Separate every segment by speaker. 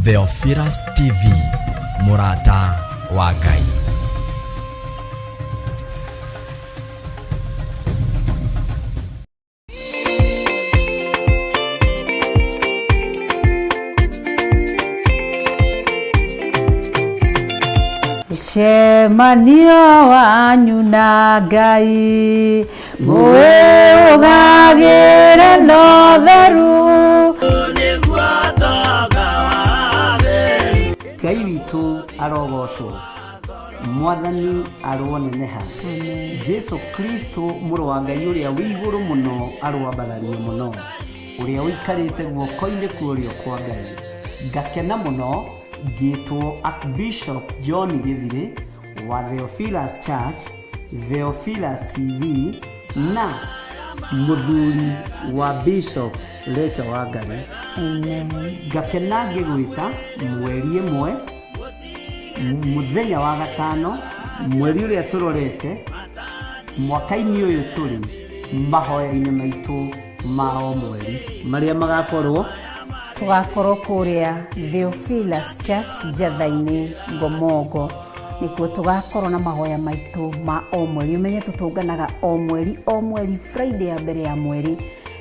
Speaker 1: Theophilus TV, mũrata wa Ngai.
Speaker 2: Mũcemanio wanyu na Ngai mũwĩũgagĩre na ũtheru.
Speaker 3: Ngai witũ arogocwo, Mwathani aroneneha, Jesu Kristo mũrũ wa Ngai ũrĩa wĩ igũrũ mũno aroambarario mũno, ũrĩa ũikarĩte guoko-inĩ kwa ũrĩo kwa Ngai. Ngakena mũno ngĩtwo Archbishop John Gĩthirĩ wa Theophilus Church, Theophilus TV na mũthuri wa Bishop Rachel Wangari.
Speaker 2: Amen.
Speaker 3: Ngakena ngĩgwĩta mweri ĩmwe mũthenya wa gatano mweri ũrĩa tũrorete mwaka-inĩ ũyũ tũrĩ mahoya-inĩ maitũ ma o mweri marĩa magakorwo
Speaker 2: Tũgakorwo kũrĩa Theophilus Church Njatha-inĩ Ngomongo, nĩkuo tũgakorwo na mahoya maitũ ma o mweri. Ũmenye tũtũnganaga o mweri o mweri Friday ya mbere ya mweri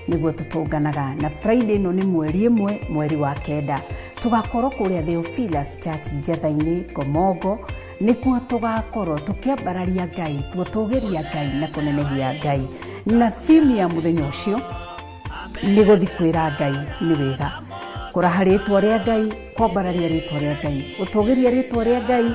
Speaker 2: nĩguo tũtũnganaga, na Friday ĩno nĩ mweri ĩmwe mweri wa kenda. Tũgakorwo kũrĩa Theophilus Church Njatha-inĩ Ngomongo, nĩkuo tũgakorwo tũkĩambararia Ngai, gũtũgĩria Ngai na kũnenehia Ngai. Na theme ya mũthenya ũcio nĩ gũthi kwĩra Ngai nĩ wega, kũraha rĩtwa rĩa Ngai, kwambararia rĩtwa rĩa Ngai, gũtũgĩria rĩtwa rĩa Ngai,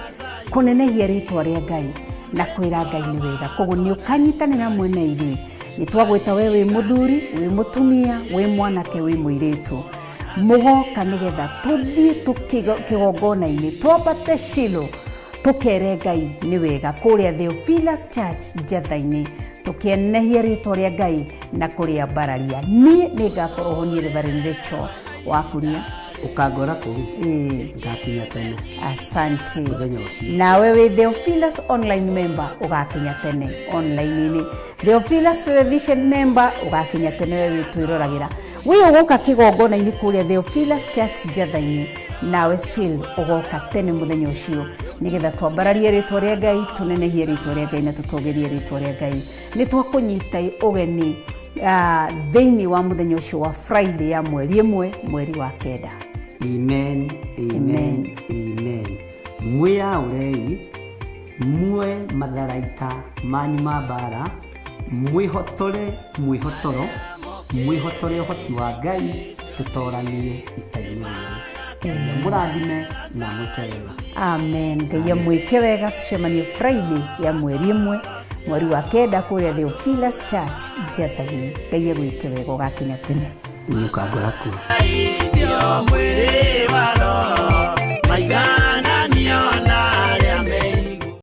Speaker 2: kũnenehia rĩtwa rĩa Ngai na kwĩra Ngai nĩ wega. Koguo nĩ ũkanyitanĩra hamwe na ithuĩ. Nĩ twagwĩta we wĩ mũthuri, wĩ mũtumia, wĩ mwanake, wĩ mũirĩtu, mũgoka nĩgetha tũthiĩ kĩgongona-inĩ, twambate Shilo tũkere Ngai nĩ wega kũrĩa Theophilus Church Njatha-inĩ, tũkĩenehia rĩtwa rĩa Ngai na kũrĩambararia. Niĩ nĩ ngakorwo ho niĩ Reverend Rachel Wakuria.
Speaker 3: Ũkangora kũu.
Speaker 2: Ĩĩ.
Speaker 3: Ngakinya tene.
Speaker 2: Asante.
Speaker 3: Mũthenya ũcio.
Speaker 2: Nawe wĩ Theophilus online member ũgakinya tene online-inĩ. Theophilus television member ũgakinya tene we wĩtwĩroragĩra. Wĩ ũgoka kĩgongona-inĩ kũrĩa Theophilus Church Njatha-inĩ, nawe still ũgoka tene mũthenya ũcio nĩgetha twambararie rĩtwa rĩa Ngai, tũnenehie rĩtwa rĩa Ngai na tũtũgĩrie rĩtwa rĩa Ngai. Nĩ twakũnyita ũgeni thĩinĩ wa mũthenya ũcio wa Friday ya mweri ĩmwe mweri wa kenda.
Speaker 3: Amen, amen,
Speaker 2: Amen.
Speaker 3: amen. Mwĩyaũrei, muoe matharaita manyu ma mbara, mwĩhotore mwĩhotoro, mwĩhotore ũhoti wa Ngai, tũtoranie ita-inĩ rĩrĩ. Ngai amũrathime na amwĩke wega.
Speaker 2: Amen. Ngai amwĩke wega, tũcemanie Friday ya mweri ĩmwe mweri wa kenda kũrĩa Theophilus Church Njatha-inĩ. Ngai agwĩke wega ũgakinya tene.
Speaker 3: Nĩũkangora kuo.
Speaker 4: Mwĩrĩ wa roho maigananio na arĩa me igũrũ.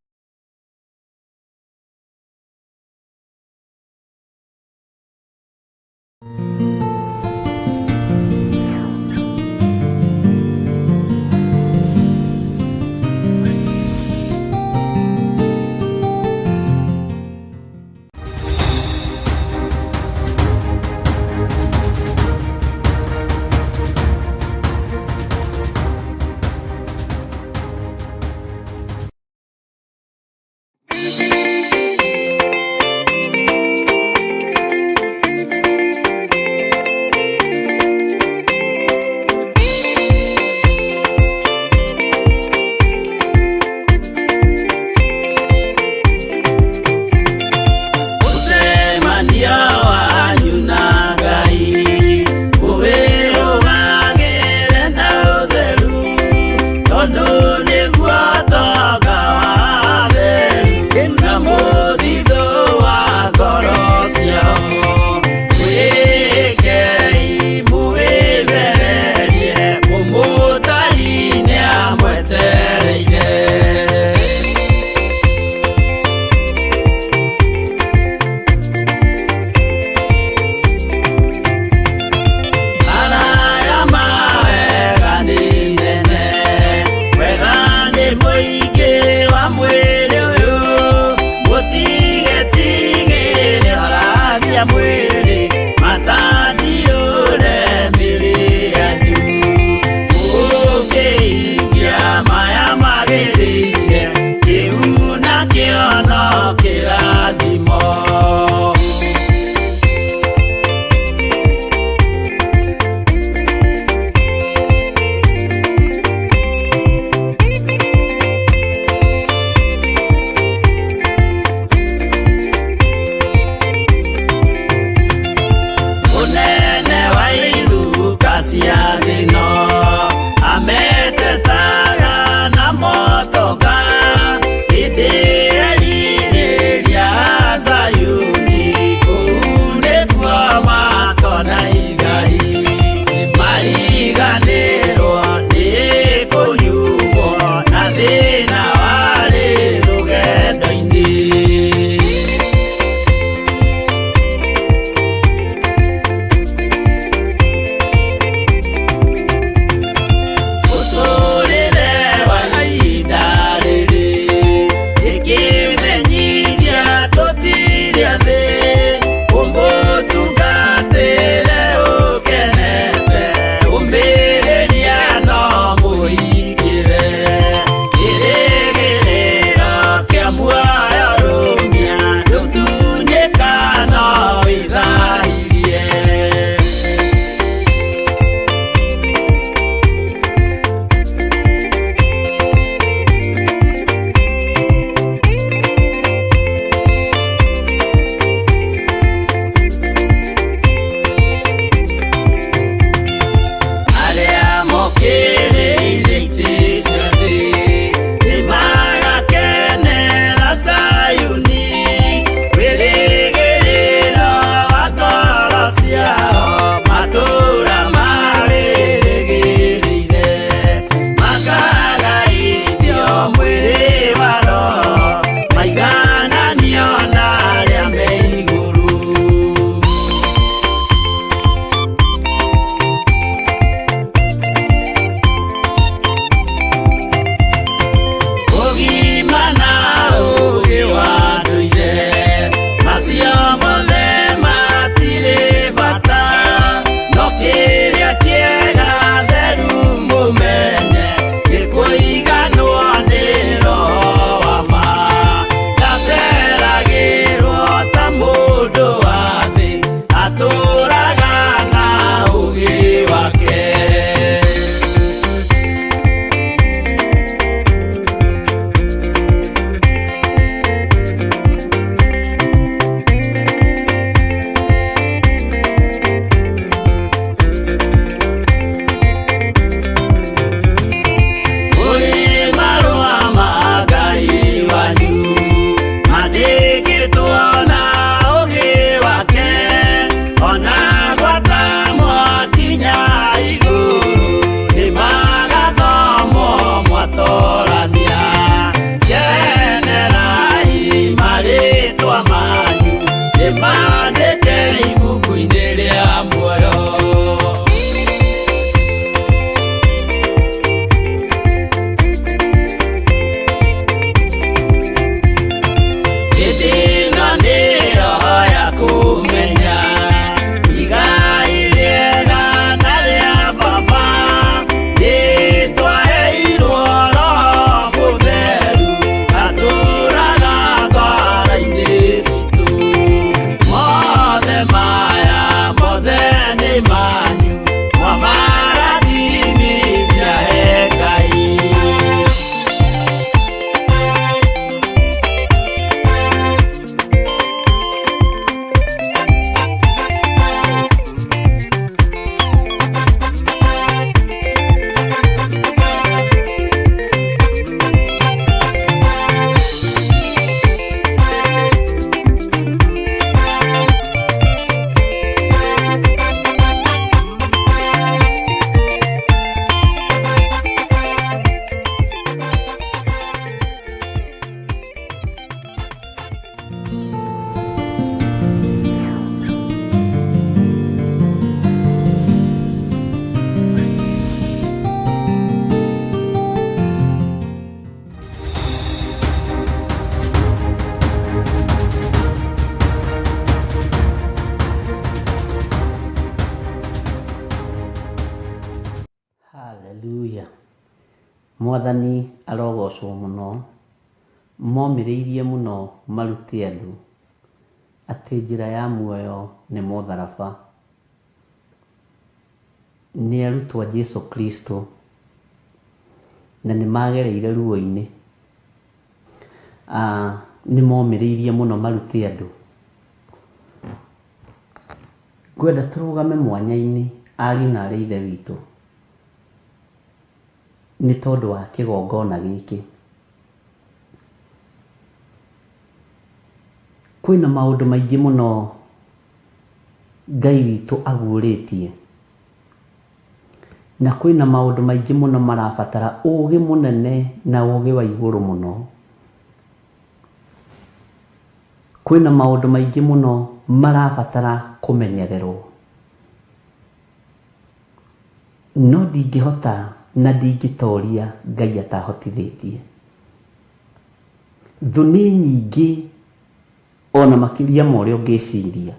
Speaker 3: Mwathani arogocwo mũno, momĩrĩirie mũno marute andũ atĩ njĩra ya muoyo nĩ mũtharaba. Nĩ arutwo a Jesu Kristo na nĩ magereire ruo-inĩ. Nĩ momĩrĩirie mũno marute andũ. Ngwenda tũrũgame mwanya-inĩ ariũ na aarĩ a Ithe witũ nĩ tondũ wa kĩgongona gĩkĩ. Kwĩna maũndũ maingĩ mũno Ngai witũ aguũrĩtie, na kwĩna maũndũ maingĩ mũno marabatara ũgĩ mũnene na ũgĩ wa igũrũ mũno. Kwĩna maũndũ maingĩ mũno marabatara kũmenyererwo. No ndingĩhota na ndingĩtoria Ngai atahotithĩtie. Thũ nĩ nyingĩ ona makĩria ma ũrĩa ũngĩciria.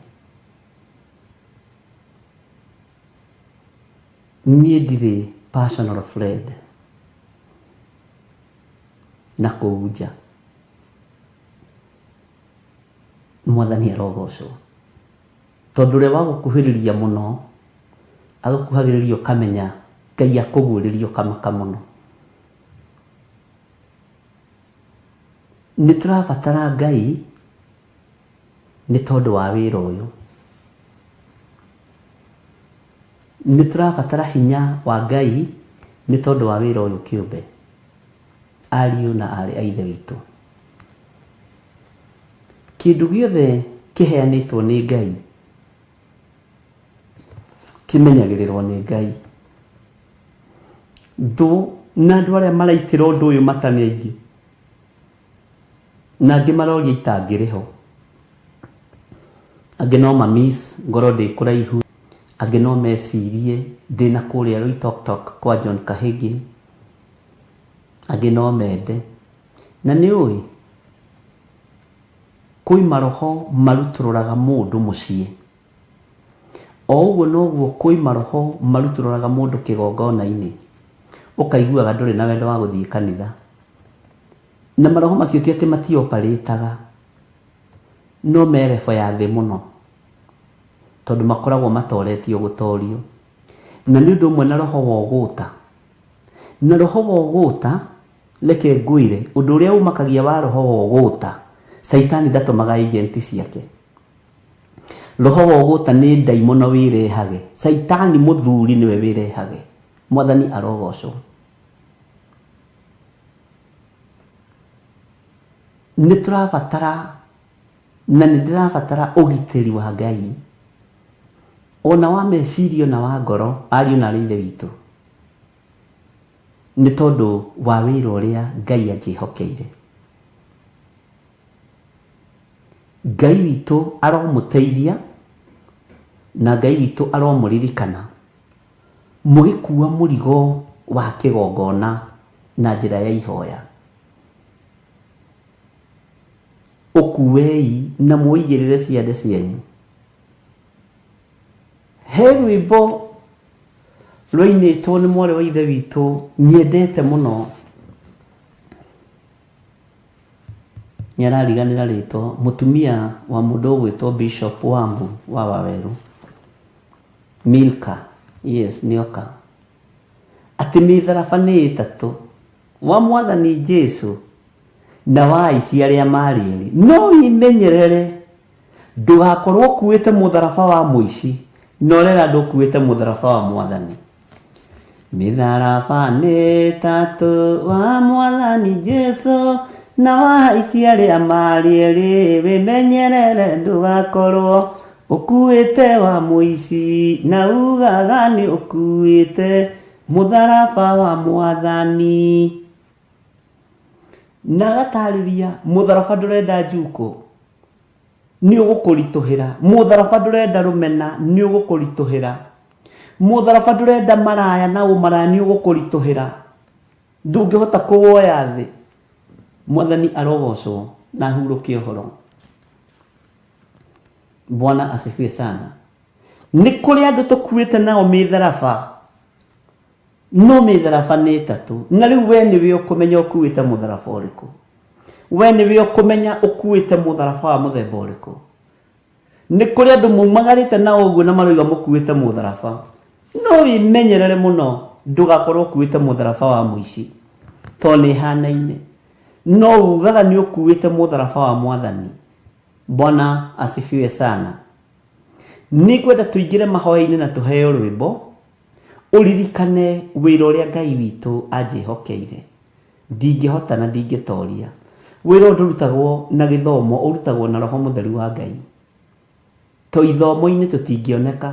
Speaker 3: Niĩ ndirĩ personal friend na kũu nja. Mwathani arogocwo. Tondũ ũrĩa wagũkuhĩrĩria mũno, agũkuhagĩrĩria ũkamenya Ngai akũguũrĩria ũkamaka mũno. Nĩ tũrabatara Ngai nĩ tondũ wa wĩra ũyũ. Nĩ tũrabatara hinya wa Ngai nĩ tondũ wa wĩra ũyũ kĩũmbe, ariũ na aarĩ a Ithe witũ. Kĩndũ gĩothe kĩheanĩtwo nĩ Ngai kĩmenyagĩrĩrwo nĩ Ngai. Thũ na andũ arĩa maraitĩra ũndũ ũyũ mata nĩ aingĩ, na angĩ maroria itangĩrĩ ho. Angĩ no ma miss ngorwo ndĩ kũraihu, angĩ no mecirie ndĩna kũrĩa Loitoktok kwa John Kahĩgĩ, angĩ no mende. Na nĩ ũĩ, kwĩ maroho marutũrũraga mũndũ mũciĩ. O ũguo noguo kwĩ maroho marutũrũraga mũndũ kĩgongona-inĩ, ũkaiguaga ndũrĩ na wendo wa gũthiĩ kanitha. Na maroho macio ti atĩ matioparĩtaga, no me level ya thĩ mũno, tondũ makoragwo matoretio gũtorio. Na nĩ ũndũ ũmwe na roho wa ũgũta. Na roho wa ũgũta, reke ngwĩre, ũndũ ũrĩa ũmakagia wa roho wa ũgũta, Caitani ndatũmaga agent ciake. Roho wa ũgũta nĩ ndaimono wĩrehage. Caitani mũthuri nĩwe wĩrehage. Mwathani arogocwo. Nĩ tũrabatara na nĩ ndĩrabatara ũgitĩri wa Ngai ona wa meciria ona wa ngoro, ariũ na aarĩ a Ithe witũ, nĩ tondũ wa wĩra ũrĩa Ngai anjĩhokeire. Ngai witũ aromũteithia na Ngai witũ aromũririkana mũgĩkua mũrigo wa kĩgongona na njĩra ya ihoya. Ũkuei na mũũigĩrĩre ciande cianyu. He rwĩmbo rwainĩtwo nĩ mwarĩ wa ithe witũ nyendete mũno. Nĩ arariganĩra rĩtwa, mũtumia wa mũndũ ũgwĩtwo Bishop Wambu wa Wawerũ. Milka, yes, nĩoka. Atĩ mĩtharaba nĩ ĩtatũ, wa Mwathani Jesu na wa aici arĩa marĩ erĩ. No wĩmenyerere ndũgakorwo ũkuĩte mũtharaba wa mũici na ũrera andũ ũkuĩte mũtharaba wa Mwathani. Mĩtharaba nĩ ĩtatũ wa Mwathani Jesu na wa aici arĩa marĩ erĩ, wĩmenyerere ndũgakorwo ũkuĩte wa mũici na ugaga nĩ ũkuĩte mũtharaba wa Mwathani. Na agatarĩria mũtharaba ndũrenda njukũ nĩ ũgũkũritũhĩra, mũtharaba ndũrenda rũmena nĩ ũgũkũritũhĩra, mũtharaba ndũrenda maraya na ũmaraya nĩ ũgũkũritũhĩra, ndũngĩhota kũwoya thĩ. Mwathani arogocwo na ahurũke ũhoro. Bwana asifiwe sana. Nĩ kũrĩ andũ tũkuĩte nao mĩtharaba. No mĩtharaba nĩ ĩtatũ, na rĩu we nĩwe ũkũmenya ũkuĩte mũtharaba ũrĩkũ. We nĩwe ũkũmenya ũkuĩte mũtharaba wa mũthemba ũrĩkũ. Nĩ kũrĩ andũ mumagarĩte na ũguo na maroiga mũkuĩte mũtharaba. No wĩmenyerere mũno ndũgakorwo ũkuĩte mũtharaba wa mũici, tondũ nĩ ĩhanaine. No ugaga nĩ ũkuĩte mũtharaba wa Mwathani. Bwana asifiwe sana. Nĩngwenda tũingĩre mahoya-inĩ na tũheo rwĩmbo, ũririkane wĩra ũrĩa Ngai witũ anjĩhokeire. Ndingĩhota na ndingĩtoria. Wĩra ũyũ ndũrutagwo na gĩthomo, ũrutagwo na Roho Mũtheru wa Ngai. To ithomo-inĩ tũtingĩoneka,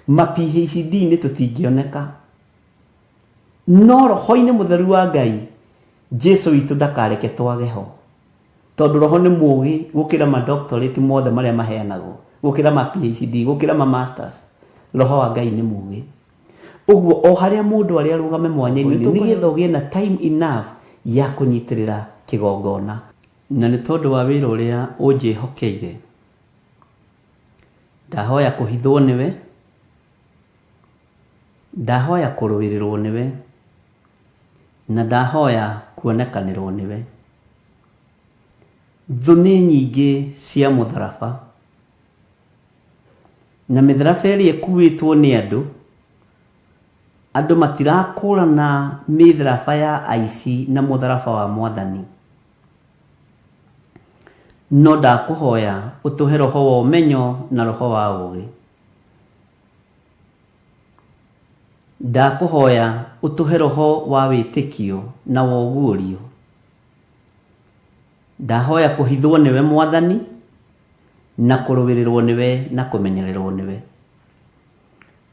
Speaker 3: ma PhD-inĩ tũtingĩoneka, no Roho-inĩ Mũtheru wa Ngai, Jesu witũ ndakareke twage ho. Tondũ Roho nĩ mũũgĩ gũkĩra ma doctorate mothe marĩa maheanagwo, gũkĩra ma PhD, gũkĩra ma masters. Roho wa Ngai nĩ mũũgĩ. Ũguo o harĩa mũndũ arĩ arũgame mwanya-inĩ nĩgetha ũgĩe na time enough ya kũnyitĩrĩra kĩgongona. Na nĩ tondũ wa wĩra ũrĩa ũnjĩhokeire, ndahoya kũhithwo nĩwe, ndahoya kũrũĩrĩrwo nĩwe, na ndahoya kuonekanĩrwo nĩwe. Thũ nĩ nyingĩ cia mũtharaba, na mĩtharaba ĩrĩa ĩkuĩtwo nĩ andũ, andũ matirakũrana mĩtharaba ya aici na mũtharaba wa Mwathani. No ndakũhoya ũtũhe roho wa ũmenyo na roho wa ũũgĩ. Ndakũhoya ũtũhe roho wa wĩtĩkio na wa ũguũrio. Ndahoya kũhithwo nĩwe Mwathani, na kũrũĩrĩrwo nĩwe na kũmenyererwo nĩwe.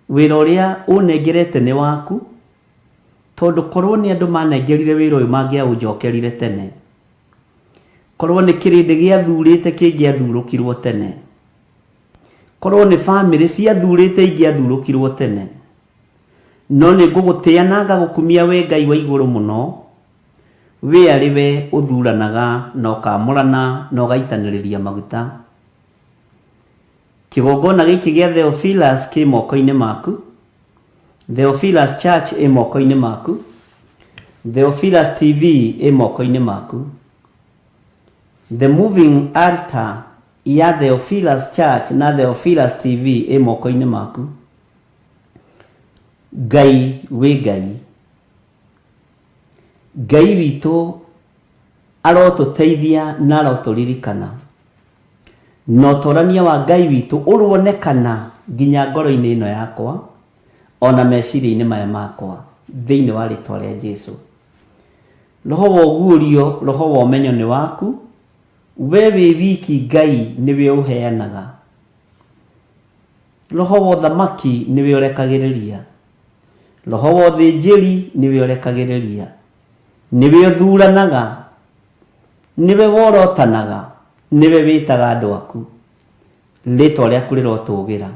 Speaker 3: Wĩra ũrĩa ũnengerete nĩ waku, tondũ korwo nĩ andũ manengerire wĩra ũyũ mangĩaũnjokerire tene. Korwo nĩ kĩrĩndĩ gĩathurĩte kĩngĩathurũkirwo tene. Korwo nĩ famĩlĩ ciathurĩte ingĩathurũkirwo tene. No nĩ ngũgũtĩa na ngagũkumia we Ngai wa igũrũ mũno, we arĩ we ũthuranaga na ũkamũrana na ũgaitanĩrĩria maguta. Kĩgongona gĩkĩ gĩa Theophilus kĩ moko-inĩ maku, Theophilus Church ĩ moko-inĩ maku, Theophilus TV ĩ moko-inĩ maku. The Moving Altar ya Theophilus Church na Theophilus TV ĩ moko-inĩ maku. Ngai wĩ Ngai. Ngai witũ arotũteithia na arotũririkana. Na ũtorania wa Ngai witũ ũronekana nginya ngoro-inĩ ĩno yakwa ona meciria-inĩ maya makwa thĩinĩ wa rĩtwa rĩa Jesu. Roho wa ũguũrio, roho wa ũmenyo nĩ waku, we wĩ wiki Ngai nĩwe ũheanaga. Roho wa ũthamaki nĩwe ũrekagĩrĩria. Roho wa ũthĩnjĩri nĩwe ũrekagĩrĩria. Nĩwe ũthuranaga. Nĩwe worotanaga. Nĩwe wĩtaga andũ aku. Rĩtwa rĩaku rĩrotũgĩra.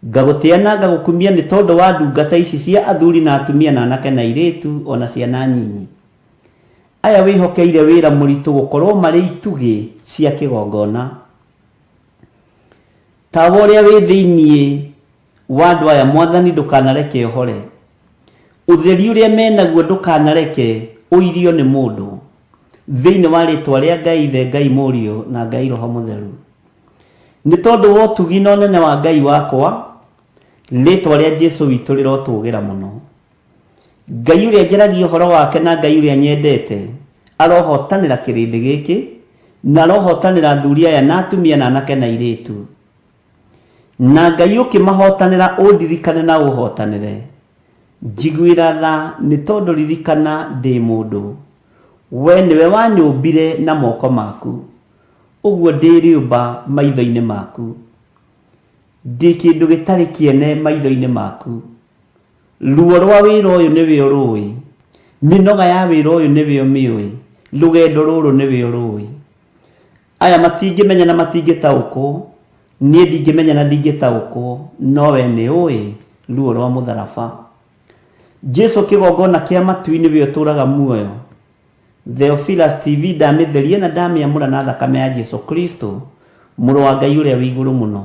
Speaker 3: Ngagũtĩa na ngagũkumia nĩ tondũ wa ndungata ici cia athuri na atumia na anake na airĩtu o na ciana nyinyi. Aya wĩhokeire wĩra mũritũ gũkorwo marĩ itugĩ cia kĩgongona. Tawa ũrĩa wĩ thĩinĩ wa andũ aya Mwathani ndũkanareke ũhore. Ũtheri ũrĩa menaguo ndũkanareke ũirio nĩ mũndũ. Thĩinĩ wa rĩtwa rĩa Ngai Ithe, Ngai Mũriũ na Ngai Roho Mũtheru. Nĩ tondũ wa ũtugi na ũnene wa Ngai wakwa, rĩtwa rĩa Jesu witũ rĩrotũgĩra mũno. Ngai ũrĩa njaragia ũhoro wake na Ngai ũrĩa nyendete arohotanĩra kĩrĩndĩ gĩkĩ, na arohotanĩra athuri aya na atumia na anake na airĩtu. Na Ngai ũkĩmahotanĩra ũndirikane na ũhotanĩre. Njiguĩra tha nĩ tondũ ririkana ndĩ mũndũ. We nĩwe wanyũmbire na moko maku, ũguo ndĩ rĩũmba maitho-inĩ maku. Ndĩ kĩndũ gĩtarĩ kĩene maitho-inĩ maku. Ruo rwa wĩra ũyũ nĩwe ũrũĩ, mĩnoga ya wĩra ũyũ nĩwe ũmĩũĩ, rũgendo rũrũ nĩwe ũrũĩ. Aya matingĩmenya na matingĩtaũkwo, niĩ ndingĩmenya na ndingĩtaũkwo, no we nĩũĩ ruo rwa mũtharaba. Jesu kĩgongona kĩa matu nĩwe ũtũraga muoyo. Theophilus TV ndamĩtheria na ndamĩamũra na thakame ya Jesu Kristo, mũrũ wa Ngai ũrĩa wĩ igũrũ mũno.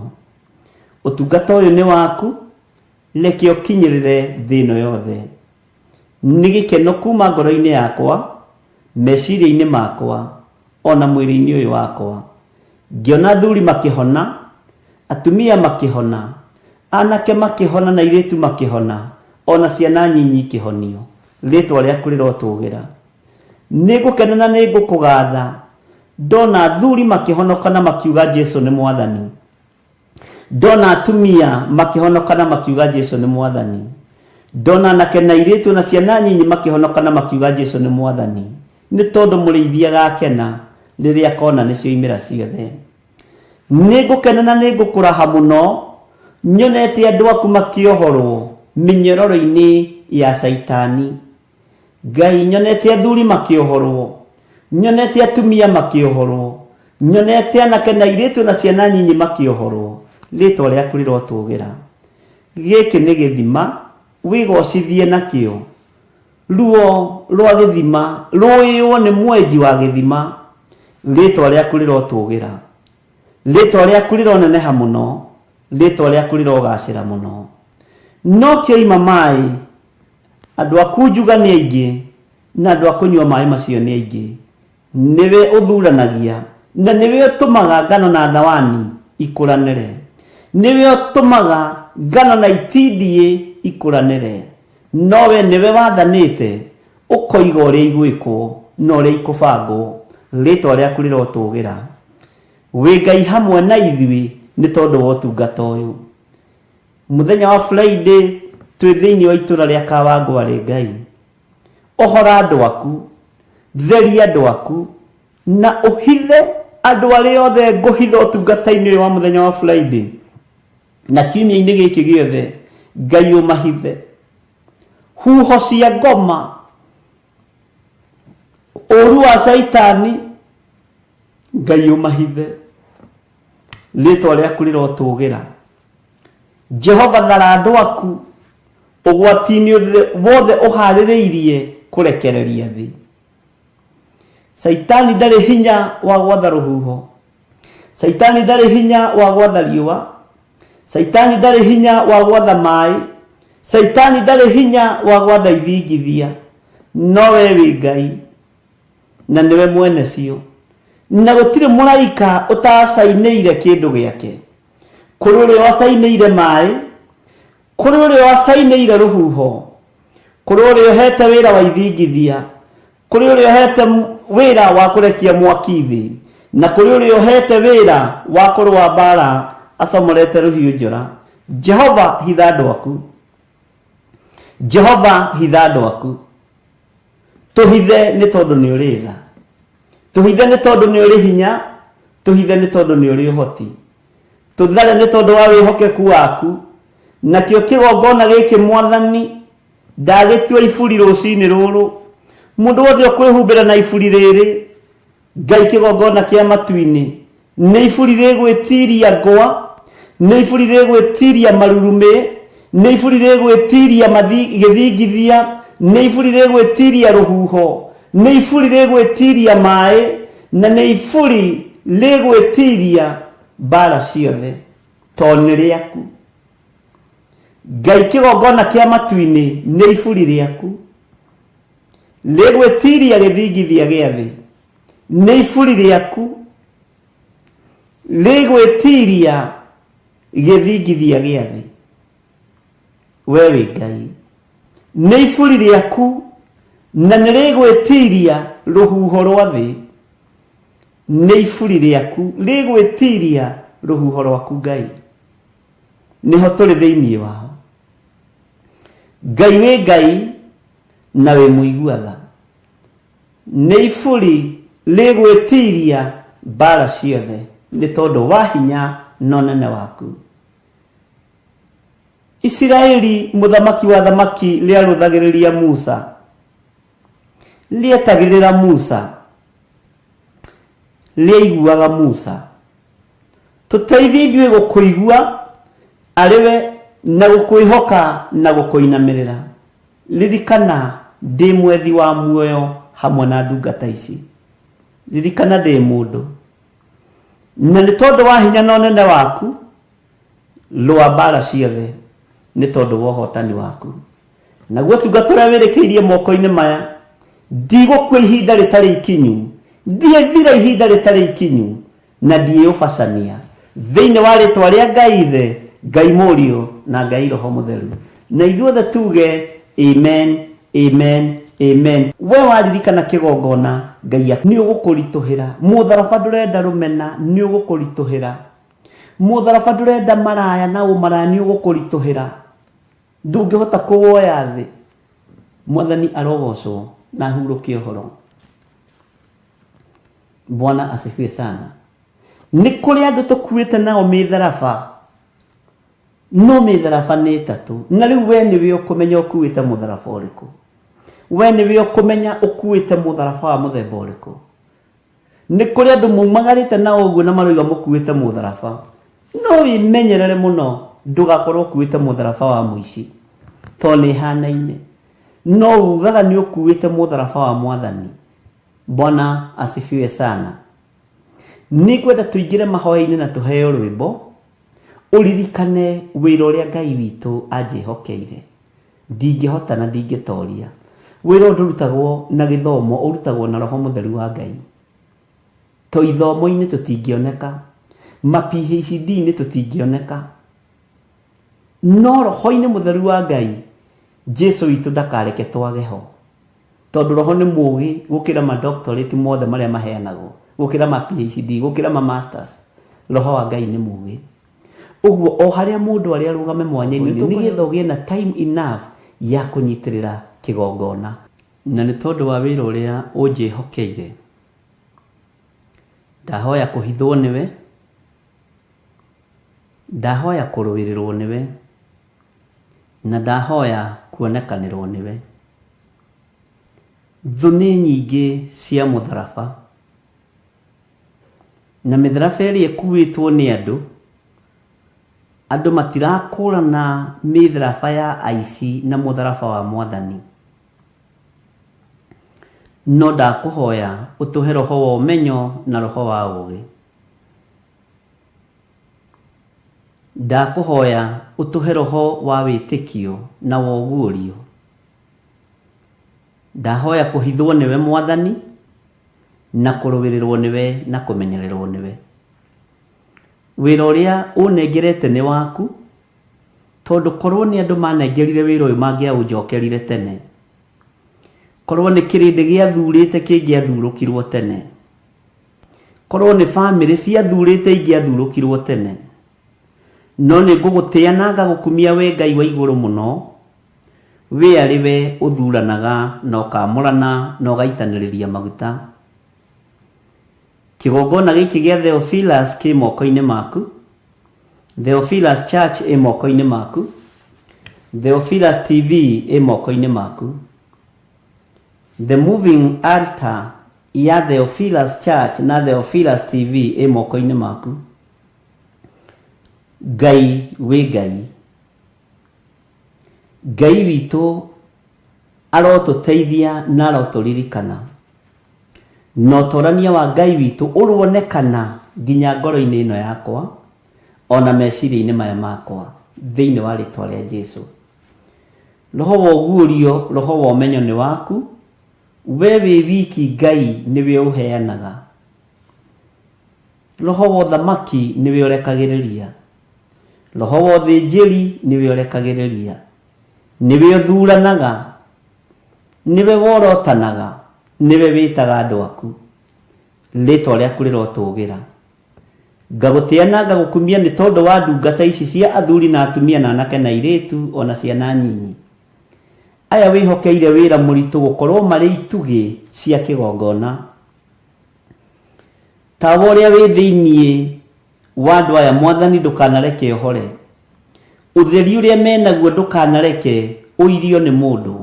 Speaker 3: Ũtungata ũyũ nĩ waku, reke ũkinyĩrĩre thĩ ĩno yothe. Nĩ gĩkeno kuma ngoro-inĩ yakwa, meciria-inĩ makwa, o na mwĩrĩ-inĩ ũyũ wakwa. Ngĩona athuri makĩhona, atumia makĩhona, anake makĩhona na airĩtu makĩhona, o na ciana nyinyi ikĩhonio. Rĩĩtwa rĩaku rĩrotũgĩra. Nĩngũkena na nĩngũkũgatha ndona athuri makĩhonoka na makiuga Jesu nĩ Mwathani. Ndona atumia makĩhonoka na makiuga Jesu nĩ Mwathani. Ndona anake na airĩtu na ciana nyinyi makĩhonoka na makiuga Jesu nĩ Mwathani. Nĩ tondũ mũrĩithi agakena rĩrĩa akona nĩcioimĩra ciothe. Nĩngũkena na nĩngũkũraha mũno nyonete andũ aku makĩohorwo mĩnyororo-inĩ ya Caitani. Ngai, nyonete athuri makĩohorwo, nyonete atumia makĩohorwo, nyonete anake na airĩtu na ciana nyinyi makĩohorwo. Rĩtwa rĩaku rĩrotũgĩra. Gĩkĩ nĩ gĩthima wĩgocithie nakĩo. Ruo rwa gĩthima rũĩywo nĩ mwenji wa gĩthima. Rĩtwa rĩaku rĩrotũgĩra. Rĩtwa rĩaku rĩroneneha mũno. Rĩtwa rĩaku rĩrogacĩra mũno. No kĩoima maĩ Andũ a kunjuga nĩ aingĩ, na andũ a kũnyua maĩ macio nĩ aingĩ. Nĩwe ũthuranagia, na nĩwe ũtũmaga ngano na thawani ikũranĩre. Nĩwe ũtũmaga ngano na itindiĩ ikũranĩre. No we nĩwe wathanĩte, ũkoiga ũrĩa igwĩkwo na ũrĩa ikũbangwo. Rĩĩtwa rĩaku rĩrotũũgĩra. Wĩ Ngai hamwe na ithuĩ nĩ tondũ wa ũtungata ũyũ. Mũthenya wa Friday twĩ thĩinĩ wa itũra rĩa Kawangware Ngai ohora andũ aku, theria andũ aku na ũhithe andũ arĩa othe ngũhitha ũtungata-inĩ ũyũ wa mũthenya wa Friday na kiumia-inĩ gĩkĩ gĩothe Ngai ũmahithe huho cia ngoma ũru wa caitani Ngai ũmahithe rĩtwa rĩaku rĩrotũgĩra Jehova thara andũ aku ũgwati-inĩ wothe ũharĩrĩirie kũrekereria thĩ. Caitani ndarĩ hinya wa gwatha rũhuho. Caitani ndarĩ hinya wa gwatha riũa. Caitani ndarĩ hinya wa gwatha maĩ. Caitani ndarĩ hinya wa gwatha ithingithia. No we wĩ Ngai na nĩwe mwene cio. Na gũtirĩ mũraika ũtacainĩire kĩndũ gĩake. Kũrĩ ũrĩa wacainĩire maĩ, kũrĩ ũrĩa wacainĩire rũhuho, kũrĩ ũrĩa ũhete wĩra wa ithingithia, kũrĩ ũrĩa ũhete wĩra wa kũrekia mwaki thĩ, na kũrĩ ũrĩa ũhete wĩra wa kũrũa mbaara acomorete rũhiũ njora. Jehova, hitha andũ aku. Jehova, hitha andũ aku. Tũhithe nĩ tondũ nĩ ũrĩ tha. Tũhithe nĩ tondũ nĩ ũrĩ hinya. Tũhithe nĩ tondũ nĩ ũrĩ ũhoti. Tũthare nĩ tondũ wa wĩhokeku waku. Nakĩo kĩgongona gĩkĩ Mwathani, ndagĩtua iburi rũcinĩ rũrũ. Mũndũ wothe ũkwĩhumbĩra na iburi rĩrĩ, Ngai kĩgongona kĩa matu-inĩ, nĩ iburi rĩgwĩtiria ngwa, nĩ iburi rĩgwĩtiria marurumĩ, nĩ iburi rĩgwĩtiria gĩthingithia, nĩ iburi rĩgwĩtiria rũhuho, nĩ iburi rĩgwĩtiria maĩ, na nĩ iburi rĩgwĩtiria mbara ciothe, tondũ nĩ rĩaku. Ngai kĩgongona kĩa matu-inĩ nĩ iburi rĩaku. Rĩgwĩtiria gĩthingithia gĩa thĩ nĩ iburi rĩaku, rĩgwĩtiria gĩthingithia gĩa thĩ. We wĩ Ngai, nĩ iburi rĩaku na nĩ rĩgwĩtiria rũhuho rwa thĩ. Nĩ iburi rĩaku rĩgwĩtiria rũhuho rwaku Ngai. Nĩho tũrĩ thĩinĩ wao. Ngai wĩ Ngai na wĩ mũigua tha. Nĩ iburi rĩgwĩtiria mbara ciothe nĩ tondũ wa hinya na ũnene waku. Isiraeli mũthamaki wa athamaki rĩarũthagĩrĩria Musa, rĩetagĩrĩra Musa, rĩaiguaga Musa. Tũteithie ithuĩ gũkũigua arĩ we na gũkwĩhoka na gũkũinamĩrĩra. Ririkana ndĩ mwethi wa muoyo hamwe na ndungata ici. Ririkana ndĩ mũndũ. Na nĩ tondũ wa hinya na ũnene waku, rũa mbaara ciothe nĩ tondũ wa ũhotani waku. Naguo ũtungata ũrĩa wĩrĩkĩirie moko-inĩ maya, ndigũkua ihinda rĩtarĩ ikinyu, ndiĩthira ihinda rĩtarĩ ikinyu, na ndiĩũbacania. Thĩinĩ wa rĩtwa rĩa Ngai Ithe, Ngai Mũriũ, na Ngai Roho Mũtheru. Na ithuothe tuge amen, amen, amen. We waririkana kĩgongona, Ngai nĩ ũgũkũritũhĩra. Mũtharaba ndũrenda rũmena, nĩ ũgũkũritũhĩra. Mũtharaba ndũrenda maraya na ũmaraya, nĩ ũgũkũritũhĩra. Ndũngĩhota kũwoya thĩ. Mwathani arogocwo na ahurũke ũhoro. Bwana asifiwe sana. Nĩ kũrĩ andũ tũkuĩte nao mĩtharaba, no mĩtharaba nĩ ĩtatũ. Na rĩu we nĩwe ũkũmenya ũkuĩte mũtharaba ũrĩkũ. We nĩwe ũkũmenya ũkuĩte mũtharaba wa mũthemba ũrĩkũ. Nĩ kũrĩ andũ mumagarĩte nao ũguo na maroiga mũkuĩte mũtharaba. No wĩmenyerere mũno ndũgakorwo ũkuĩte mũtharaba wa mũici, tondũ nĩ ĩhanaine. No ugaga nĩ ũkuĩte mũtharaba wa Mwathani. Bwana asifiwe sana. Nĩngwenda tũingĩre mahoya-inĩ na tũheo rwĩmbo, ũririkane wĩra ũrĩa Ngai witũ anjĩhokeire. Ndingĩhota na ndingĩtoria. Wĩra ũyũ ndũrutagwo na gĩthomo, ũrutagwo na Roho Mũtheru wa Ngai. To ithomo-inĩ tũtingĩoneka, ma PhD-inĩ tũtingĩoneka, no Roho-inĩ Mũtheru wa Ngai, Jesu witũ ndakareke twage ho. Tondũ Roho nĩ mũũgĩ gũkĩra ma doctorate mothe marĩa maheanagwo, gũkĩra ma PhD, gũkĩra ma masters. Roho wa Ngai nĩ mũũgĩ. Ũguo o harĩa mũndũ arĩ arũgame mwanya-inĩ nĩgetha ũgĩe na time enough ya kũnyitĩrĩra kĩgongona. Na nĩ tondũ wa wĩra ũrĩa ũnjĩhokeire, ndahoya kũhithwo nĩwe, ndahoya kũrũĩrĩrwo nĩwe, na ndahoya kuonekanĩrwo nĩwe. Thũ nĩ nyingĩ cia mũtharaba. Na mĩtharaba ĩrĩa ĩkuĩtwo nĩ andũ, andũ matirakũrana mĩtharaba ya aici na mũtharaba wa Mwathani. No ndakũhoya ũtũhe roho wa ũmenyo na roho wa ũũgĩ. Ndakũhoya ũtũhe roho wa wĩtĩkio na wa ũguũrio. Ndahoya kũhithwo nĩwe Mwathani, na kũrũĩrĩrwo nĩwe na kũmenyererwo nĩwe. Wĩra ũrĩa ũnengerete nĩ waku, tondũ korwo nĩ andũ manengerire wĩra ũyũ mangĩaũnjokerire tene. Korwo nĩ kĩrĩndĩ gĩathurĩte kĩngĩathurũkirwo tene. Korwo nĩ bamĩrĩ ciathurĩte ingĩathurũkirwo tene. No nĩ ngũgũtĩa na ngagũkumia we Ngai wa igũrũ mũno, we arĩ we ũthuranaga na ũkaamũrana na ũgaitanĩrĩria maguta. Kĩgongona gĩkĩ gĩa Theophilus kĩ moko-inĩ maku, Theophilus Church ĩ moko-inĩ maku, Theophilus TV ĩ moko-inĩ maku. The Moving Altar ya Theophilus Church na Theophilus TV ĩ moko-inĩ maku. Ngai wĩ Ngai. Ngai witũ arotũteithia na arotũririkana. Na ũtorania wa Ngai witũ ũronekana nginya ngoro-inĩ ĩno yakwa ona meciria-inĩ maya makwa thĩinĩ wa rĩtwa rĩa Jesu. Roho wa ũguũrio, roho wa ũmenyo nĩ waku, we wĩ wiki Ngai nĩwe ũheanaga. Roho wa ũthamaki nĩwe ũrekagĩrĩria. Roho wa ũthĩnjĩri nĩwe ũrekagĩrĩria. Nĩwe ũthuranaga. Nĩwe worotanaga. Nĩwe wĩtaga andũ aku. Rĩtwa rĩaku rĩrotũgĩra. Ngagũtĩa na ngagũkumia nĩ tondũ wa ndungata ici cia athuri na atumia na anake na airĩtu o na ciana nyinyi. Aya wĩhokeire wĩra mũritũ gũkorwo marĩ itugĩ cia kĩgongona. Tawa ũrĩa wĩ thĩinĩ wa andũ aya Mwathani ndũkanareke ũhore. Ũtheri ũrĩa menaguo ndũkanareke ũirio nĩ mũndũ.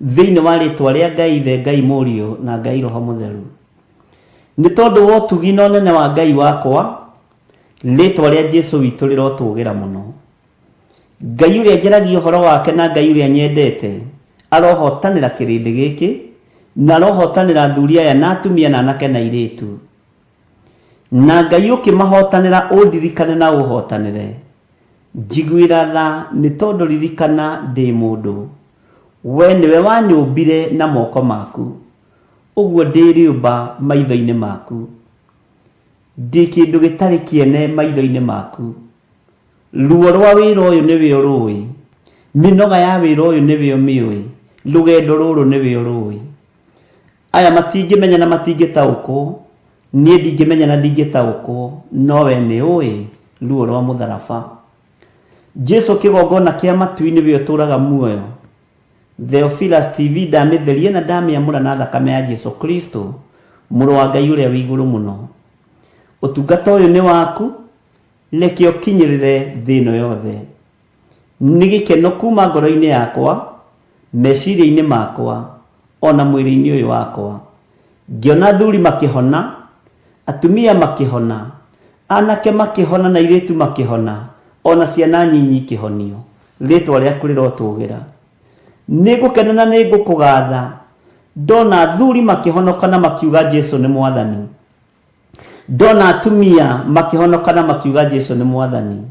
Speaker 3: Thĩinĩ wa rĩtwa rĩa Ngai Ithe, Ngai Mũriũ na Ngai Roho Mũtheru. Nĩ tondũ wa ũtugi na ũnene wa Ngai wakwa, rĩtwa rĩa Jesu witũ rĩrotũgĩra mũno. Ngai ũrĩa njaragia ũhoro wake na Ngai ũrĩa nyendete arohotanĩra kĩrĩndĩ gĩkĩ, na arohotanĩra athuri aya na atumia na anake na airĩtu. Na Ngai ũkĩmahotanĩra ũndirikane na ũhotanĩre. Njiguĩra tha nĩ tondũ ririkana ndĩ mũndũ. We nĩwe wanyũmbire na moko maku, ũguo ndĩ rĩũmba maitho-inĩ maku. Ndĩ kĩndũ gĩtarĩ kĩene maitho-inĩ maku. Ruo rwa wĩra ũyũ nĩwe ũrũĩ, mĩnoga ya wĩra ũyũ nĩwe ũmĩũĩ, rũgendo rũrũ nĩwe ũrũĩ. Aya matingĩmenya na matingĩtaũkwo, niĩ ndingĩmenya na ndingĩtaũkwo, no we nĩũĩ ruo rwa mũtharaba. Jesu kĩgongona kĩa matu-inĩ nĩwe ũtũraga muoyo. Theophilus TV ndamĩtheria na ndamĩamũra na thakame ya Jesu Kristo, mũrũ wa Ngai ũrĩa wĩ igũrũ mũno. Ũtungata ũyũ nĩ waku, reke ũkinyĩrĩre thĩ ĩno yothe. Nĩ gĩkeno kuma ngoro-inĩ yakwa, meciria-inĩ makwa, o na mwĩrĩ-inĩ ũyũ wakwa. Ngĩona athuri makĩhona, atumia makĩhona, anake makĩhona na airĩtu makĩhona, o na ciana nyinyi ikĩhonio. Rĩĩtwa rĩaku rĩrotũgĩra. Nĩngũkena na nĩngũkũgatha, ndona athuri makĩhonoka na makiuga Jesu nĩ Mwathani. Ndona atumia makĩhonoka na makiuga Jesu nĩ Mwathani.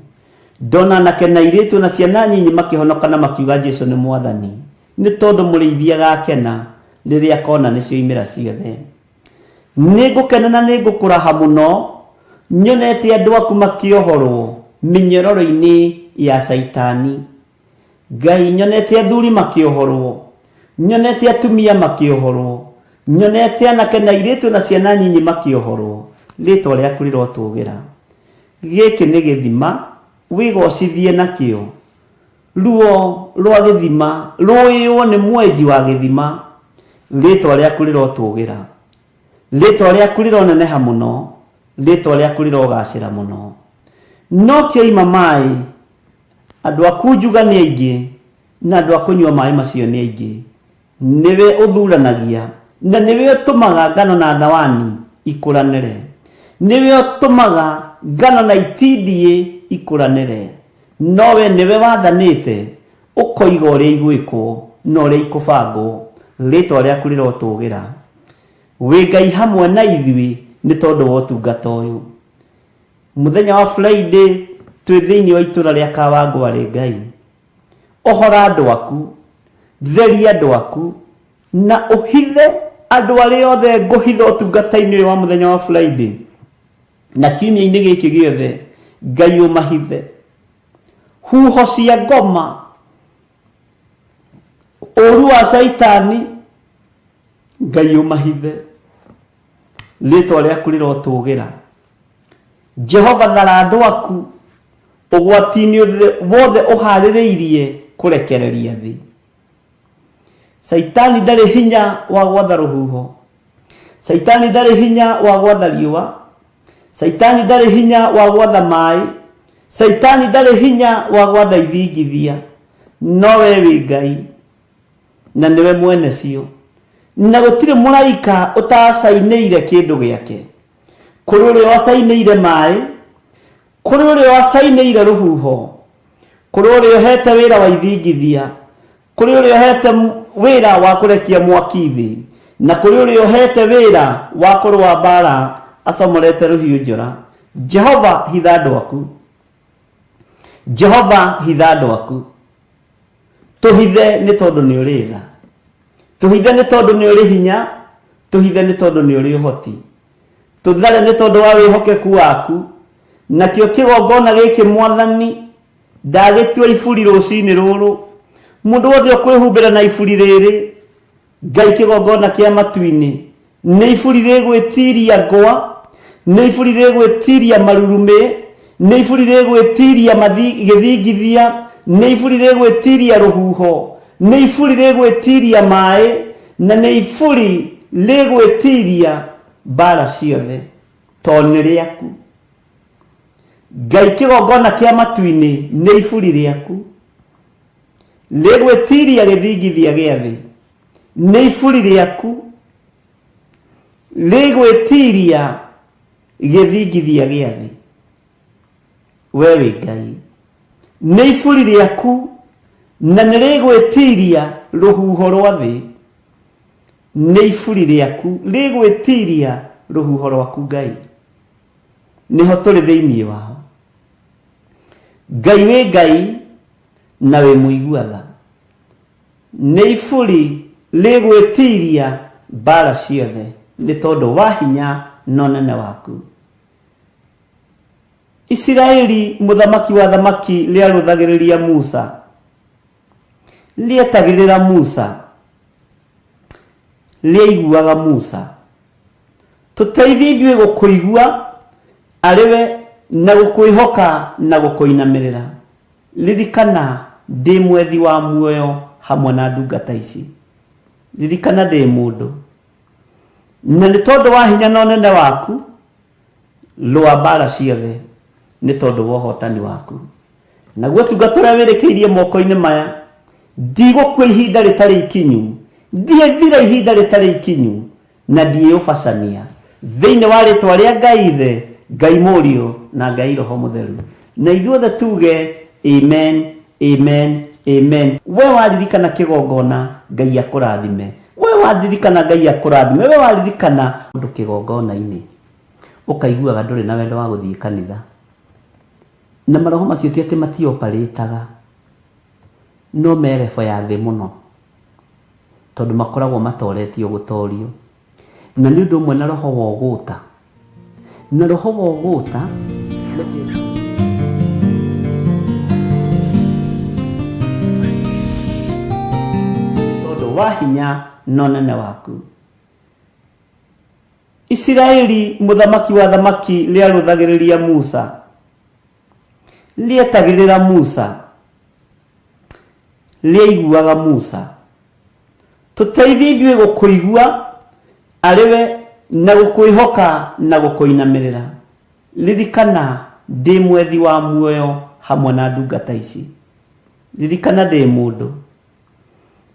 Speaker 3: Ndona anake na airĩtu na ciana nyinyi makĩhonoka na makiuga Jesu nĩ Mwathani. Nĩ tondũ mũrĩithi agakena rĩrĩa akona nĩ cioimĩra ciothe. Nĩngũkena na nĩngũkũraha mũno nyonete andũ aku makĩohorwo mĩnyororo-inĩ ya Caitani. Ngai, nyonete athuri makĩohorwo, nyonete atumia makĩohorwo, nyonete anake na airĩtu na ciana nyinyi makĩohorwo. Rĩtwa rĩaku rĩrotũgĩra. Gĩkĩ nĩ gĩthima, wĩgocithie nakĩo. Ruo rwa gĩthima rũĩywo nĩ mwenji wa gĩthima. Rĩtwa rĩaku rĩrotũgĩra. Rĩtwa rĩaku rĩroneneha mũno, rĩtwa rĩaku rĩrogacĩra mũno. No kĩoima maĩ Andũ a kunjuga nĩ aingĩ, na andũ a kũnyua maĩ macio nĩ aingĩ. Nĩwe ũthuranagia, na nĩwe ũtũmaga ngano na thawani ikũranĩre. Nĩwe ũtũmaga ngano na itindiĩ ikũranĩre. No we nĩwe wathanĩte, ũkoiga ũrĩa igwĩkwo na ũrĩa ikũbangwo. Rĩĩtwa rĩaku rĩrotũũgĩra. Wĩ Ngai hamwe na ithuĩ nĩ tondũ wa ũtungata ũyũ. Mũthenya wa Friday twĩ thĩinĩ wa itũra rĩa Kawangware Ngai ohora andũ aku, theria andũ aku na ũhithe andũ arĩa othe ngũhitha ũtungata-inĩ ũyũ wa mũthenya wa Friday na kiumia-inĩ gĩkĩ gĩothe Ngai ũmahithe huho cia ngoma ũru wa caitani Ngai ũmahithe rĩtwa rĩaku rĩrotũgĩra Jehova thara andũ aku ũgwati-inĩ wothe ũharĩrĩirie kũrekereria thĩ. Caitani ndarĩ hinya wa gwatha rũhuho. Caitani ndarĩ hinya wa gwatha riũa. Caitani ndarĩ hinya wa gwatha maĩ. Caitani ndarĩ hinya wa gwatha ithingithia. No we wĩ Ngai na nĩwe mwene cio. Na gũtirĩ mũraika ũtacainĩire kĩndũ gĩake. Kũrĩ ũrĩa wacainĩire maĩ, kũrĩ ũrĩa wacainĩire rũhuho, kũrĩ ũrĩa ũhete wĩra wa ithingithia, kũrĩ ũrĩa ũhete wĩra wa kũrekia mwaki thĩ, na kũrĩ ũrĩa ũhete wĩra wa kũrũa mbaara acomorete rũhiũ njora. Jehova, hitha andũ aku. Jehova, hitha andũ aku. Tũhithe nĩ tondũ nĩ ũrĩ tha. Tũhithe nĩ tondũ nĩ ũrĩ hinya. Tũhithe nĩ tondũ nĩ ũrĩ ũhoti. Tũthare nĩ tondũ wa wĩhokeku waku. Nakĩo kĩgongona gĩkĩ Mwathani, ndagĩtua iburi rũcinĩ rũrũ. Mũndũ wothe ũkwĩhumbĩra na iburi rĩrĩ, Ngai kĩgongona kĩa matu-inĩ, nĩ iburi rĩgwĩtiria ngwa, nĩ iburi rĩgwĩtiria marurumĩ, nĩ iburi rĩgwĩtiria gĩthingithia, nĩ iburi rĩgwĩtiria rũhuho, nĩ iburi rĩgwĩtiria maĩ, na nĩ iburi rĩgwĩtiria mbara ciothe, tondũ nĩ rĩaku. Ngai kĩgongona kĩa matu-inĩ nĩ iburi rĩaku. Rĩgwĩtiria gĩthingithia gĩa thĩ nĩ iburi rĩaku, rĩgwĩtiria gĩthingithia gĩa thĩ. We wĩ Ngai, nĩ iburi rĩaku na nĩ rĩgwĩtiria rũhuho rwa thĩ. Nĩ iburi rĩaku rĩgwĩtiria rũhuho rwaku Ngai, nĩho tũrĩ thĩinĩ wao. Ngai wĩ Ngai na wĩ mũigua tha. Nĩ iburi rĩgwĩtiria mbara ciothe nĩ tondũ wa hinya na ũnene waku. Isiraeli mũthamaki wa thamaki rĩarũthagĩrĩria Musa, rĩetagĩrĩra Musa, rĩaiguaga Musa. Tũteithie ithuĩ gũkũigua arĩ we na gũkwĩhoka na gũkũinamĩrĩra. Ririkana ndĩ mwethi wa muoyo hamwe na ndungata ici. Ririkana ndĩ mũndũ. Na nĩ tondũ wa hinya na ũnene waku, rũa mbara ciothe nĩ tondũ wa ũhotani waku. Naguo ũtungata ũrĩa wĩrĩkĩirie moko-inĩ maya, ndigũkua ihinda rĩtarĩ ikinyu, ndiĩthira ihinda rĩtarĩ ikinyu, na ndiĩũbacania. Thĩinĩ wa rĩtwa rĩa Ngai Ithe, Ngai Mũriũ, na Ngai Roho Mũtheru. Na ithuothe tuge amen, amen, amen. We waririkana kĩgongona, Ngai akũrathime. We waririkana Ngai akũrathime. We waririkana ũndũ kĩgongona-inĩ, ũkaiguaga ndũrĩ na wendo wa gũthiĩ kanitha. Na maroho macio ti atĩ matioparĩtaga, no me level ya thĩ mũno, tondũ makoragwo matoretio gũtorio. Na nĩ ũndũ ũmwe na roho wa ũgũta. Na roho wa ũgũta, reke tondũ wa hinya na ũnene waku. Isiraeli mũthamaki wa thamaki rĩarũthagĩrĩria Musa, rĩetagĩrĩra Musa, rĩaiguaga Musa. Tũteithie ithuĩ gũkũigua arĩ we na gũkwĩhoka na gũkũinamĩrĩra. Ririkana ndĩ mwethi wa muoyo hamwe na ndungata ici. Ririkana ndĩ mũndũ.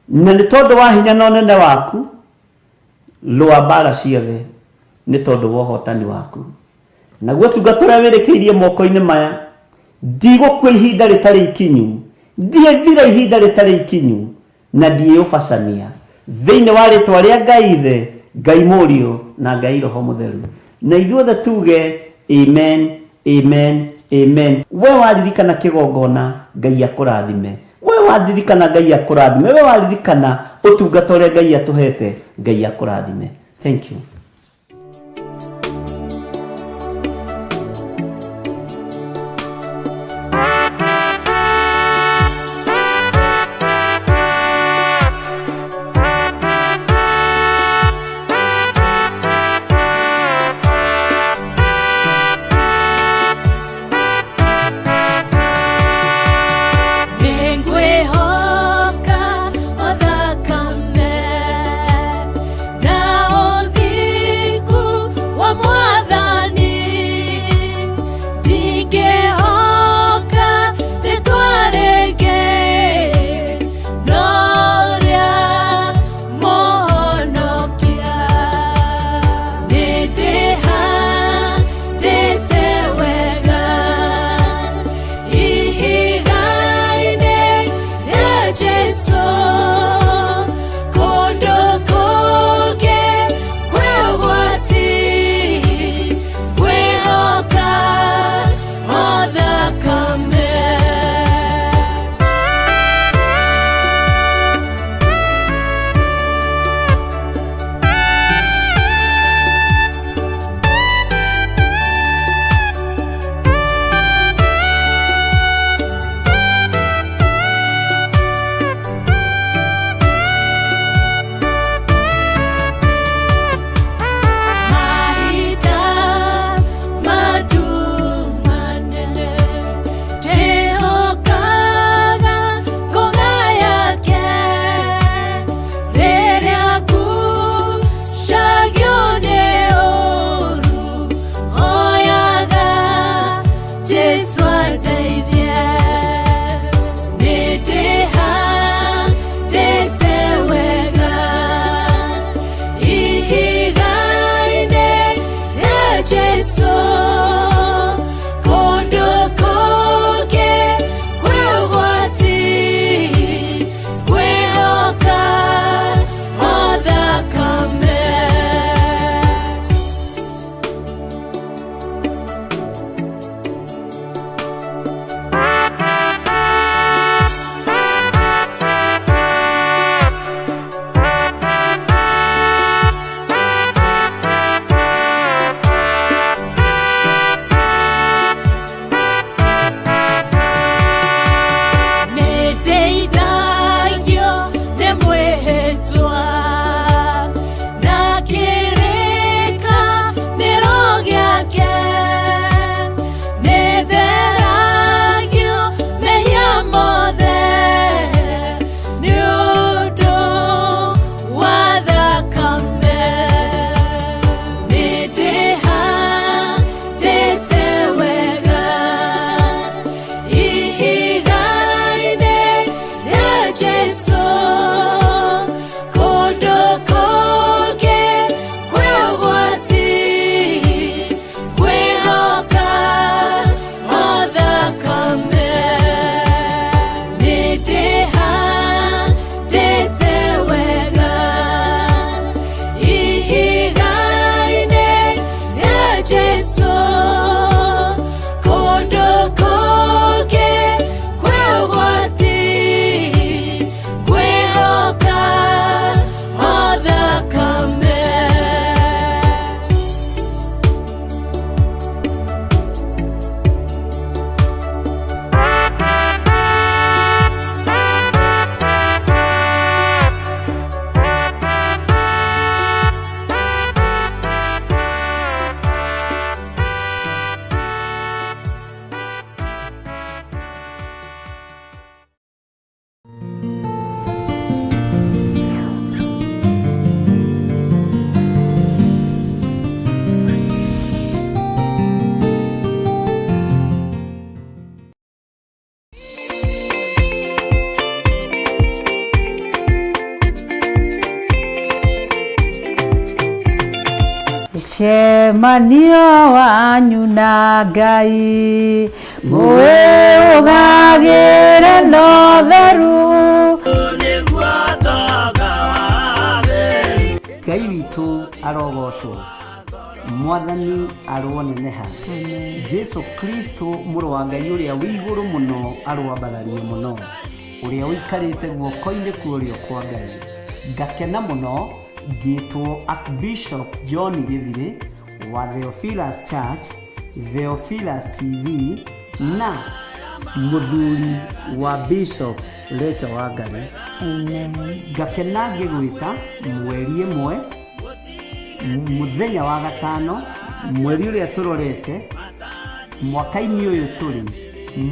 Speaker 3: Na nĩ tondũ wa hinya na ũnene waku, rũa mbara ciothe nĩ tondũ wa ũhotani waku. Naguo ũtungata ũrĩa wĩrĩkĩirie moko-inĩ maya, ndigũkua ihinda rĩtarĩ ikinyu, ndiĩthira ihinda rĩtarĩ ikinyu, na ndiĩũbacania. Thĩinĩ wa rĩtwa rĩa Ngai Ithe, Ngai Mũriũ, na Ngai Roho Mũtheru. Na ithuothe tuge amen, amen, amen. We waririkana kĩgongona, Ngai akũrathime. We waririkana Ngai akũrathime. We waririkana ũtungata ũrĩa Ngai atũhete, Ngai akũrathime. Thank you.
Speaker 5: Nĩngwĩhoka o thakame na ũthingu.
Speaker 2: Mũcemanio wanyu na Ngai mũwĩũgagĩre na ũtheru.
Speaker 4: Nĩguo tonga wa theru.
Speaker 3: Ngai witũ arogocwo, Mwathani aroneneha, Jesu Kristo mũrũ wa Ngai ũrĩa wĩ igũrũ mũno aroambarario mũno, ũrĩa ũikarĩte guoko-inĩ kwa ũrĩo kwa Ngai. Ngakena mũno ngĩtwo Archbishop John Gĩthirĩ wa Theophilus Church, Theophilus TV na mũthuri wa Bishop Rachel Wangari.
Speaker 2: Amen.
Speaker 3: Ngakena ngĩgwĩta mweri ĩmwe mũthenya wa gatano mweri ũrĩa tũrorete mwaka-inĩ ũyũ tũrĩ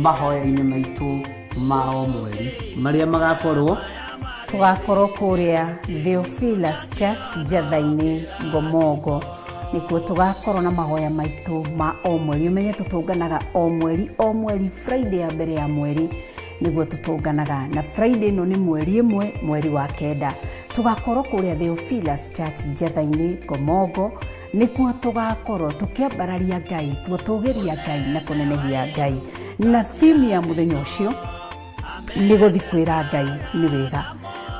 Speaker 3: mahoya-inĩ maitũ ma o mweri marĩa magakorwo
Speaker 2: Tũgakorwo kũrĩa Theophilus Church Njatha-inĩ Ngomongo, nĩkuo tũgakorwo na mahoya maitũ ma o mweri. Ũmenye tũtũnganaga o mweri o mweri Friday ya mbere ya mweri nĩguo tũtũnganaga, na Friday ĩno nĩ mweri ĩmwe mweri wa kenda. Tũgakorwo kũrĩa Theophilus Church Njatha-inĩ Ngomongo, nĩkuo tũgakorwo tũkĩambararia Ngai, tũgũtũgĩria Ngai na kũnenehia Ngai. Na theme ya mũthenya ũcio nĩ gũthi kwĩra Ngai nĩ wega,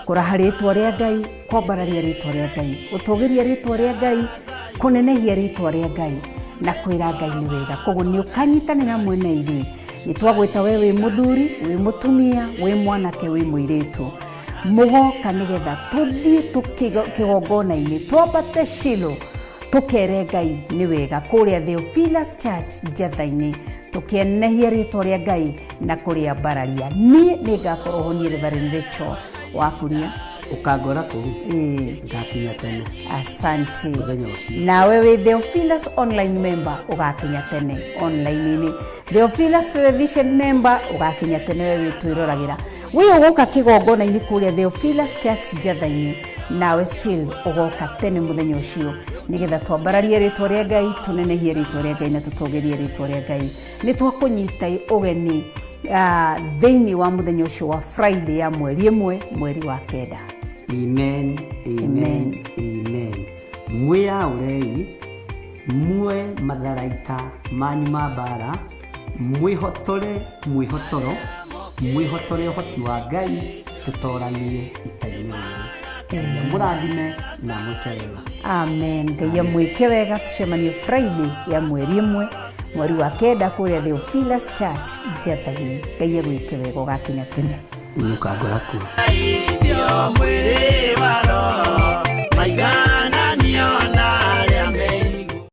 Speaker 2: kũraha rĩtwa rĩa Ngai, kwambararia rĩtwa rĩa Ngai, gũtũgĩria rĩtwa rĩa Ngai, kũnenehia rĩtwa rĩa Ngai na kwĩra Ngai nĩ wega. Koguo nĩ ũkanyitanĩra hamwe na ithuĩ, nĩ twagwĩta we wĩ mũthuri, wĩ mũtumia, wĩ mwanake, wĩ mũirĩtu, mũgoka nĩgetha tũthiĩ kĩgongona-inĩ, twambate Shilo tũkere Ngai nĩ wega kũrĩa Theophilus Church Njatha-inĩ, tũkĩenehia rĩtwa rĩa Ngai na kũrĩambararia. Niĩ nĩ ngakorwo ho niĩ Reverend Rachel Wakuria.
Speaker 3: Ũkangora kũu.
Speaker 2: Ĩĩ.
Speaker 3: Ngakinya tene.
Speaker 2: Asante.
Speaker 3: Mũthenya ũcio.
Speaker 2: Nawe wĩ Theophilus online member ũgakinya tene online-inĩ. Theophilus television member ũgakinya tene we wĩ twĩroragĩra. Wĩ ũgũka kĩgongona-inĩ kũrĩa Theophilus Church Njatha-inĩ, nawe still ũgoka tene mũthenya ũcio nĩgetha twambararie rĩtwa rĩa Ngai, tũnenehie rĩtwa rĩa Ngai na tũtũgĩrie rĩtwa rĩa Ngai. Nĩ twakũnyita ũgeni thĩinĩ wa mũthenya ũcio wa Friday ya mweri ĩmwe mweri wa kenda.
Speaker 3: Amen, amen, amen. Mwĩyaũrei muoe matharaita manyu ma mbara, mwĩhotore mwĩhotoro, mwĩhotore ũhoti wa Ngai, tũtoranie ita-inĩ rĩrĩ. Ngai amũrathime na amwĩke wega.
Speaker 2: Amen. Ngai amwĩke wega. Tũcemanie Friday ya mweri ĩmwe mweri wa kenda kũrĩa Theophilus Church Njatha-inĩ. Ngai agwĩke wega ũgakinya tene.
Speaker 3: Nĩũkangora kuo.
Speaker 4: Aithio mwĩrĩ wa roho, maigananio na arĩa me igũrũ.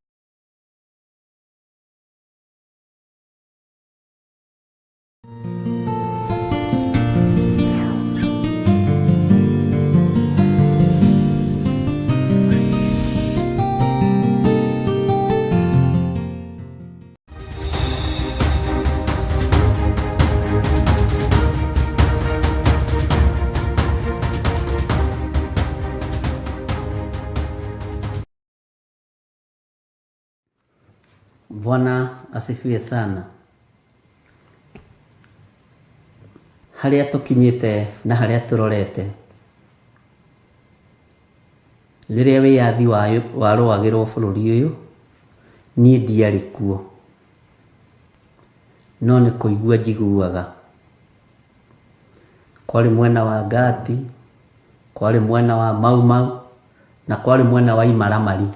Speaker 3: Bwana asifiwe sana. Harĩa tũkinyĩte na harĩa tũrorete, rĩrĩa wĩyathi warũagĩrwo bũrũri ũyũ, niĩ ndiarĩ kuo, no nĩ kũigua njiguaga. Kwarĩ mwena wa Ngati, kwarĩ mwena wa Mau Mau, na kwarĩ mwena wa Imaramari.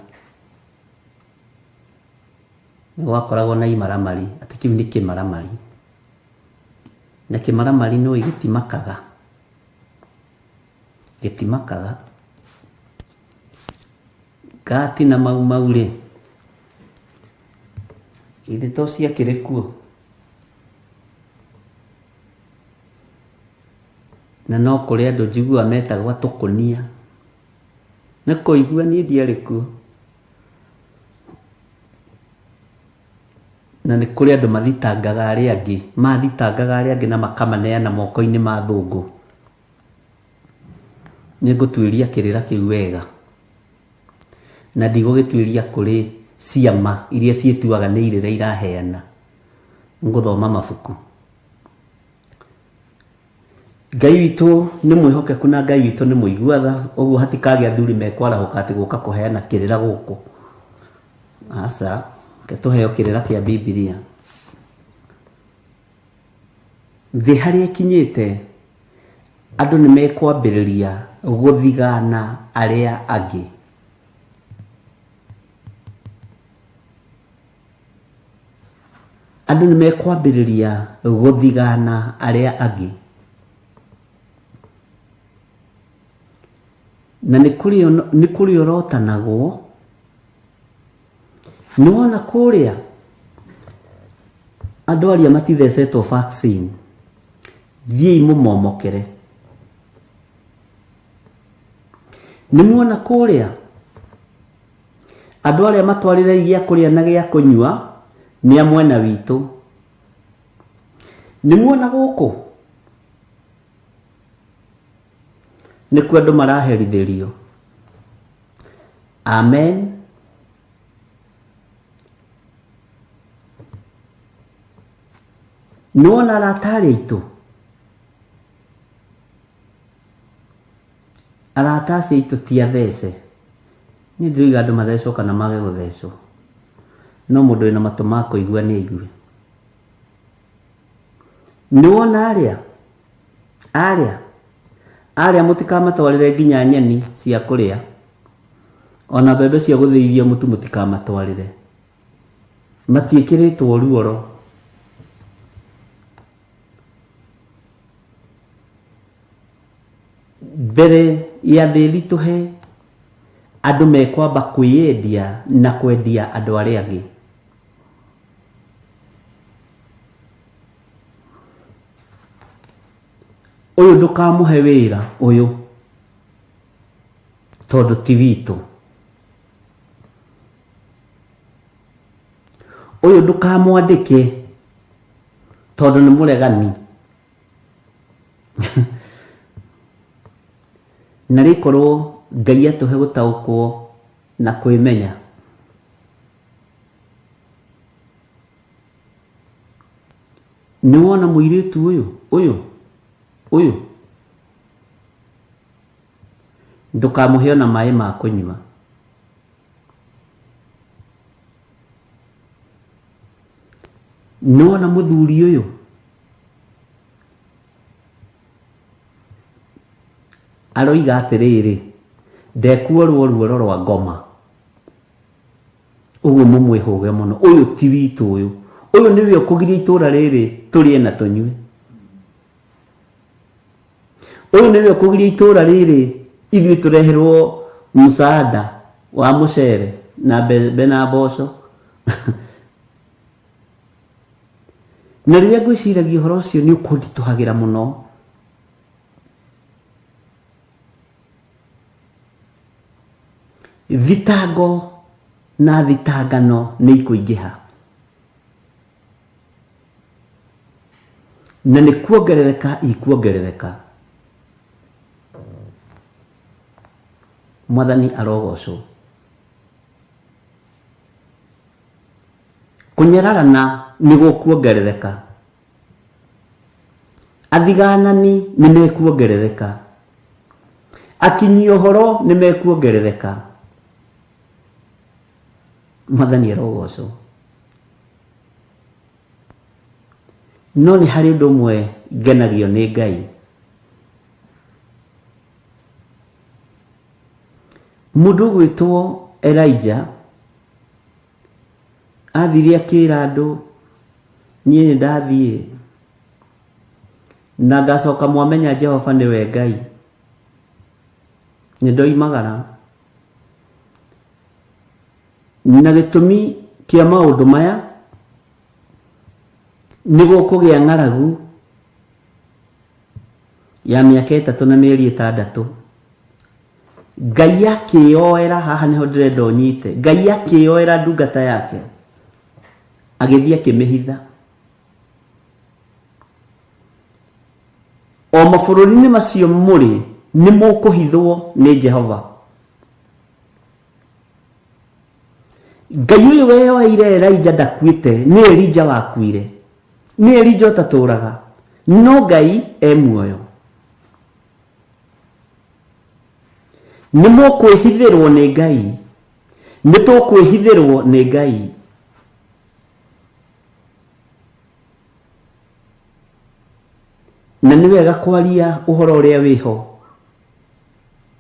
Speaker 3: Nĩ gwakoragwo na imaramari, atĩ kĩu nĩ kĩmaramari. Na kĩmaramari nĩ ũĩ gĩtimakaga. Gĩtimakaga. Ngati na Mau Mau rĩ, githĩ to ciakĩrĩ kuo? Na no kũrĩ andũ njiguaga metagwo atũkũnia. Nĩ kũigua niĩ ndiarĩ kuo. Na nĩ kũrĩ andũ mathitangaga arĩa angĩ, mathitangaga arĩa angĩ na makamaneana moko-inĩ ma athũngũ. Nĩ ngũtuĩria kĩrĩra kĩu wega. Na ndigũgĩtuĩria kũrĩ ciama iria ciĩtuaga nĩ irĩra iraheana. Ngũthoma mabuku. Ngai witũ nĩ mwĩhokeku na Ngai witũ nĩ mũigua tha, ũguo hatikagĩa athuri mekwarahũka atĩ gũka kũheana kĩrĩra gũkũ. Aca, reke tũheo kĩrĩra kĩa Bibilia. Thĩ harĩa ĩkinyĩte, andũ nĩ mekwambĩrĩria gũthigana arĩa angĩ. Andũ nĩ mekwambĩrĩria gũthigana arĩa angĩ. Na nĩ kũrĩorotanagwo. Nĩ wona kũrĩa andũ arĩa matithecetwo vaccine, thiĩi mũmomokere. Nĩ muona kũrĩa andũ arĩa matwarĩrei gĩa kũrĩa na gĩa kũnyua nĩ a mwena witũ. Nĩ muona gũkũ nĩkuo andũ maraherithĩrio. Amen. Nĩ wona arata arĩa aitũ? Arata acio aitũ ti athece. Niĩ ndiroiga andũ mathecwo kana mage gũthecwo. No mũndũ wĩna matũ ma kũigua nĩ aigue. Nĩ wona arĩa? Arĩa? Arĩa mũtikamatwarĩre nginya nyeni cia kũrĩa. Ona mbembe cia gũthĩithia mũtu mũtikamatwarĩre. Matiĩkĩrĩtwo ruoro. Mbere ya thĩ ĩritũhe, andũ mekwamba kwĩyendia na kwendia andũ arĩa angĩ. Ũyũ ndũkamũhe wĩra ũyũ tondũ ti witũ. Ũyũ ndũkamwandĩke tondũ nĩ mũregani. Na rĩkorwo Ngai atũhe gũtaũkwo na kwĩmenya. Nĩ wona mũirĩtu ũyũ ũyũ ũyũ ndũkamũhe ona maĩ ma kũnyua. Nĩ wona mũthuri ũyũ aroiga atĩrĩrĩ, ndekuorwo ruoro rwa ngoma. Ũguo mũmwĩhũge mũno. Ũyũ ti witũ ũyũ. Ũyũ nĩwe ũkũgiria itũra rĩrĩ tũrĩe na tũnyue. Ũyũ nĩwe ũkũgiria itũra rĩrĩ ithuĩ tũreherwo msaada wa mũcere na mbembe na mboco. Na rĩrĩa ngwĩciragia ũhoro ũcio nĩ ũkũnditũhagĩra mũno. Thitango na thitangano nĩ ikũingĩha. Na nĩ kuongerereka ikuongerereka. Mwathani arogocwo. Kũnyararana nĩ gũkuongerereka. Athiganani nĩ mekuongerereka. Akinyi ũhoro nĩ mekuongerereka. Mwathani arogocwo. No nĩ harĩ ũndũ ũmwe ngenagio nĩ Ngai. Mũndũ ũgwĩtwo Elijah Athire akĩra andũ, niĩ nĩ ndathiĩ, na ngacoka mwamenya Jehova nĩwe Ngai. Nĩ ndoimagara. Na gĩtũmi kĩa maũndũ maya, nĩ gũkũgĩa ng'aragu ya mĩaka ĩtatũ na mĩeri ĩtandatũ. Ngai akĩyoera, haha nĩho ndĩrenda ũnyite, Ngai akĩyoera ndungata yake, agĩthiĩ akĩmĩhitha. O mabũrũri-inĩ macio mũrĩ, nĩ mũkũhithwo nĩ Jehova. Ngai ũyũ weyoeire Elija ndakuĩte, nĩ Elija wakuire. Nĩ Elija ũtatũraga, no Ngai e muoyo. Nĩ mũkwĩhithĩrwo nĩ Ngai, Nĩ tũkwĩhithĩrwo nĩ Ngai. Na nĩ wega kwaria ũhoro ũrĩa wĩho,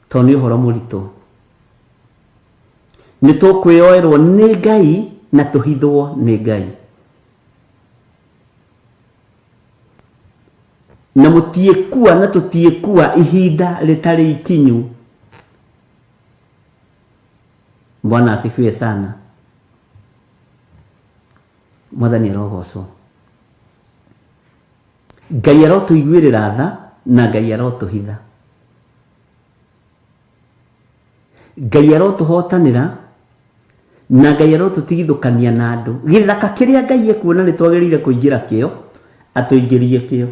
Speaker 3: tondũ nĩ ũhoro mũritũ. Nĩ tũkwĩyoerwo nĩ Ngai na tũhithwo nĩ Ngai. Na mũtiĩkua na tũtiĩkua ihinda rĩtarĩ ikinyu. Bwana asifiwe sana. Mwathani arogocwo. Ngai arotũiguĩrĩra tha na Ngai arotũhitha. Ngai arotũhotanĩra na Ngai arotũtigithũkania na andũ. Gĩthaka kĩrĩa Ngai ekuona nĩ twagĩrĩire kũingĩra kĩo, atũingĩrie kĩo.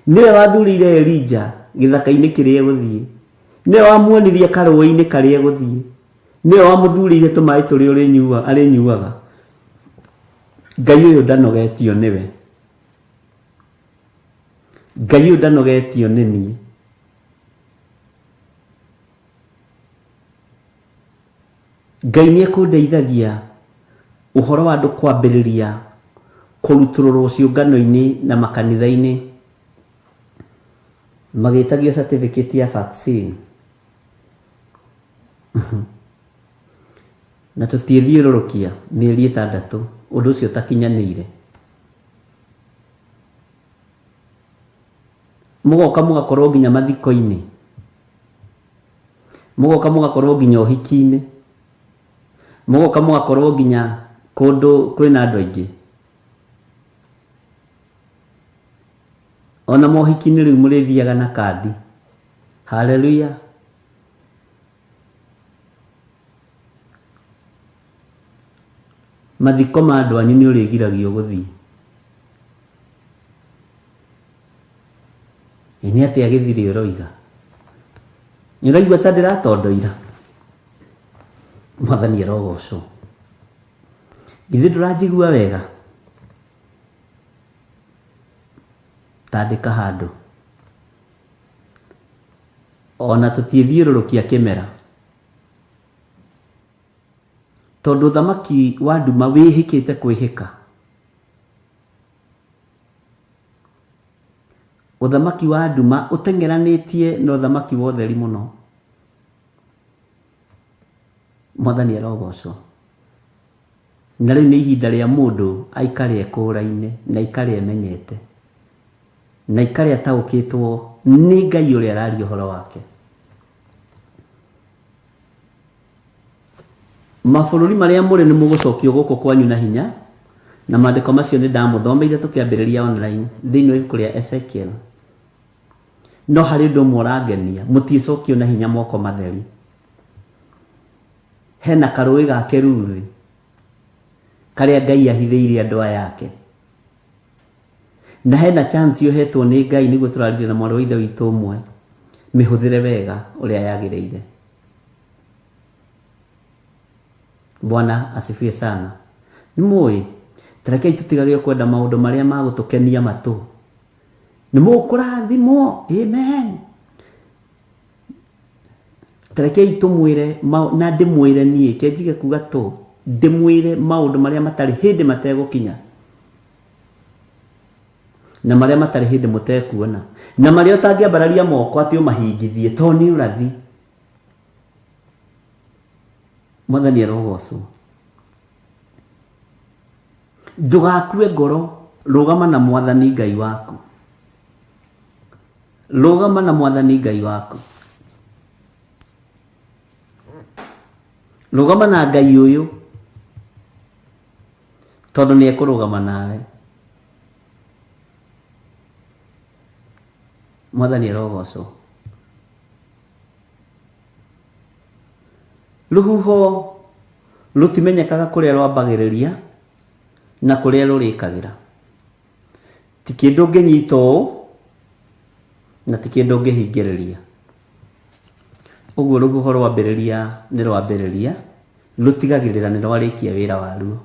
Speaker 3: Nĩwe wathurĩire Elija gĩthaka-inĩ kĩrĩa egũthiĩ. Nĩwe wamuonirie karũĩ-inĩ karĩa egũthiĩ. Nĩwe wamũthurĩire tũmaĩ tũrĩa arĩnyuaga. Ngai ũyũ ndanogetio nĩwe. Ngai ũyũ ndanogetio nĩ niĩ. Ngai nĩ ekũndeithagia ũhoro wa andũ kwambĩrĩria kũrutũrũrwo ciũngano-inĩ na makanitha-inĩ magĩtagio certificate ya vaccine. Na tũtiĩthiũrũrũkia mĩeri ĩtandatũ ũndũ ũcio ũtakinyanĩire. Mũgoka mũgakorwo nginya mathiko-inĩ. Mũgoka mũgakorwo nginya ũhiki-inĩ. Mũgoka mũgakorwo nginya kũndũ kwĩna andũ aingĩ. Ona mohiki-inĩ rĩu mũrĩthiaga na kandi. Haleluya. Mathiko ma andũ anyu nĩ ũrĩgiragio gũthiĩ. Ĩ nĩ atĩa gĩthirĩ ũroiga? Nĩ ũraigua ta ndĩratondoira? Mwathani arogocwo. Githĩ ndũranjigua wega? Tandĩka handũ. Ona tũtiĩthiũrũrũkia kĩmera. Tondũ ũthamaki wa nduma wĩhĩkĩte kwĩhĩka. Ũthamaki wa nduma ũteng'eranĩtie na ũthamaki wa ũtheri mũno. Mwathani arogocwo. Na rĩu nĩ ihinda rĩa mũndũ aikare ekũraine na aikare emenyete na aikare ataũkĩtwo nĩ Ngai ũrĩa araria ũhoro wake. Mabũrũri marĩa mũrĩ nĩ mũgũcokio gũkũ kwanyu na hinya, na maandĩko macio nĩ ndamũthomeire tũkĩambĩrĩria online thĩinĩ wa ibuku rĩa Ezekiel. No harĩ ũndũ ũmwe ũrangenia, mũtiĩcokio na hinya moko matheri. Hena karũĩ ga Keruthi karĩa Ngai ahithĩire andũ aya ake. Na hena chance ũhetwo nĩ Ngai nĩguo tũrarire na mwarĩ wa ithe witũ ũmwe, mĩhũthĩre wega ũrĩa yagĩrĩire. Bwana asifiwe sana. Nĩ mũĩ, tarekei tũtigage kwenda maũndũ marĩa ma gũtũkenia matũ. Nĩ mũkũrathimwo, amen. Tarekei tũmwĩre na ndĩmwĩre niĩ, ke njige kuga tũ, ndĩmwĩre maũndũ marĩa matarĩ hĩndĩ mategũkinya. Na marĩa matarĩ hĩndĩ mũtekuona. Na marĩa ũtangĩambararia moko atĩ ũmahingithie, tondũ nĩ ũrathi. Mwathani arogocwo. Ndũgakue ngoro, rũgama na Mwathani Ngai waku. Rũgama na Mwathani Ngai waku. Rũgama na Ngai ũyũ, tondũ nĩ ekũrũgama nawe. Mwathani arogocwo. Rũhuho rũtimenyekaga kũrĩa rwambagĩrĩria na kũrĩa rũrĩkagĩra. Ti kĩndũ ũngĩnyita ũũ na ti kĩndũ ũngĩhingĩrĩria. Ũguo rũhuho rwambĩrĩria nĩ rwambĩrĩria, rũtigagĩrĩra nĩ rwarĩkia wĩra waruo.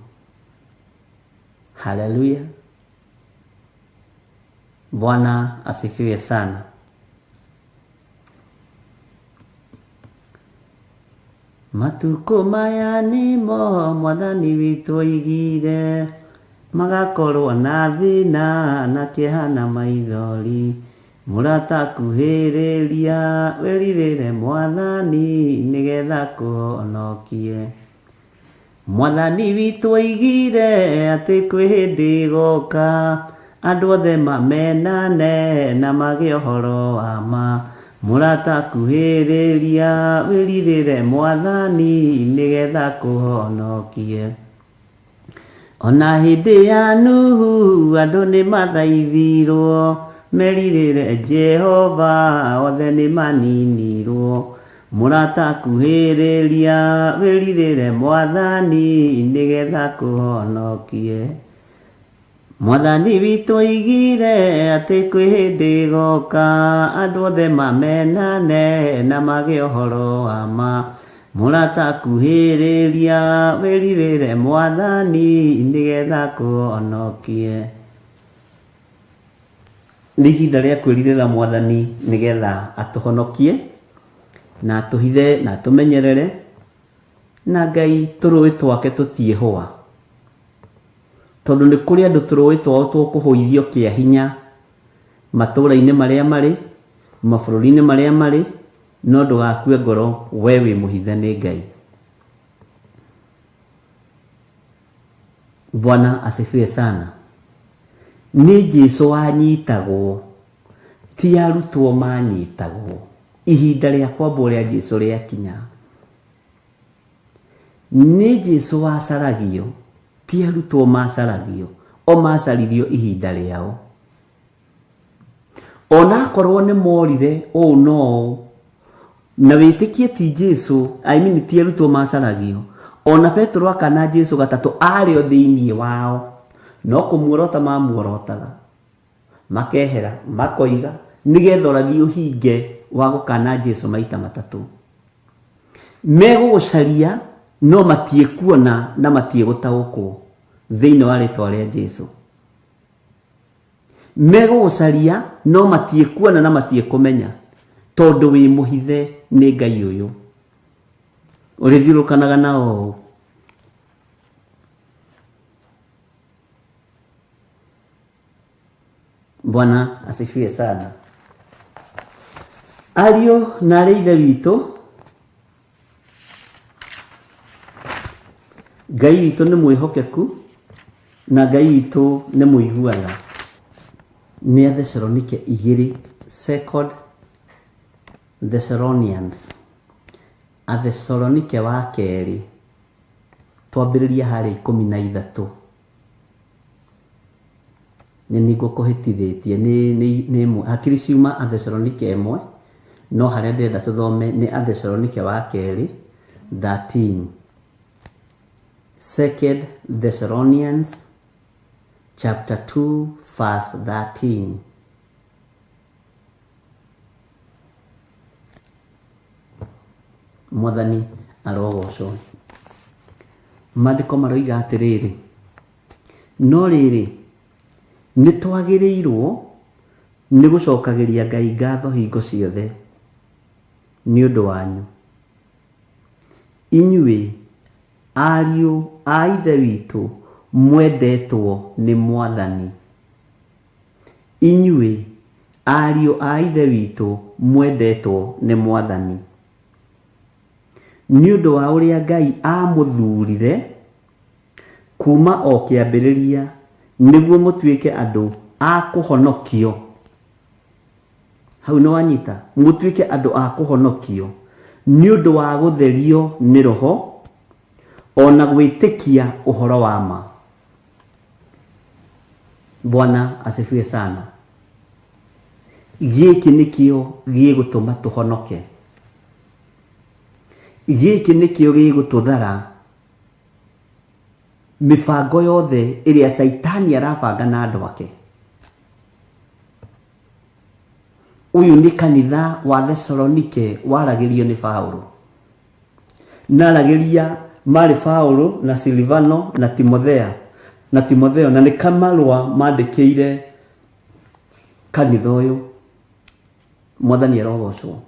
Speaker 3: Haleluya! Bwana asifiwe sana. Matukũ maya nĩmo Mwathani witũ oigire, magakorwo na thĩna na kĩeha na maithori. Mũrata kuhĩrĩria, wĩrirĩre Mwathani, nĩgetha akũhonokie. Mwathani witũ oigire atĩ kwĩ hĩndĩ ĩgoka andũ othe mamenane na magĩe ũhoro wa ma. Mũrata kuhĩrĩria, wĩrirĩre Mwathani, nĩgetha akũhonokie. Ona hĩndĩ ya Nuhu andũ nĩ mathaithirwo merirĩre Jehova, othe nĩ maninirwo. Mũrata kuhĩrĩria, wĩrirĩre Mwathani, nĩgetha akũhonokie. Mwathani witũ oigire atĩ kwĩ hĩndĩ ĩgoka andũ othe mamenane na magĩe ũhoro wa ma. Mũrata kuhĩrĩria, wĩrirĩre Mwathani, nĩgetha akũhonokie. Nĩ ihinda rĩa kwĩrirĩra Mwathani nĩgetha atũhonokie na atũhithe na atũmenyerere, na Ngai tũrũĩ twake tũtiĩhũa. Tondũ nĩ kũrĩ andũ tũrũĩ twao tũkũhũithio kĩa hinya matũũra-inĩ marĩa marĩ, mabũrũri-inĩ marĩa marĩ, no ndũgakue ngoro we wĩ mũhithe nĩ Ngai. Bwana asifiwe sana. Nĩ Jesu wanyitagwo, ti arutwo manyitagwo. Ihinda rĩa kwambwo rĩa Jesu rĩakinya, nĩ Jesu wacaragio, ti arutwo macaragio, o macaririo ihinda rĩao. Ona akorwo nĩ morire ũũ na ũũ, na wĩtĩkie ti Jesu, I mean ti arutwo macaragio, ona Petero akana Jesu gatatũ arĩ o thĩinĩ wao, no kũmuorota mamuorotaga, makehera, makoiga, nĩgetha ũrathi ũhinge wa gũkana Jesu maita matatũ. Megũgũcaria no matiĩkuona na matiĩgũtaũkwo thĩinĩ wa rĩtwa rĩa Jesu. Megũgũcaria no matiĩkuona na matiĩkũmenya, tondũ wĩ mũhithe nĩ Ngai ũyũ ũrĩthiũrũrũkanaga nao ũũ. Bwana asifiwe sana. Ariũ na arĩ ithe witũ, Ngai witũ nĩ mwĩhokeku na Ngai witũ nĩ mũiguaga. Nĩ Athesalonike igĩrĩ, Second Thessalonians, Athesalonike wa kerĩ, twambĩrĩria harĩa 13. Nĩ niĩ ngũkũhĩtithĩtie nĩ nĩ nĩ ĩmwe hakiri ciuma Athesalonike ĩmwe no harĩa ndĩrenda tũthome nĩ Athesalonike wa kerĩ 13 Second Thessalonians chapter 2 verse 13 Mwathani arogocwo. Maandĩko maroiga atĩrĩrĩ, no rĩrĩ, nĩ twagĩrĩirwo nĩ gũcokagĩria Ngai ngatho hingo ciothe nĩ ũndũ wanyu, inyuĩ ariũ a Ithe witũ mwendetwo nĩ Mwathani. Inyuĩ, ariũ a Ithe witũ mwendetwo nĩ Mwathani, nĩ ũndũ wa ũrĩa Ngai aamũthuurire kuuma o kĩambĩrĩria nĩguo mũtuĩke andũ a kũhonokio. Hau nĩ wanyita? Mũtuĩke andũ a kũhonokio nĩ ũndũ wa gũtherio nĩ Roho o na gwĩtĩkia ũhoro wa ma. Bwana asifiwe sana. Gĩkĩ nĩkĩo gĩgũtũma tũhonoke. Gĩkĩ nĩkĩo gĩgũtũthara mĩbango yothe ĩrĩa Caitani arabanga na andũ ake. Ũyũ nĩ kanitha wa Thesalonike waragĩrio nĩ Paulo. Naragĩria marĩ Paulo na Silivano na Timothea na Timotheo na nĩ kamarũa mandĩkĩire kanitha ũyũ. Mwathani arogocwo.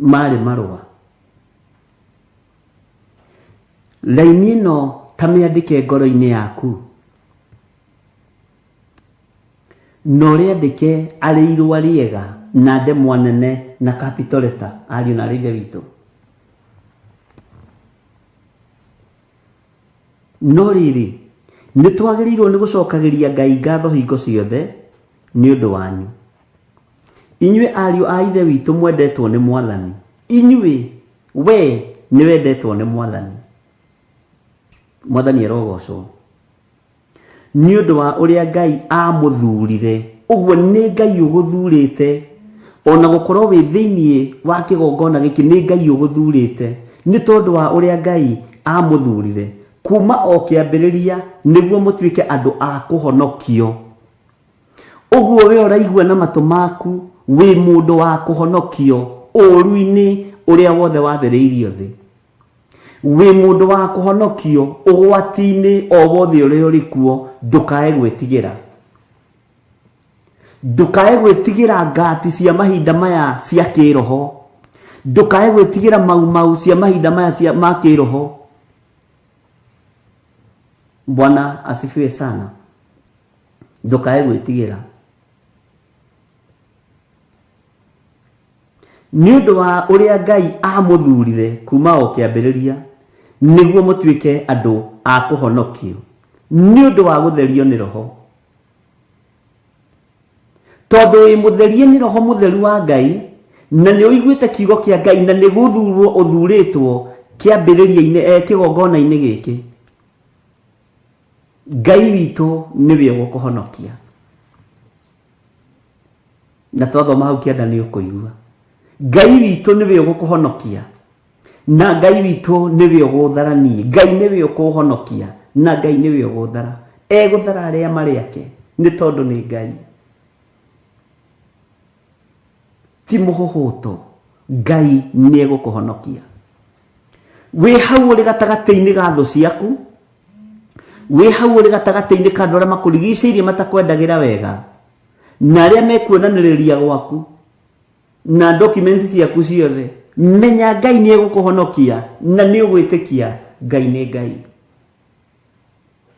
Speaker 3: Marĩ marũa. Raini ĩno ta mĩandĩke ngoro-inĩ yaku, na ũrĩandĩke arĩ irũa rĩega na ndemwa nene na capital letter, ariũ na arĩ ithe witũ. No rĩrĩ, nĩ twagĩrĩirwo nĩ gũcokagĩria Ngai ngatho hingo ciothe nĩ ũndũ wanyu, inyuĩ ariũ a Ithe witũ mwendetwo nĩ Mwathani. Inyuĩ, wee nĩ wendetwo nĩ Mwathani. Mwathani arogocwo nĩ ũndũ wa ũrĩa Ngai amũthurire. Ũguo nĩ Ngai ũgũthurĩte, ona gũkorwo wĩ thĩinĩ wa kĩgongona gĩkĩ nĩ Ngai ũgũthurĩte, nĩ tondũ wa ũrĩa Ngai amũthurire kuma o kĩambĩrĩria nĩguo mũtuĩke andũ a kũhonokio. Ũguo we ũraigua na matũ maku wĩ mũndũ wa kũhonokio ũũru-inĩ ũrĩa wothe wathĩrĩirio thĩ. Wĩ mũndũ wa kũhonokio ũgwati-inĩ o wothe ũrĩa ũrĩ kuo, ndũkae gwĩtigĩra. Ndũkae gwĩtigĩra ngati cia mahinda maya cia kĩroho. Ndũkae gwĩtigĩra mau mau cia mahinda maya cia ma kĩroho. Bwana asifiwe sana. Ndũkae gwĩtigĩra. Nĩ ũndũ wa ũrĩa Ngai aamũthurire kuuma o kĩambĩrĩria nĩguo mũtuĩke andũ a kũhonokio nĩ ũndũ wa gũtherio nĩ Roho. Tondũ wĩ mũtherie nĩ Roho Mũtheru wa Ngai, na nĩ ũiguĩte kiugo kĩa Ngai na nĩ gũthurwo ũthurĩtwo kĩambĩrĩria-inĩ, kĩgongona-inĩ gĩkĩ, Ngai witũ nĩwe ũgũkũhonokia. Na twathoma hau kĩanda nĩ ũkũigua. Ngai witũ nĩwe ũgũkũhonokia, na Ngai witũ nĩwe ũgũthara niĩ. Ngai nĩwe ũkũhonokia, na Ngai nĩwe ũgũthara. Egũthara arĩa marĩ ake, nĩ tondũ nĩ Ngai. Ti mũhũhũto, Ngai nĩ egũkũhonokia. Wĩ hau ũrĩ gatagatĩ-inĩ ga thũ ciaku, wĩ hau ũrĩ gatagatĩ-inĩ ka andũ arĩa makũrigicĩirie matakwendagĩra wega, na arĩa mekuonanĩrĩria gwaku na document ciaku ciothe, menya Ngai nĩ egũkũhonokia na nĩ ũgwĩtĩkia Ngai nĩ Ngai.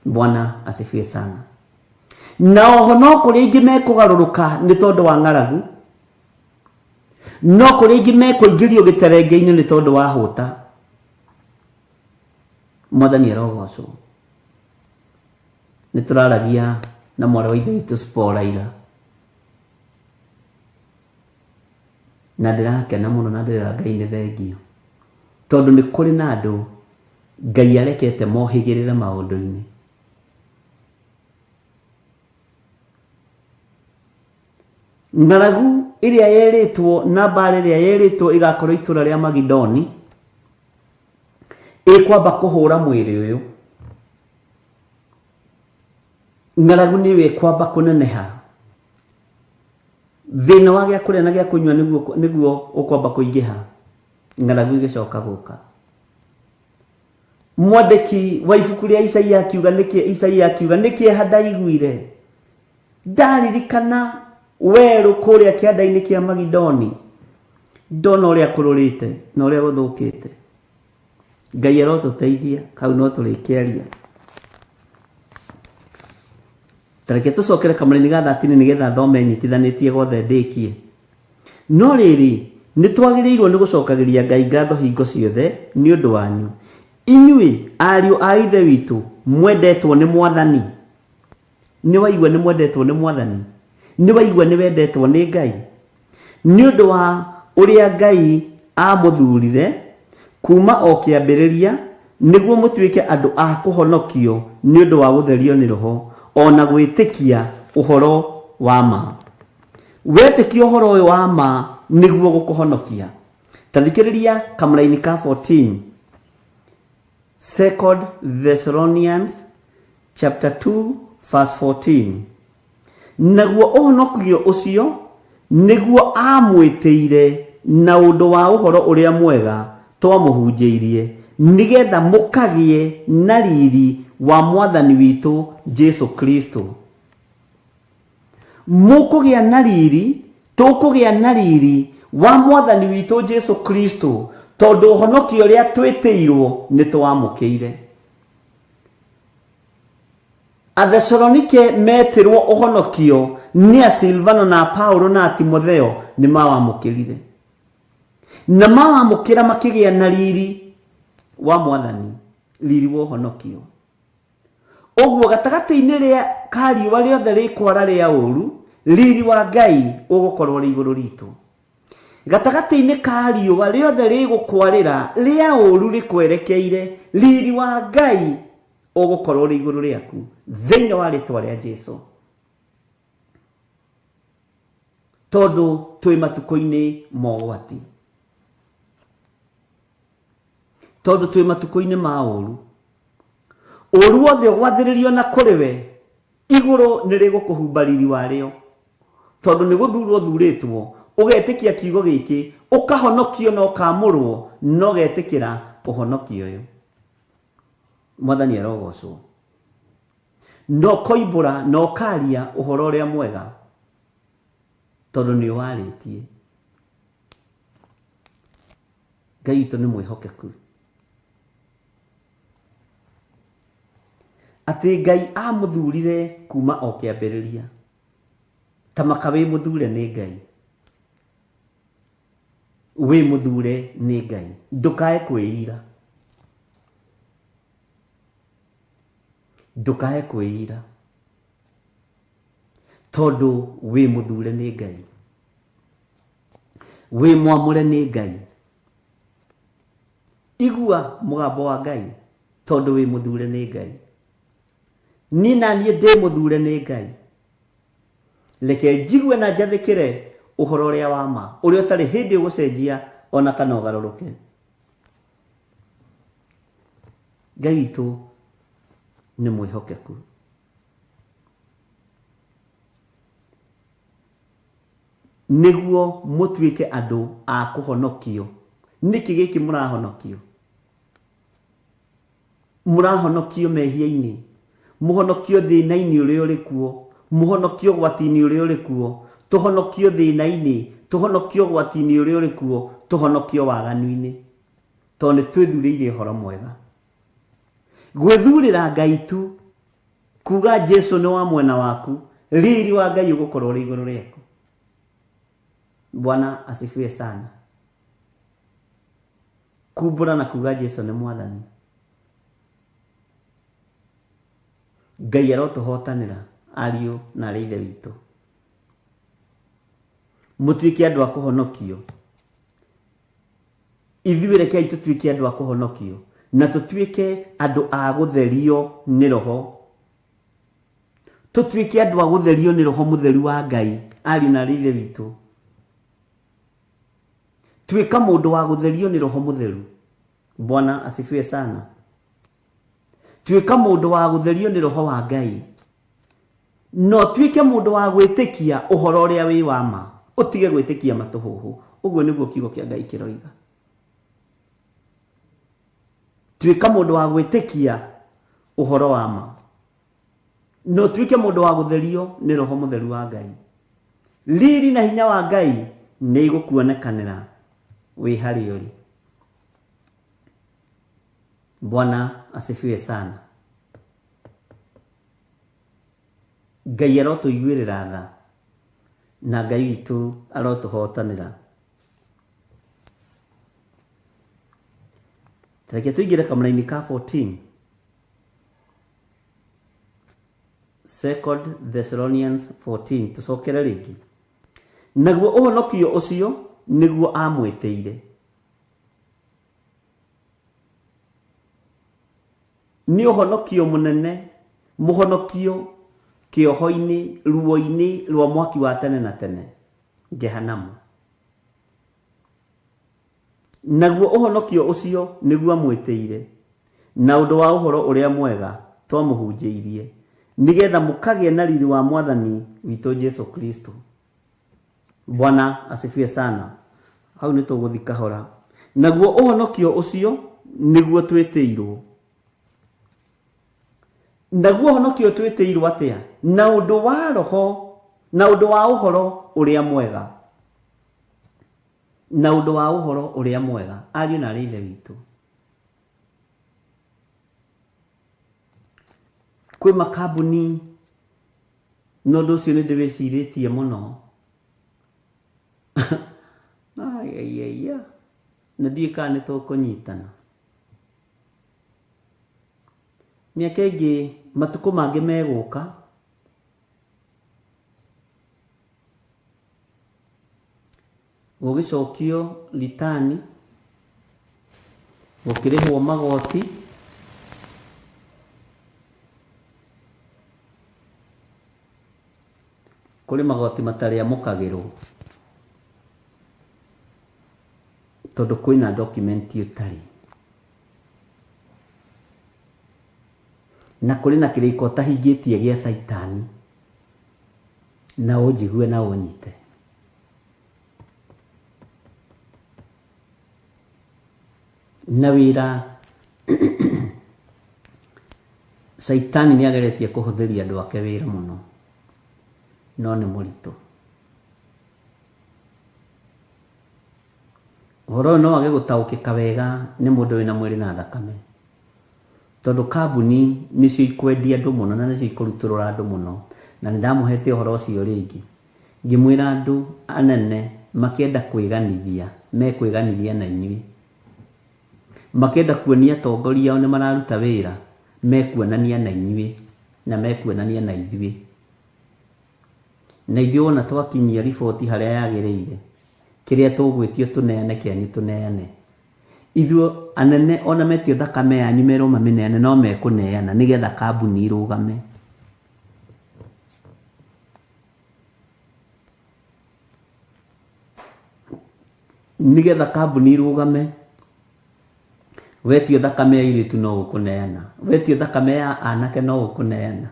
Speaker 3: Bwana asifiwe sana. Na oho no kũrĩ aingĩ mekũgarũrũka nĩ tondũ wa ng'aragu, no kũrĩ aingĩ mekũingĩrio gĩterenge-inĩ nĩ tondũ wa hũta. Mwathani arogocwo. Nĩ tũraragia na mwarĩ wa ithe witũ Spora ira, na ndĩrakena mũno na ndĩrera Ngai nĩ thengio, tondũ nĩ kũrĩ na andũ Ngai arekete mohĩgĩrĩre maũndũ-inĩ. Ng'aragu ĩrĩa yerĩtwo na mbaara ĩrĩa yerĩtwo ĩgakorwo itũra rĩa Magidoni ĩkwamba kũhũra mwĩrĩ ũyũ. Ng'aragu nĩyo ĩkwamba kũneneha. Thĩna wa gĩa kũrĩa na gĩa kũnyua nĩguo ũkwamba kũingĩha, ng'aragu ĩgĩcoka gũka. Mwandĩki wa ibuku rĩa Isaia akiuga nĩkĩ Isaia akiuga nĩ kĩeha ndaiguire ndaririkana werũ kũrĩa kĩanda-inĩ kĩa Magidoni, ndona ũrĩa kũrũrĩte na ũrĩa gũthũkĩte. Ngai arotũteithia, hau no tũrĩkĩaria. Ta reke tũcokere kamũraini ga 13 nĩgetha thome nyitithanĩtie gothe ndĩkie. No rĩrĩ, nĩ twagĩrĩirũo nĩ gũcokagĩria Ngai ngatho hingo ciothe nĩ ũndũ wanyu, inyuĩ ariũ a Ithe witũ mwendetwo nĩ Mwathani. Nĩ waigua nĩ mwendetwo nĩ Mwathani? Nĩ waigua nĩ wendetwo nĩ Ngai? Nĩ ũndũ wa ũrĩa Ngai aamũthuurire kuuma o kĩambĩrĩria nĩguo mũtuĩke andũ a kũhonokio nĩ ũndũ wa gũtherio nĩ Roho, o na gwĩtĩkia ũhoro wa ma. Wetĩkia ũhoro ũyũ wa ma nĩguo gũkũhonokia. Ta thikĩrĩria kamũraini ka 14. Second Thessalonians chapter 2 verse 14. Naguo ũhonokio ũcio nĩguo aamwĩtĩire na ũndũ wa ũhoro ũrĩa mwega twamũhunjĩirie, nĩgetha mũkagĩe na riri wa Mwathani witũ Jesu Kristo. Mũkũgĩa na riri, tũkũgĩa na riri wa Mwathani witũ Jesu Kristo. Tondũ ũhonokio ũrĩa twĩtĩirwo nĩ tũwamũkĩire. Athesalonike metĩrwo ũhonokio nĩ a Silvano na Paulo na Timotheo nĩ mawamũkĩrire. Na mawamũkĩra makĩgĩa na riri wa Mwathani, riri wa ũhonokio. Ũguo gatagatĩ-inĩ rĩa ka riũa rĩothe rĩkwara rĩa ũru, riri wa Ngai ũgũkorwo ũrĩ igũrũ ritũ. Gatagatĩ-inĩ ka riũa rĩothe rĩgũkwarĩra rĩa ũru rĩkwerekeire, riri wa Ngai ũgũkorwo ũrĩ igũrũ rĩaku thĩinĩ wa rĩtwa rĩa Jesu. Tondũ twĩ matukũ-inĩ ma ũgwati. Tondũ twĩ matukũ-inĩ ma ũru. Ũru wothe ũgwathĩrĩrio na kũrĩ we, igũrũ nĩ rĩgũkũhumba riri warĩo. Tondũ nĩ gũthurwo ũthurĩtwo, ũgetĩkia kiugo gĩkĩ, ũkahonokio na ũkamũrwo, na ũgetĩkĩra ũhonokio ũyũ. Mwathani arogocwo. Na ũkoimbũra na ũkaria ũhoro ũrĩa mwega, tondũ nĩ ũwarĩtie. Ngai witũ nĩ mwĩhokeku. Atĩ Ngai amũthurire kuma o kĩambĩrĩria. Ta maka wĩ mũthure nĩ Ngai. Wĩ mũthure nĩ Ngai. Ndũkae kwĩira. Ndũkae kwĩira. Tondũ wĩ mũthure nĩ Ngai. Wĩ mwamũre nĩ Ngai. Igua mũgambo wa Ngai tondũ wĩ mũthure nĩ Ngai. Niĩ na niĩ ndĩ mũthure nĩ Ngai. Reke njigue na njathĩkĩre ũhoro ũrĩa wa ma, ũrĩa ũtarĩ hĩndĩ ũgũcenjia ona kana ũgarũrũke. Ngai witũ nĩ mwĩhokeku. Nĩguo mũtuĩke andũ a kũhonokio. Nĩkĩ gĩkĩ mũrahonokio? Mũrahonokio mehia-inĩ, mũhonokio thĩna-inĩ ũrĩa ũrĩ kuo, mũhonokio ũgwati-inĩ ũrĩa ũrĩ kuo, tũhonokio thĩna-inĩ, tũhonokio ũgwati-inĩ ũrĩa ũrĩ kuo, tũhonokio waganu-inĩ. Tondũ nĩ twĩthurĩire ũhoro mwega. Gwĩthurĩra Ngai tu, kuga Jesu nĩ wa mwena waku, riri wa Ngai ũgũkorwo ũrĩ igũrũ rĩaku. Bwana asifiwe sana. Kumbũra na kuga Jesu nĩ mwathani. Ngai arotũhotanĩra ariũ na arĩ ithe witũ. Mũtuĩke andũ a kũhonokio. Ithuĩ rekei tũtuĩke andũ a kũhonokio na tũtuĩke andũ a gũtherio nĩ Roho. Tũtuĩke andũ a gũtherio nĩ Roho Mũtheru wa Ngai, ariũ na arĩ ithe witũ. Tuĩka mũndũ wa gũtherio nĩ Roho Mũtheru. Bwana asifiwe sana. Tuĩka mũndũ wa gũtherio nĩ Roho wa Ngai. Na ũtuĩke mũndũ wa gwĩtĩkia ũhoro ũrĩa wĩ wa ma, ũtige gwĩtĩkia matũhũhũ. Ũguo nĩguo kiugo kĩa Ngai kĩroiga. Tuĩka mũndũ wa gwĩtĩkia ũhoro wa ma. Na ũtuĩke mũndũ wa gũtherio nĩ Roho Mũtheru wa Ngai. Riri na hinya wa Ngai nĩ igũkuonekanĩra wĩ harĩa ũrĩ. Bwana asifiwe sana. Ngai arotũiguĩrĩra tha na Ngai witũ arotũhotanĩra. Reke tũingĩre kamũraini ka 14. Second Thessalonians 14 tũcokere rĩngĩ. Naguo ũhonokio ũcio nĩguo amwĩtĩire. Nĩ ũhonokio mũnene, mũhonokio kĩoho-inĩ, ruo-inĩ rwa mwaki wa tene na tene, Jehanamu. Naguo ũhonokio ũcio nĩguo amwĩtĩire, na ũndũ wa ũhoro-ũrĩa-mwega twamũhunjĩirie, nĩ getha mũkagĩe na riri wa Mwathani witũ Jesu Kristo. Bwana asifiwe sana. Hau nĩ tũgũthi kahora. Naguo ũhonokio ũcio nĩguo twĩtĩirwo. Naguo ũhonokio twĩtĩirwo atĩa? Na ũndũ wa Roho, na ũndũ wa ũhoro ũrĩa mwega. Na ũndũ wa ũhoro ũrĩa mwega, ariũ na aarĩ a Ithe witũ, kwĩ makambuni, na ũndũ ũcio nĩ ndĩwĩcirĩtie mũno. Aiaiaia, na ndiũĩ kana nĩ tũkũnyitana. Mĩaka ĩngĩ, matukũ mangĩ megũka, Gũgĩcokio ritani, gũkĩrĩhwo magoti, kũrĩ magoti matarĩamũkagĩrwo tondũ kwĩna document ũtarĩ. Na kũrĩ na kĩrĩko ũtahingĩtie gĩa caitani. Na ũnjigue na ũnyite. Na wĩra caitani nĩ ageretie kũhũthĩria andũ ake wĩra mũno, no nĩ mũritũ. Ũhoro ũyũ no wage gũtaũkĩka wega nĩ mũndũ wĩna mwĩrĩ na thakame, tondũ kambuni nĩcio ikwendia andũ mũno na nĩcio ikũrutũrũra andũ mũno, na nĩ ndamũhete ũhoro ũcio rĩngĩ, ngĩmwĩra andũ anene makĩenda kwĩganithia, mekwĩganithia na inyuĩ. Makĩenda kuonia atongoria ao nĩ mararuta wĩra, mekuonania na inyuĩ na mekuonania na ithuĩ. Na ithuĩ wona twakinyia riboti harĩa yagĩrĩire, kĩrĩa tũgwĩtio tũneane kĩanyu tũneane. Ithuĩ anene ona metio thakame yanyu merwo mamĩneane no mekũneana nĩgetha kambuni irũgame. Nĩgetha kambuni irũgame, wetio thakame ya airĩtu no ũkũneana, wetio thakame ya anake no ũkũneana.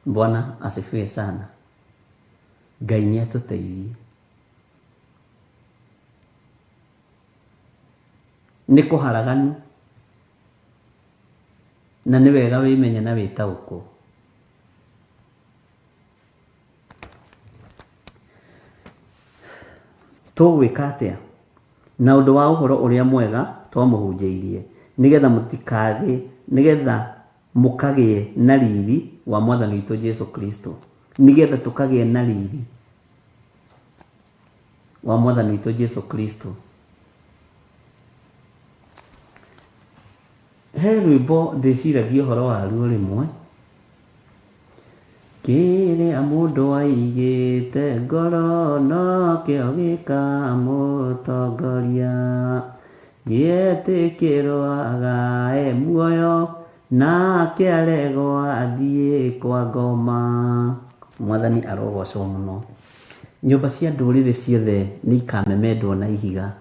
Speaker 3: Bwana asifiwe sana. Ngai nĩ atũteithie. Nĩ kũharaganu na nĩ wega wĩmenye na wĩtaũkwo. Tũgwĩka atĩa? Na ũndũ wa ũhoro ũrĩa mwega twamũhunjĩirie, nĩgetha mũtikagĩ, nĩgetha mũkagĩe na riri wa Mwathani witũ Jesu Kristo. Nĩgetha tũkagĩe na riri wa Mwathani witũ Jesu Kristo. He rwĩmbo ndĩciragia ũhoro waruo rĩmwe, Kĩrĩa mũndũ aigĩte ngoro nokĩo gĩkamũtongoria, Gĩetĩkĩrwo agae muoyo nake aregwo athiĩ kwa ngoma. Mwathani arogocwo mũno. Nyũmba cia ndũrĩrĩ ciothe nĩ ikamemendwo na ihiga.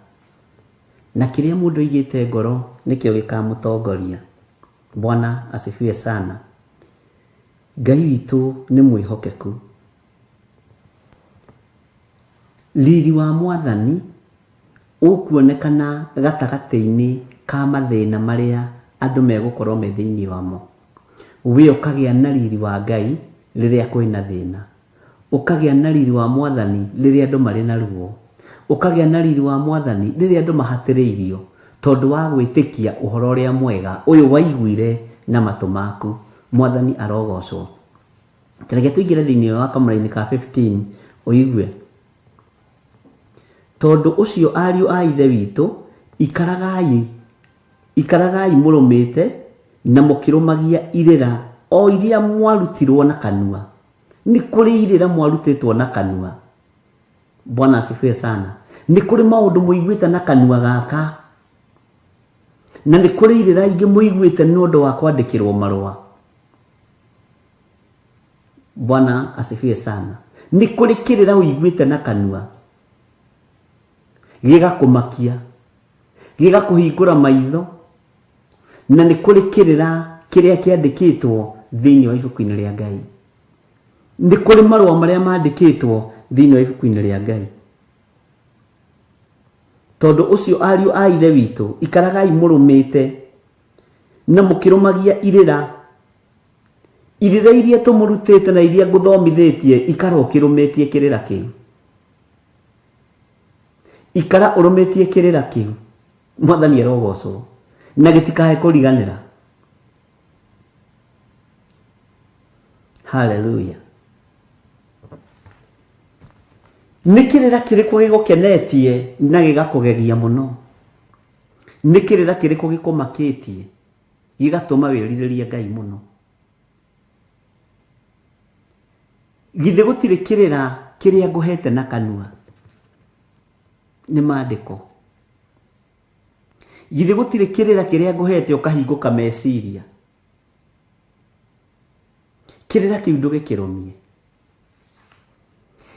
Speaker 3: Na kĩrĩa mũndũ aigĩte ngoro nĩkĩo gĩkamũtongoria. Bwana asifiwe sana. Ngai witũ nĩ mwĩhokeku. Riri wa Mwathani ũkuonekana gatagatĩ-inĩ ka mathĩna marĩa andũ megũkorwo me thĩinĩ wamo. We ũkagĩa na riri wa Ngai rĩrĩa kwĩna thĩna. Ũkagĩa na riri wa Mwathani rĩrĩa andũ marĩ na ruo. Ũkagĩa na riri wa Mwathani rĩrĩa andũ mahatĩrĩirio tondũ wa gwĩtĩkia ũhoro ũrĩa mwega ũyũ waiguire na matũ maku. Mwathani arogocwo. Ta reke tũingĩre thĩinĩ wa kamũra-inĩ ka 15 ũigue. Tondũ ũcio ariũ a Ithe witũ, ikaragai ikaragai mũrũmĩte na mũkĩrũmagia irĩra o iria mwarutirwo na kanua. Nĩ kũrĩ irĩra mwarutĩtwo na kanua. Bwana asifiwe sana. Nĩ kũrĩ maũndũ mũiguĩte na kanua gaka. Na nĩ kũrĩ irĩra ingĩ mũiguĩte nĩ ũndũ wa kwandĩkĩrwo marũa. Bwana asifiwe sana. Nĩ kũrĩ kĩrĩra ũiguĩte na kanua gĩgakũmakia, gĩgakũhingũra maitho, na nĩ kũrĩ kĩrĩra kĩrĩa kĩandĩkĩtwo thĩinĩ wa ibuku-inĩ rĩa Ngai. Nĩ kũrĩ marũa marĩa mandĩkĩtwo thĩinĩ wa ibuku-inĩ rĩa Ngai. Tondũ ũcio ariũ a Ithe witũ, ikaragai mũrũmĩte na mũkĩrũmagia irĩra irĩra iria tũmũrutĩte na iria ngũthomithĩtie, ikara ũkĩrũmĩtie kĩrĩra kĩu. Ikara ũrũmĩtie kĩrĩra kĩu, Mwathani arogocwo, na gĩtikae kũriganĩra. Haleluya. Nĩ kĩrĩra kĩrĩkũ gĩgũkenetie na gĩgakũgegia mũno? Nĩ kĩrĩra kĩrĩkũ gĩkũmakĩtie gĩgatũma wĩrirĩrie Ngai mũno? Githĩ gũtirĩ kĩrĩra kĩrĩa ngũhete na kanua? Nĩ maandĩko. Githĩ gũtirĩ kĩrĩra kĩrĩa ngũhete ũkahingũka meciria? Kĩrĩra kĩu ndũgĩkĩrũmie.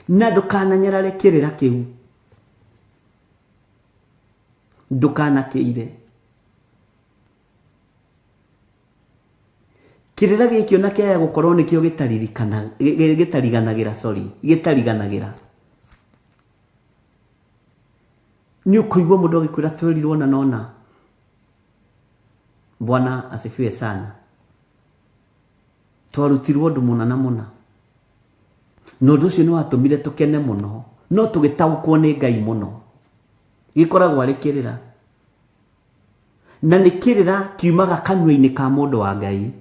Speaker 3: Na ndũkananyarare kĩrĩra kĩu. Ndũkanakĩire. Kĩrĩra gĩkĩ ona kĩaya gũkorwo nĩkĩo gĩtaririkana gĩtariganagĩra sorry gĩtariganagĩra. Nĩ ũkũigua mũndũ agĩkwĩra twerirwo na nona. Bwana asifiwe sana. Twarutirwo ũndũ mũna na mũna. Na ũndũ ũcio nĩ watũmire tũkene mũno, no tũgĩtaũkwo nĩ Ngai mũno. Gĩkoragwo arĩ kĩrĩra. Na nĩ kĩrĩra kiumaga kanua-inĩ ka mũndũ wa Ngai.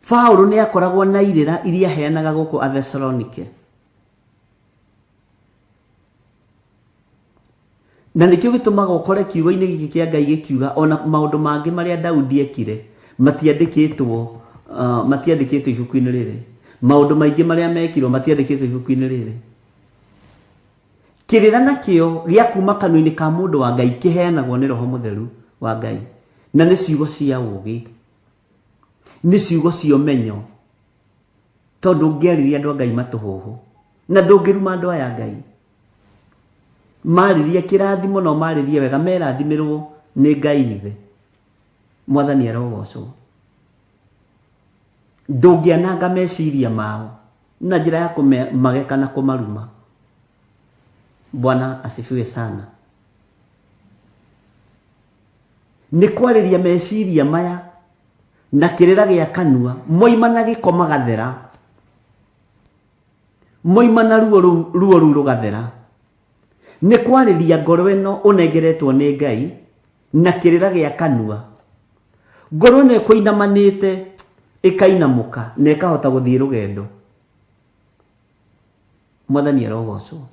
Speaker 3: Paulo nĩ akoragwo na irĩra iria aheanaga gũkũ Athesalonike. Na nĩkĩo gĩtũmaga ũkore kiugo-inĩ gĩkĩ kĩa Ngai gĩkiuga ona maũndũ mangĩ marĩa Daudi ekire matiandĩkĩtwo uh, matiandĩkĩtwo ibuku-inĩ rĩrĩ. Maũndũ maingĩ marĩa mekirwo matiandĩkĩtwo ibuku-inĩ rĩrĩ. Kĩrĩra nakĩo gĩa kuuma kanua-inĩ ka mũndũ wa Ngai kĩheanagwo nĩ Roho Mũtheru wa Ngai, na nĩ ciugo cia ũũgĩ, nĩ ciugo cia ũmenyo, tondũ ũngĩarĩria andũ a Ngai matũhũhũ, na ndũngĩruma andũ aya a Ngai. Marĩrie kĩrathimo na ũmarĩrie wega, merathimĩrwo nĩ Ngai Ithe. Mwathani arogocwo. Ndũngĩananga meciria mao na njĩra ya kũmageka na kũmaruma. Bwana asifiwe sana. Nĩ kwarĩria meciria maya na kĩrĩra gĩa kanua, moima na gĩko magathera, moima na ruo rũu ruo rũu rũgathera. Nĩ kwarĩria ngoro ĩno ũnengeretwo nĩ Ngai na kĩrĩra gĩa kanua. Ngoro ĩno ĩkũinamanĩte ĩkainamũka na ĩkahota gũthiĩ rũgendo. Mwathani arogocwo.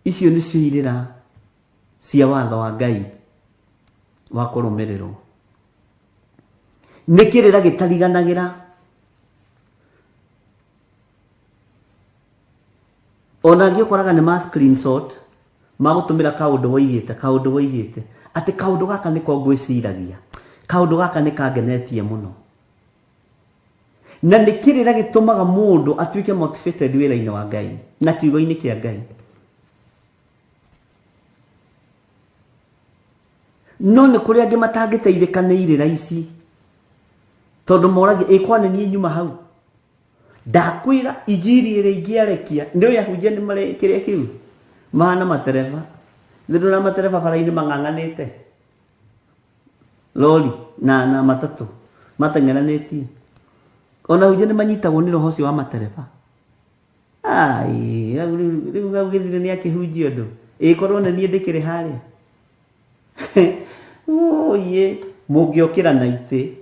Speaker 3: Icio nĩcio irĩra cia watho wa Ngai wa kũrũmĩrĩrwo. Nĩ kĩrĩra gĩtariganagĩra ona angĩ ũkoraga nĩ ma screenshot magũtũmĩra kaũndũ woigĩte kaũndũ woigĩte atĩ kaũndũ gaka nĩko ngwĩciragia kaũndũ gaka nĩ kangenetie mũno na nĩ kĩrĩra gĩtũmaga mũndũ atuĩke motivated wĩra-inĩ wa Ngai na kiugo-inĩ kĩa Ngai no nĩ kũrĩ angĩ matangĩteithĩka nĩ irĩra ici tondũ moragia ĩ kwa nĩ niĩ nyuma hau Ndakwĩra injiri ĩrĩa ingĩarekia nĩ ũĩ ahunjia nĩ marĩ kĩrĩa kĩu mahana matereba nĩ ndona matereba bara-inĩ mang'ang'anĩte lori na na matatũ mateng'eranĩtie ona ahunjia nĩ manyitagwo nĩ roho ũcio wa matereba Ai, rĩu rĩu rĩu gĩthire nĩ akĩhunjia ũndũ ĩkorwo nĩ niĩ ndĩkĩrĩ harĩa ũyĩ mũngĩokĩra na itĩ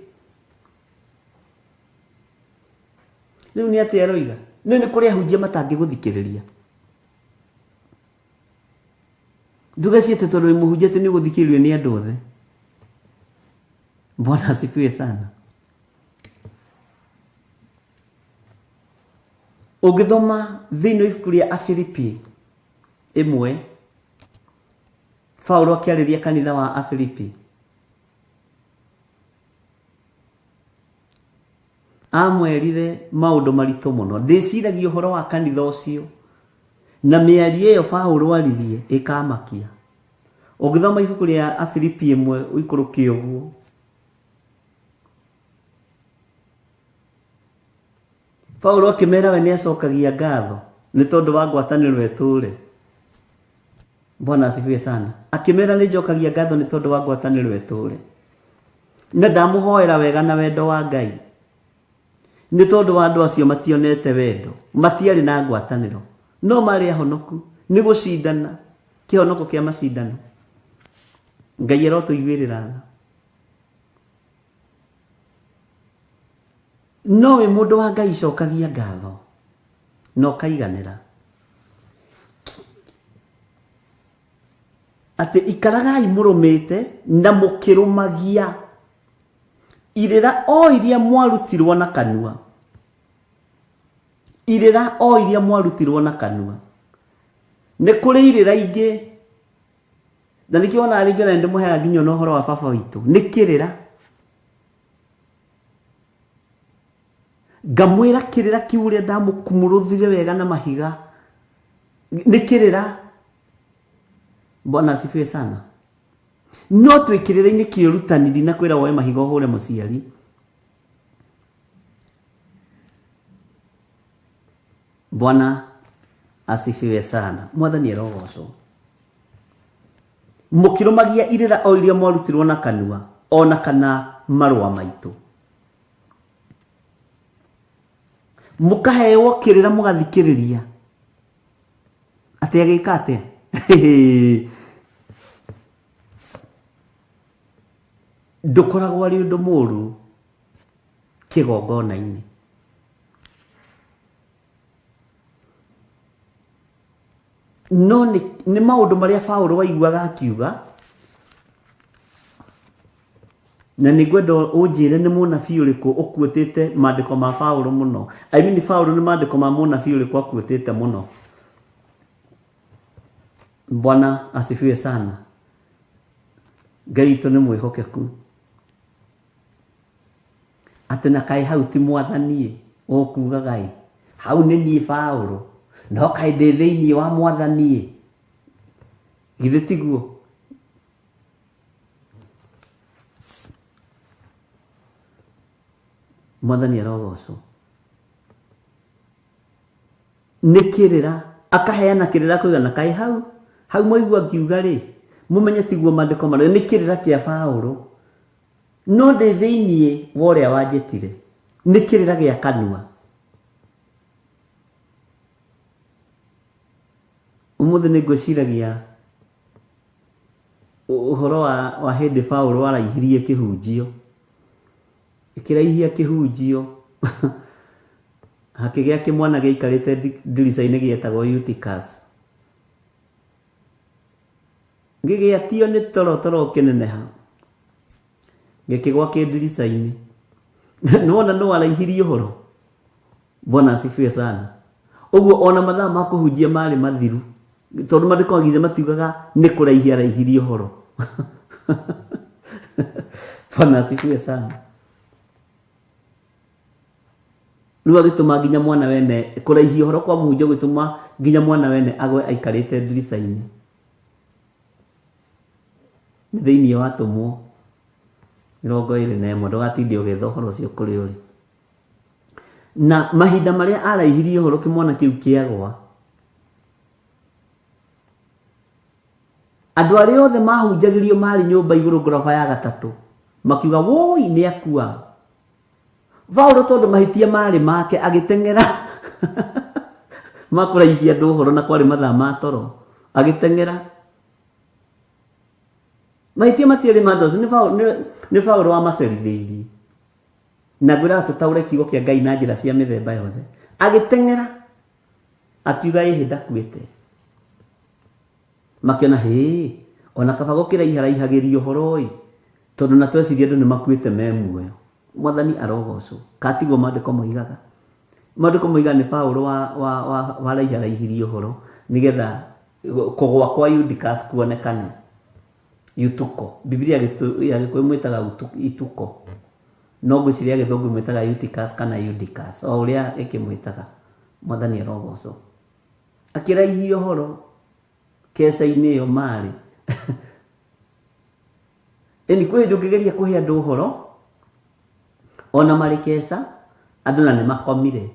Speaker 3: Rĩu nĩ atĩa aroiga? Nĩ nĩ kũrĩ ahunjia matangĩgũthikĩrĩria. Ndũgecirie atĩ tondũ wĩ mũhunjia atĩ nĩ ũgũthikĩrĩrio nĩ andũ othe. Bwana asifiwe sana. Ũngĩthoma thĩinĩ wa ibuku rĩa Afilipi ĩmwe, Paulo akĩarĩria kanitha wa Afilipi, Amwerire maũndũ maritũ mũno. Ndĩciragia ũhoro wa kanitha ũcio na mĩario ĩyo Paulo aririe ĩkamakia. Ũngĩthoma ibuku rĩa Afilipi ĩmwe ũikũrũke ũguo, Paulo akĩmera we nĩ acokagia ngatho nĩ tondũ wa ngwatanĩro ĩtũre. Bwana asifiwe sana. Akĩmera nĩ njokagia ngatho nĩ tondũ wa ngwatanĩro ĩtũre. Na ndamũhoera wega na wendo wa Ngai. Nĩ tondũ wa andũ acio mationete wendo, matiarĩ na ngwatanĩro, no marĩ ahonoku, nĩ gũcindana, kĩhonoko kĩa macindano. Ngai arotũiguĩrĩra tha. No wĩ mũndũ wa Ngai cokagia ngatho na ũkaiganĩra. Atĩ ikaragai mũrũmĩte na mũkĩrũmagia irĩra o iria mwarutirwo na kanua. Irĩra o iria mwarutirwo na kanua. Nĩ kũrĩ irĩra ingĩ na nĩkĩo wonaga rĩngĩ ona nĩndĩmũheaga nginya ona ũhoro wa baba witũ nĩ kĩrĩra. Ngamwĩra kĩrĩra kĩu ũrĩa ndamũkumũrũthire wega na mahiga nĩ kĩrĩra. Bwana asifiwe sana. No twĩ kĩrĩra-inĩ kĩa ũrutani ndinakwĩra woe mahiga ũhũre mũciari. Bwana asifiwe sana. Mwathani arogocwo. Mũkĩrũmagia irĩra o iria mwarutirwo na kanua o na kana marũa maitũ. Mũkaheo kĩrĩra mũgathikĩrĩria. Atĩ agĩka atĩa? Ndũkoragwo arĩ ũndũ mũru kĩgongona-inĩ. No nĩ, nĩ maũndũ marĩa Paulo waiguaga akiuga, na nĩ ngwenda ũnjĩre nĩ mũnabii ũrĩkũ ũkuĩtĩte maandĩko ma Paulo mũno. I mean Paulo nĩ maandĩko ma mũnabii ũrĩkũ akuĩtĩte mũno. Bwana asifiwe sana. Ngai witũ nĩ mwĩhokeku. Atĩ na kaĩ hau ti mwathani-ĩ, ũkugaga-ĩ, hau nĩ niĩ Paũlũ, no kaĩ ndĩ thĩinĩ wa mwathani-ĩ. Githĩ tiguo? Mwathani arogocwo. Nĩ kĩrĩra, akaheana kĩrĩra kũigana kaĩ hau, hau mwaigua ngiuga-rĩ, mũmenye tiguo maandĩko marĩa, nĩ kĩrĩra kĩa Paũlũ. No ndĩ thĩinĩ wa ũrĩa wanjĩtire. Nĩ kĩrĩra gĩa kanua. Ũmũthĩ nĩ ngwĩciragia ũhoro wa, wa hĩndĩ Paũlũ araihirie kĩhunjio. Akĩraihia kĩhunjio hakĩgĩa kĩmwana gĩaikarĩte ndirica-inĩ gĩetagwo Eutychus. Gĩgĩatio nĩ toro toro ũkĩneneha gĩkĩgwa kĩ ndirica-inĩ. Nĩwona nũ araihirie ũhoro? Bwana asifiwe sana. Ũguo ona mathaa ma kũhunjia marĩ mathiru tondũ maandĩko githĩ matiugaga nĩ kũraihia araihirie ũhoro. Bwana asifiwe sana. Rĩu agĩtũma nginya mwana wene kũraihia ũhoro kwa mũhunjia gũgĩtũma nginya mwana wene agwe aikarĩte ndirica-inĩ. Nĩ thĩinĩ wa atũmwo 21 ndũgatinde ũgĩetha ũhoro ũcio kũrĩa ũrĩ. Na mahinda marĩa araihirie ũhoro kĩmwana kĩu kĩagwa, andũ arĩa othe mahunjagĩrio marĩ nyũmba igũrũ ngoroba ya gatatũ makiuga woi nĩ akua. Paulo tondũ mahĩtia marĩ make agĩteng'era ma kũraihia andũ ũhoro na kwarĩ mathaa ma toro agĩteng'era mahĩtia matiarĩ ma andũ acio nĩ Paulo- nĩ- nĩ Paulo wamacerithĩirie na ngwĩraga tũtaũre kiugo kĩa Ngai na njĩra cia mĩthemba yothe agĩteng'era akiuga ĩhĩ ndakuĩte makĩona hĩ ona kaba gũkĩraiharaihagĩria ũhoro ĩ tondũ na tweciria andũ nĩ makuĩte me muoyo mwathani arogocwo katiguo maandĩko moigaga maandĩko moigaga nĩ Paulo wa wa wa waraiharaihirie ũhoro nĩgetha kũgwa kwa Eutychus kuonekane Eutuko Biblia ya Gĩkũyũ mwĩtaga Ituko no ngwĩciria ya Gĩthũngũ mwĩtaga Eutychus kana Eutychus o ũrĩa ĩkĩmwĩtaga mwathani arogocwo akĩraihia ũhoro keca-inĩ ĩyo marĩ Ĩni kwĩ hĩndĩ ũngĩgeria kũhe andũ ũhoro ona marĩ keca andũ na nĩ makomire.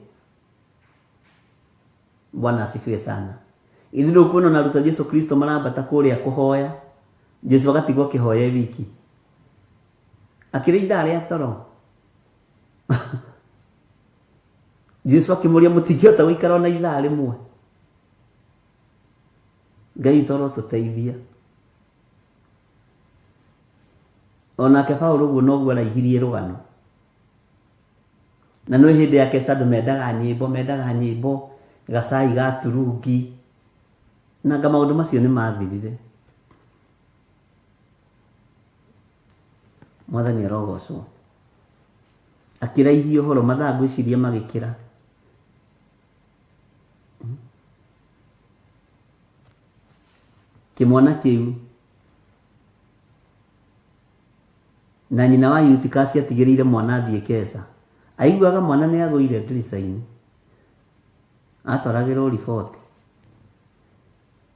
Speaker 3: Bwana asifiwe sana. Ithuĩ ndũkuona ona arutwo a Jesu Kristo marambata kũrĩa kũhoya, Jesu agatigwo akĩhoya e wiki. Akĩrĩ ithaa rĩa toro. Jesu akĩmũria mũtingĩhota gũikara ona ithaa rĩmwe. Ngai witũ arotũteithia. Onake Paulo ũguo noguo araihirie rũgano. Na nĩ hĩndĩ ya Kesha andũ mendaga nyĩmbo, mendaga nyĩmbo, gacai ga turungi. Na anga maũndũ macio nĩ mathirire. Mwathani arogocwo. Akĩraihia ũhoro, mathaa ngwĩciria magĩkĩra. Kĩmwana kĩu na nyina wa Eutychus atigĩrĩire mwana athiĩ keca. Aiguaga mwana nĩ agũire ndirica-inĩ. Atwaragĩrwo riboti.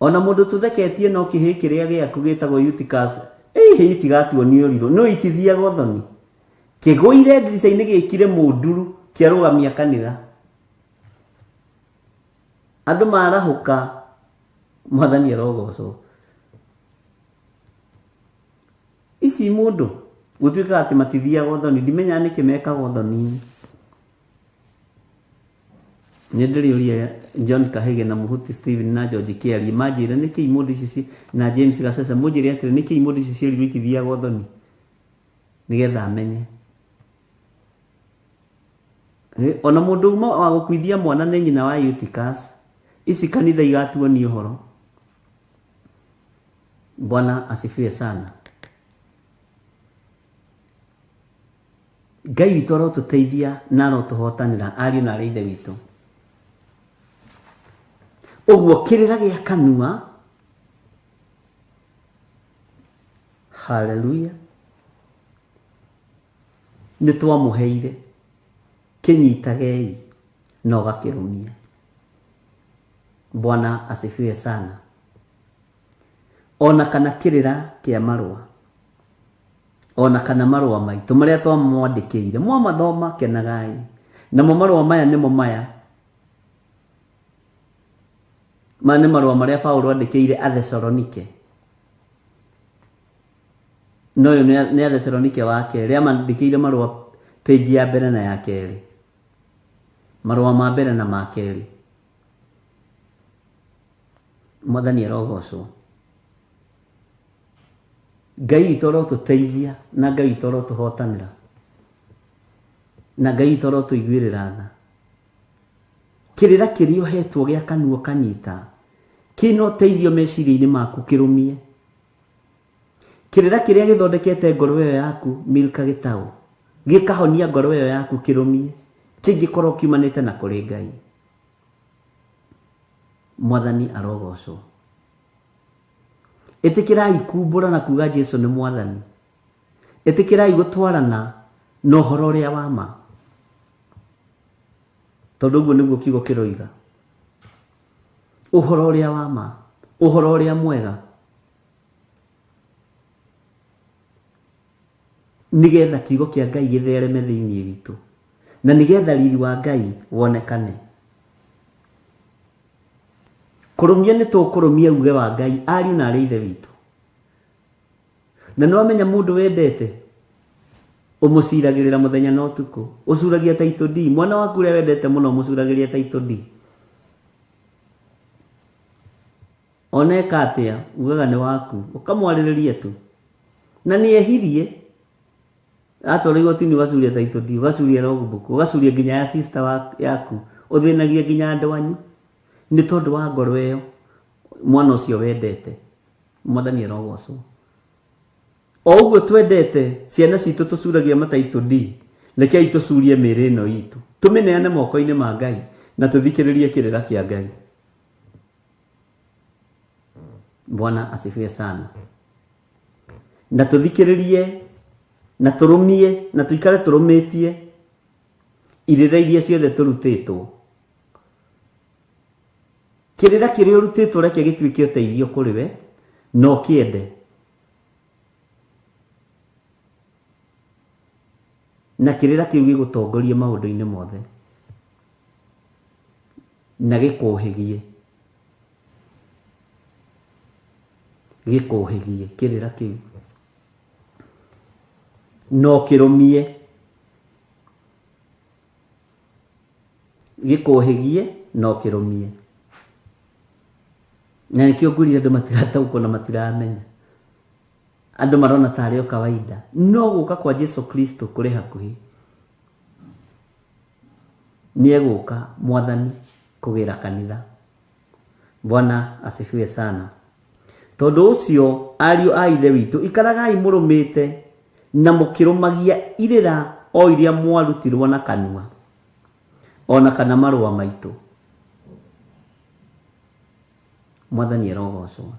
Speaker 3: Ona mũndũ tũtheketie no kĩhĩĩ kĩrĩa gĩaku gĩtagwo Eutychus, ĩhĩ itigatuonie ũrirũ, no itithiaga ũthoni. Kĩgũire ndirica-inĩ gĩkire mũnduru kĩarũgamia kanitha. Andũ marahũka, Mwathani arogocwo. Ici mũndũ gũtuĩkaga atĩ matithiaga ũthoni, ndimenyaga nĩkĩ mekaga ũthoni-inĩ. Nĩ ndĩrĩũria John Kahĩge na Mũhuti Stephen na George Kĩarie manjĩre nĩkĩ imũndũ ici ci na James Gacece mũnjĩre atĩrĩ nĩkĩ imũndũ ici cierirwo itithiaga ũthoni nĩgetha menye. Ona mũndũ uma wa gũkuithia mwana nĩ nyina wa Eutychus, ici kanitha igatuonia ũhoro. Bwana asifiwe sana. Ngai witũ arotũteithia na arotũhotanĩra ariũ na arĩ ithe witũ. Ũguo kĩrĩra gĩa kanua, haleluya, nĩ twamũheire, kĩnyitagei na ũgakĩrũmia. Bwana asifiwe sana. Ona kana kĩrĩra kĩa marũa, ona kana marũa maitũ marĩa twamwandĩkĩire, mwamathoma kenagai. Namo marũa maya nĩmo maya. Maya nĩ marũa marĩa Paulo andĩkĩire Athesalonike. Na ũyũ nĩ Athesalonike wa kerĩ, amandĩkĩire marũa page ya mbere na ya kerĩ. Marũa ma mbere na ma kerĩ. Mwathani arogocwo. Ngai witũ arotũteithia na Ngai witũ arotũhotanĩra na Ngai witũ arotũiguĩrĩra tha. Kĩrĩra kĩrĩa ũhetwo gĩa kanua ũkanyita kĩna ũteithio meciria-inĩ maku kĩrũmie. Kĩrĩra kĩrĩa gĩthondekete ngoro ĩyo yaku Milka Gĩtaũ gĩkahonia ngoro ĩyo yaku kĩrũmie kĩngĩkorwo kiumanĩte na kũrĩ Ngai. Mwathani arogocwo. Ĩtĩkĩrai kumbũra na kuga Jesu nĩ Mwathani. Ĩtĩkĩrai gũtwarana na ũhoro ũrĩa wa ma. Tondũ ũguo nĩguo kiugo kĩroiga. Ũhoro ũrĩa wa ma, ũhoro ũrĩa mwega. Nĩgetha kiugo kĩa Ngai gĩthereme thĩinĩ witũ. Na nĩgetha riri wa Ngai wonekane. Kũrũmia nĩ tũkũrũmia uge wa Ngai ariũ na arĩ ithe witũ. Na nĩ wamenya mũndũ wendete ũmũciragĩrĩra mũthenya na ũtukũ. Ũcuragia title deed. Mwana waku ũrĩa wendete mũno ũmũcuragĩria title deed. Ona eka atĩa ugaga nĩ waku. Ũkamwarĩrĩria tu. Na nĩ ehirie. Atwarwo igoti-inĩ ũgacuria title deed, ũgacuria logbook, ũgacuria nginya ya sister yaku. Ũthĩnagia nginya andũ anyu. Nĩ tondũ wa ngoro ĩyo mwana ũcio wendete. Mwathani arogocwo. O ũguo twendete ciana citũ tũcuragia ma title deed, rekei tũcurie mĩĩrĩ ĩno itũ. Tũmĩneane moko-inĩ ma Ngai na tũthikĩrĩrie kĩrĩra kĩa Ngai. Bwana asifiwe sana. Na tũthikĩrĩrie na tũrũmie na tũikare tũrũmĩtie irĩra iria ciothe tũrutĩtwo. Kĩrĩra kĩrĩa ũrutĩtwo reke gĩtuĩke ũteithio kũrĩ we na ũkĩende. Na kĩrĩra kĩu gĩgũtongorie maũndũ-inĩ mothe na gĩkũhĩgie. Gĩkũhĩgie kĩrĩra kĩu. Na ũkĩrũmie. Gĩkũhĩgie no kĩrũmie. Na nĩkĩo ngwĩrire andũ matirataũkwo na matiramenya. Andũ marona tarĩ o kawaida. No gũka kwa Jesu Kristo kũrĩ hakuhĩ. Nĩ egũka mwathani kũgĩra kanitha. Bwana asifiwe sana. Tondũ ũcio ariũ a ithe witũ ikaragai mũrũmĩte na mũkĩrũmagia irĩra o iria mwarutirwo na kanua ona kana marũa maitũ. Mwathani arogocwo.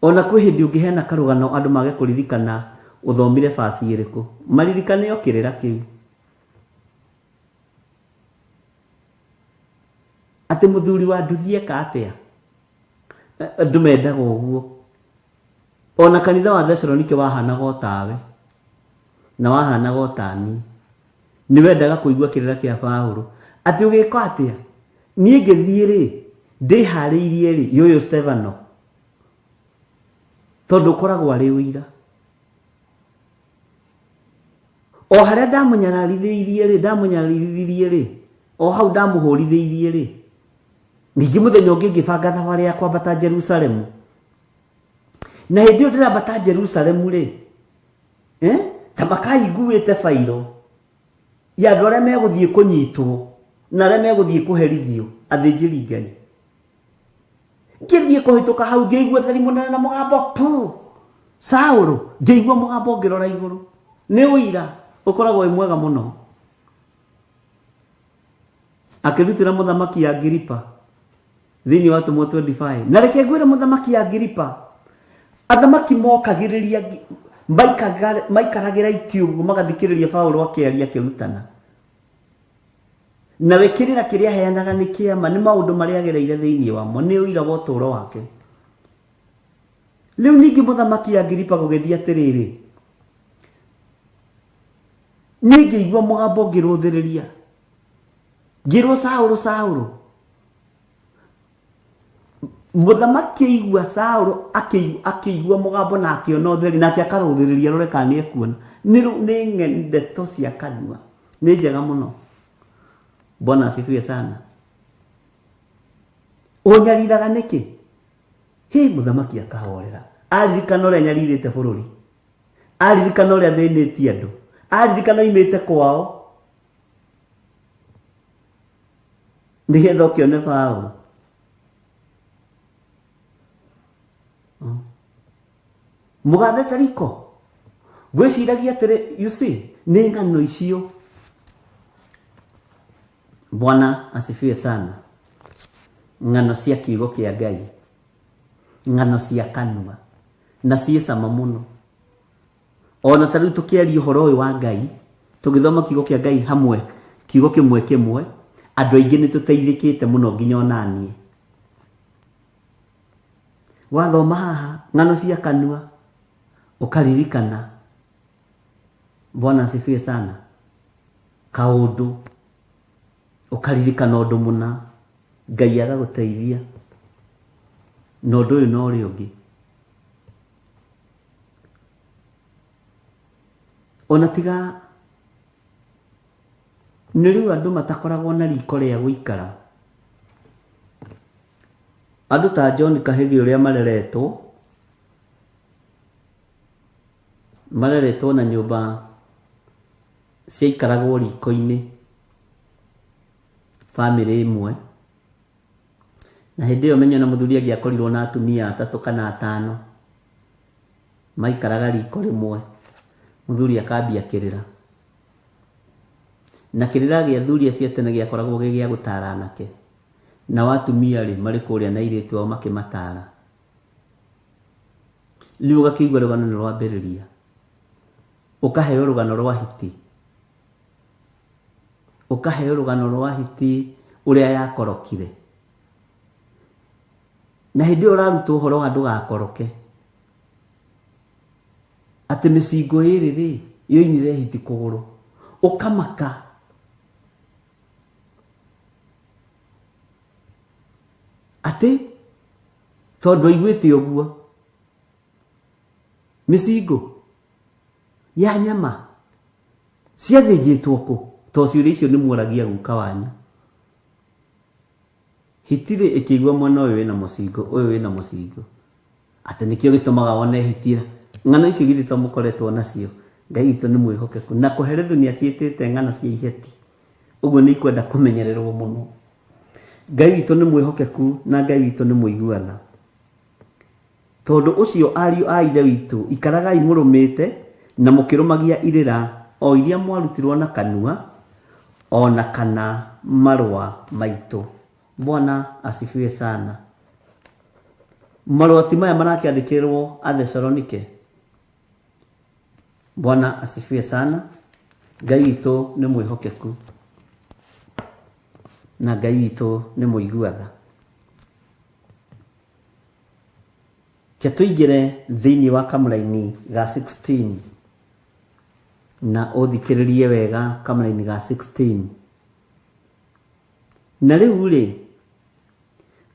Speaker 3: Ona kwĩ hĩndĩ ũngĩheana karũgano andũ mage kũririkana ũthomire baci ĩrĩkũ, maririkane o kĩrĩra kĩu. Atĩ mũthuri wa nduthi eka atĩa? Andũ mendaga ũguo. Ona kanitha wa Thesalonike wahanaga o tawe na wahanaga o ta niĩ. Nĩ wendaga kũigua kĩrĩra kĩa Paulo atĩ ũgĩka atĩa? Niĩ ngĩthiĩ rĩ, ndĩharĩirie rĩ, yũyũ Stefano, tondũ ũkoragwo arĩ ũira. O harĩa ndamũnyararithĩirie rĩ, ndamũnyararithirie rĩ, o hau ndamũhũrithĩirie rĩ, ningĩ mũthenya ũngĩ ngĩbanga thabarĩ ya kwambata Jerusalemu. Na hĩndĩ ĩyo ndĩrambata Jerusalemu rĩ, eh, ta makaiguĩte bairo ya andũ arĩa megũthiĩ kũnyitwo na arĩa megũthiĩ kũherithio athĩnjĩri Ngai. Ngĩthiĩ kũhĩtũka hau ngĩigua theri mũnene na mũgambo pu Saũlũ, ngĩigua mũgambo ngĩrora igũrũ. Nĩ ũira ũkoragwo wĩ mwega mũno. Akĩrutĩra mũthamaki Agiripa thĩinĩ wa Atũmwo 25. Na reke ngwĩre mũthamaki Agiripa, athamaki mokagĩrĩria maikaragĩra itĩ ũguo magathikĩrĩria Paũlũ akĩaria akĩrutana. Nawe kĩrĩra kĩrĩa aheanaga nĩ kĩama, nĩ maũndũ marĩa agereire thĩinĩ wamo, nĩ ũira wa ũtũũro wake. Rĩu ningĩ mũthamaki Agiripa gũgĩthiĩ atĩrĩrĩ, niĩ ngĩigua mũgambo ngĩrũthĩrĩria, ngĩrwo Saũlũ, Saũlũ. Mũthamaki aigua Saũlũ akĩigua mũgambo na akĩona ũtheri nake akarũthĩrĩria arore kana nĩ ekuona. Nĩ ndeto cia kanua, nĩ njega mũno. Bwana asifiwe sana. Ũnyariraga nĩkĩ? Hĩ, mũthamaki akahorera. Aririkana ũrĩa anyarirĩte bũrũri. Aririkana ũrĩa athĩnĩtie andũ. Aririkana oimĩte kwao. Nĩgetha ũkĩone Paũlũ. Mũgathe Tariko. Ngwĩciragia atĩrĩ, you see, nĩ ng'ano icio. Bwana asifiwe sana. Ng'ano cia kiugo kĩa Ngai. Ng'ano cia kanua. Na ciĩ cama mũno. Ona ta rĩu tũkĩaria ũhoro ũyũ wa Ngai, tũgĩthoma kiugo kĩa Ngai hamwe, kiugo kĩmwe kĩmwe, andũ aingĩ nĩ tũteithĩkĩte mũno nginya ona niĩ. Wathoma haha ng'ano cia kanua, ũkaririkana. Bwana asifiwe sana. Kaũndũ, ũkaririkana ũndũ mũna, Ngai agagũteithia. Na ũndũ ũyũ na ũrĩa ũngĩ. Ona tiga nĩ rĩu andũ matakoragwo na riko rĩa gũikara. Andũ ta John Kahĩgi ũrĩa mareretwo, mareretwo na nyũmba ciaikaragwo riko-inĩ, bamĩrĩ ĩmwe. Na hĩndĩ ĩyo menye ona mũthuri angĩakorirwo na atumia atatũ kana atano, maikaraga riko rĩmwe, mũthuri akambia kĩrĩra. Na kĩrĩra gĩa athuri acio a tene gĩakoragwo gĩ gĩa gũtara anake. Nao atumia rĩ, marĩ kũrĩa na airĩtu ao makĩmatara. Rĩu ũgakĩigua rũgano nĩ rwambĩrĩria. Ũkaheo rũgano rwa hiti. Ũkaheo rũgano rwa hiti ũrĩa yakorokire. Na hĩndĩ ĩyo ũrarutwo ũhoro wa ndũgakoroke. Atĩ mĩcingo ĩrĩ rĩ, yoinire hiti kũgũrũ. Ũkamaka. Atĩ tondũ aiguĩte ũguo. Mĩcingo. Ya nyama ciathĩnjĩtwo kũ? To ciũria icio nĩ muoragia guka wanyu. Hiti-rĩ ĩkĩigua mwena ũyũ wĩna mũcingo, ũyũ wĩna mũcingo. Atĩ nĩkĩo gĩtũmaga wone hiti ĩra. Ng'ano icio githĩ to mũkoretwo nacio? Ngai witũ nĩ mwĩhokeku. Na Kohelethu nĩ aciĩtĩte ng'ano cia iheti. Ũguo nĩ ikwenda kũmenyererwo mũno. Ngai witũ nĩ mwĩhokeku na Ngai witũ nĩ mũigua tha. Tondũ ũcio, ariũ a Ithe witũ, ikaragai mũrũmĩte na mũkĩrũmagia irĩra o iria mwarutirũo na kanua, o na kana marũa maitũ. Bwana asifiwe sana. Marũa ti maya marakĩandĩkĩrũo Athesalonike? Bwana asifiwe sana. Ngai witũ nĩ mwĩhokeku na Ngai witũ nĩ mũigua tha. Ke tũingĩre thĩinĩ wa kamũraini ga 16 na ũthikĩrĩrie wega kamũraini ga 16. Na rĩu-rĩ,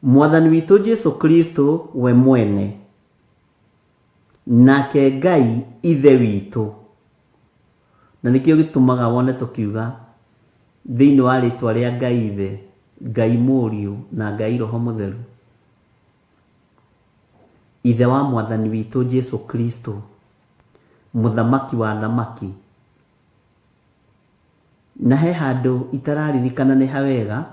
Speaker 3: Mwathani witũ Jesu Kristo we mwene, nake Ngai Ithe witũ, na nĩkĩo gĩtũmaga wone tũkiuga thĩinĩ wa rĩtwa rĩa Ngai Ithe, Ngai Mũriũ na Ngai Roho Mũtheru, Ithe wa Mwathani witũ Jesu Kristo, Mũthamaki wa athamaki. Na he handũ itararirikana nĩ ha wega,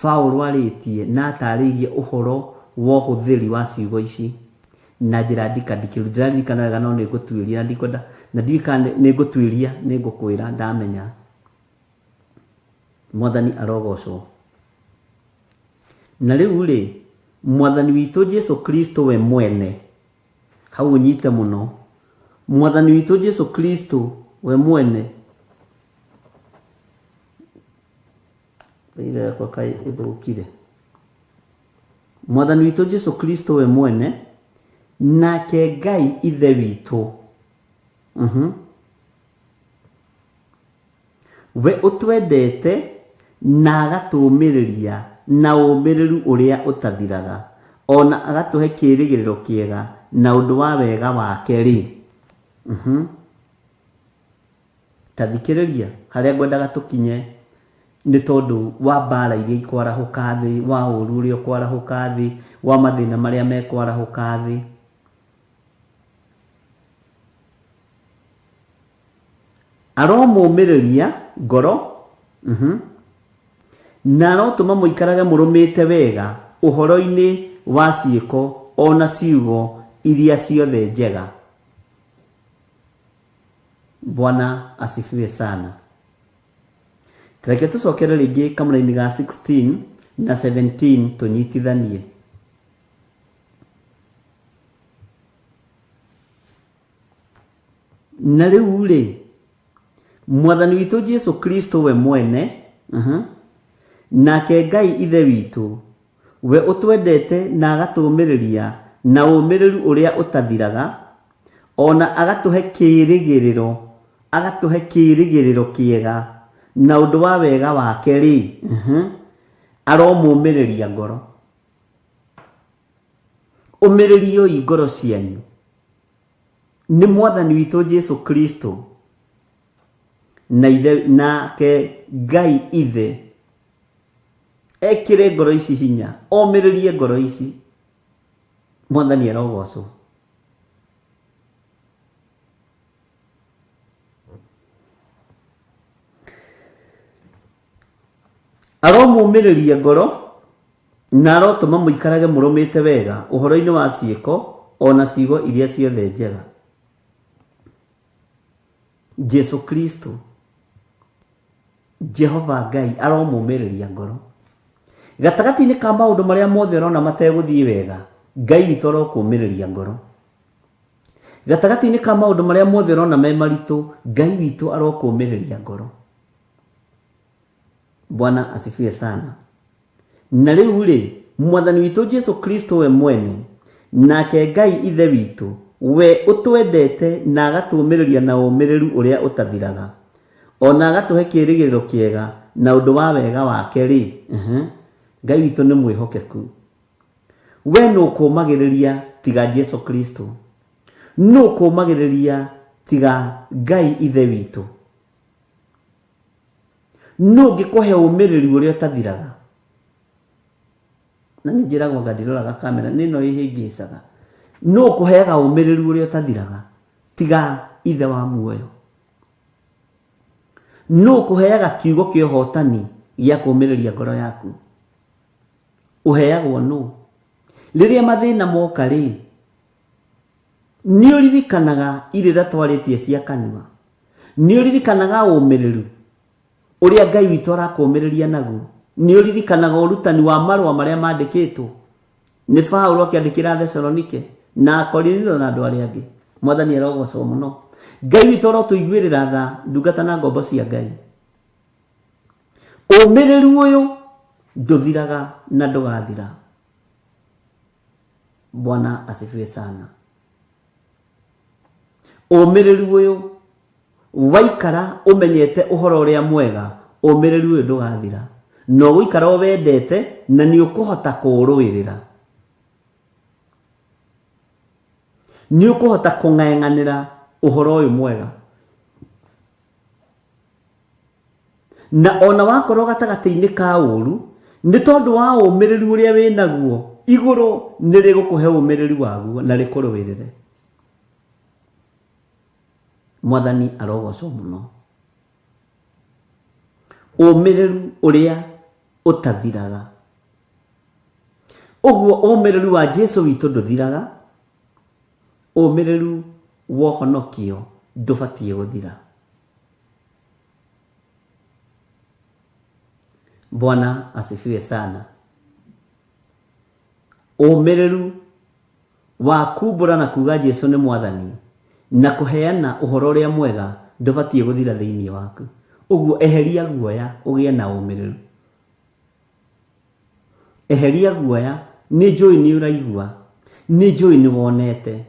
Speaker 3: Paũlũ arĩtie na atarĩirie ũhoro wa ũhũthĩri wa ciugo ici na njĩra ndikandikĩru. Ndiraririkana wega no nĩ ngũtuĩria na ndikwenda, na ndiũĩ kana nĩ ngũtuĩria nĩ ngũkwĩra ndamenya. Mwathani arogocwo. Na rĩu-rĩ, Mwathani witũ Jesu Kristo we mwene, hau ũnyite mũno, Mwathani witũ Jesu Kristo we mwene, Ĩira yakwa kaĩ ĩthũkire. Mwathani witũ Jesu Kristo we mwene, nake Ngai Ithe witũ, We ũtwendete na agatũũmĩrĩria na ũũmĩrĩru ũrĩa ũtathiraga, o na agatũhe kĩĩrĩgĩrĩro kĩega na ũndũ wa wega wake-rĩ, Ta thikĩrĩria, harĩa ngwendaga tũkinye nĩ tondũ wa mbaara iria ikwarahũka thĩ, wa ũũru ũrĩa ũkwarahũka thĩ, wa mathĩna marĩa mekwarahũka thĩ. Aromũũmĩrĩria ngoro, na arotũma mũikarage mũrũmĩte wega ũhoro-inĩ wa ciĩko o na ciugo iria ciothe njega. Bwana asifiwe sana. Reke tũcokere rĩngĩ kamũraini ga 16 na 17 tũnyitithanie. Na rĩu-rĩ, Mwathani witũ Jesu Kristo we mwene, nake Ngai Ithe witũ, we ũtwendete na agatũũmĩrĩria na ũũmĩrĩru ũrĩa ũtathiraga, o na agatũhe kĩĩrĩgĩrĩro, agatũhe kĩĩrĩgĩrĩro kĩega na ũndũ wa wega wake-rĩ, aromũũmĩrĩria ngoro. Ũmĩrĩrioi ngoro cianyu nĩ Mwathani witũ Jesu Kristo na ithe nake Ngai Ithe ekĩre ngoro ici hinya, omĩrĩrie ngoro ici. Mwathani arogocwo. Aromũmĩrĩria ngoro na arotũma mũikarage mũrũmĩte wega ũhoro-inĩ wa ciĩko o na ciugo iria ciothe njega. Jesu Kristo, Jehova Ngai aromũmĩrĩria ngoro. Gatagatĩ-inĩ ka maũndũ marĩa mothe ũrona mategũthiĩ wega, Ngai witũ arokũmĩrĩria ngoro. Gatagatĩ-inĩ ka maũndũ marĩa mothe ũrona me maritũ, Ngai witũ arokũmĩrĩria ngoro. Bwana asifiwe sana. Na rĩu-rĩ, Mwathani witũ Jesu Kristo we mwene, nake Ngai Ithe witũ, we ũtwendete na agatũũmĩrĩria na ũũmĩrĩru ũrĩa ũtathiraga, o na agatũhe kĩĩrĩgĩrĩro kĩega na ũndũ wa wega wake-rĩ, Ngai witũ nĩ mwĩhokeku. We nũ ũkũũmagĩrĩria tiga Jesu Kristo? Nũ ũkũũmagĩrĩria Tiga Ngai Ithe witũ. Nũ ũngĩkũhe ũmĩrĩru ũrĩa ũtathiraga? Na nĩ njĩragwo anga ndiroraga kamera, nĩ ĩno ĩhĩngĩcaga. Nũ ũkũheaga ũmĩrĩru ũrĩa ũtathiraga? Tiga Ithe wa muoyo. Nũ ũkũheaga kiugo kĩa ũhotani gĩa kũũmĩrĩria ngoro yaku? Ũheagwo nũ? Rĩrĩa mathĩna moka rĩ, nĩ ũririkanaga irĩra twarĩtie cia kanua? Nĩ ũririkanaga ũmĩrĩru ũrĩa Ngai witũ arakũũmĩrĩria naguo? Nĩ ũririkanaga ũrutani wa marũa marĩa mandĩkĩtwo nĩ Paulo akĩandĩkĩra Thesalonike na Akorinitho na andũ arĩa angĩ? Mwathani arogocwo mũno. Ngai witũ arotũiguĩrĩra tha, ndungata na ngombo cia Ngai. Ũmĩrĩru ũyũ ndũthiraga na ndũgathira. Bwana asifiwe sana. Ũmĩrĩru ũyũ waikara ũmenyete ũhoro ũrĩa mwega, ũmĩrĩru ũyũ ndũgathira. Na ũgũikara ũwendete na nĩ ũkũhota kũũrũĩrĩra. Nĩ ũkũhota kũng'eng'anĩra ũhoro ũyũ mwega. Na ona wakorwo gatagatĩ-inĩ ka ũru, nĩ tondũ wa ũmĩrĩru ũrĩa wĩ naguo, igũrũ nĩ rĩgũkũhe ũmĩrĩru waguo na rĩkũrũĩrĩre. Mwathani arogocwo mũno. Ũmĩrĩru ũrĩa ũtathiraga. Ũguo ũmĩrĩru wa Jesu witũ ndũthiraga, ũmĩrĩru wa ũhonokio ndũbatiĩ gũthira. Bwana asifiwe sana. Ũmĩrĩru wa kumbũra na kuga Jesu nĩ mwathani na kũheana ũhoro ũrĩa mwega ndũbatiĩ gũthira thĩinĩ waku. Ũguo eheria guoya ũgĩe na ũmĩrĩru. Eheria guoya, nĩ njũĩ nĩ ũraigua, nĩ njũĩ nĩ wonete,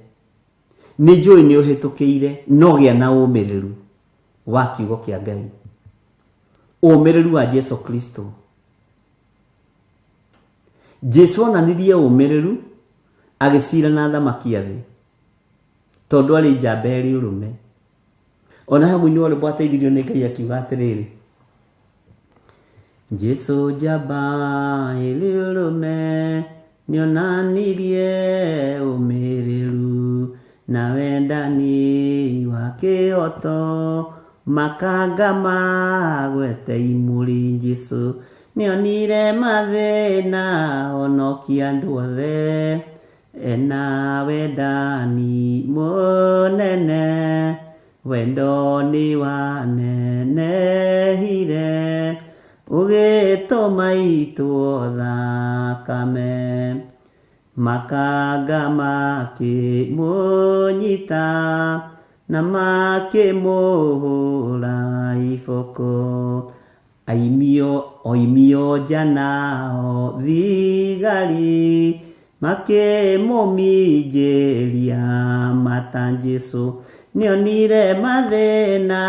Speaker 3: nĩ njũĩ nĩ ũhĩtũkĩire, no gĩa na ũmĩrĩru wa kiugo kĩa Ngai. Ũmĩrĩru wa Jesu Kristo. Jesu onanirie ũmĩrĩru agĩcira na athamaki a thĩ tondũ arĩ njamba ĩrĩ ũrũme. Ona he mũini wa rwĩmbo ateithirio nĩ Ngai akiuga atĩrĩrĩ, Jesu njamba ĩrĩ ũrũme nĩonanirie ũmĩrĩru na wendani wa kĩhoto makanga magwete imũrĩ. Jesu nĩonire mathĩna honokia andũ othe ena wendani mũnene wendo nĩ wanenehire ũgĩtũma itwo thakame makanga makĩmũnyita na makĩmũhũra iboko aimio oimio nja nao thigari makĩmũminjĩria mata. Jesu nĩonire mathĩna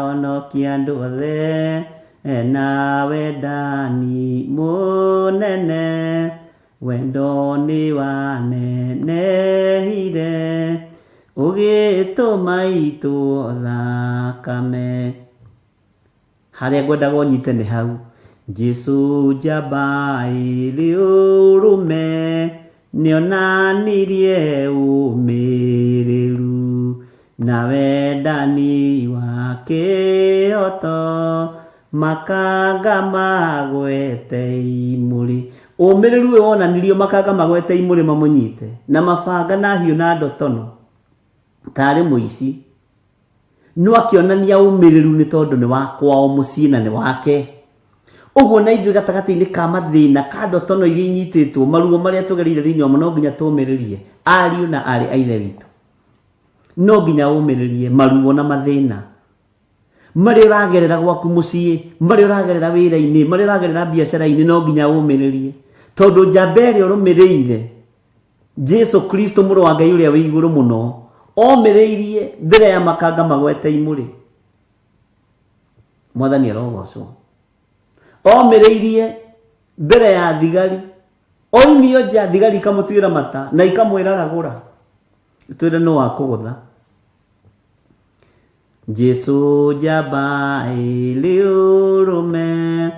Speaker 3: honokia andũ othe ena wendani mũnene wendo nĩ wanenehire ũgĩtũma itwo thakame. Harĩa ngwendaga ũnyite nĩ hau. Jesu njamba ĩrĩ ũrũme nĩonanirie ũmĩrĩru na wendani wa kĩhoto makanga magwete imũrĩ. Ũmĩrĩru ũyũ wonanirio makanga magwete imũrĩ mamũnyite na mabanga na hiũ na ndotono tarĩ mũici. No akĩonania ũmĩrĩru nĩ tondũ nĩ wa kwao mũciĩ na nĩ wake. Ũguo na ithuĩ gatagatĩ-inĩ ka mathĩna ka ndotono iria inyitĩtwo, maruo marĩa tũgereire thĩinĩ wamo, no nginya tũmĩrĩrie ariũ na aarĩ a Ithe witũ. No nginya ũmĩrĩrie maruo na mathĩna marĩa ũragerera gwaku mũciĩ, marĩa ũragerera wĩra-inĩ, marĩa ũragerera biacara-inĩ, no nginya ũmĩrĩrie tondũ njamba ĩrĩa ũrũmĩrĩire Jesu Kristo mũrũ wa Ngai ũrĩa wĩ igũrũ mũno omĩrĩirie mbere ya makanga magwete imũrĩ. Mwathani arogocwo. Omĩrĩirie mbere ya thigari, oimio nja thigari ikamũtuĩra mata na ikamwĩra ragũra, twĩre nũ wakũgũtha. Jesu njamba ĩrĩ ũrũme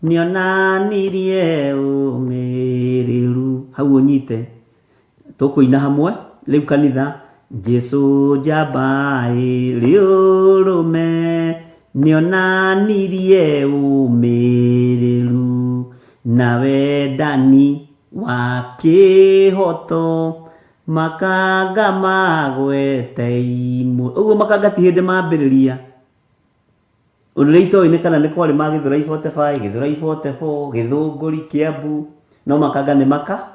Speaker 3: nĩonanirie ũmĩrĩru. Hau ũnyite tũkũina hamwe rĩu kanitha. Jesu njamba ĩrĩ ũrũme nĩonanirie ũmĩrĩru na wendani wa kĩhoto makanga magwete imũ. Ũguo makanga ti hĩndĩ mambĩrĩria. Ũndũ ũrĩa itoĩ nĩ kana nĩ kwarĩ ma Gĩthũrai 45, Gĩthũrai 44, Gĩthũngũri, Kĩambu, no makanga nĩ maka.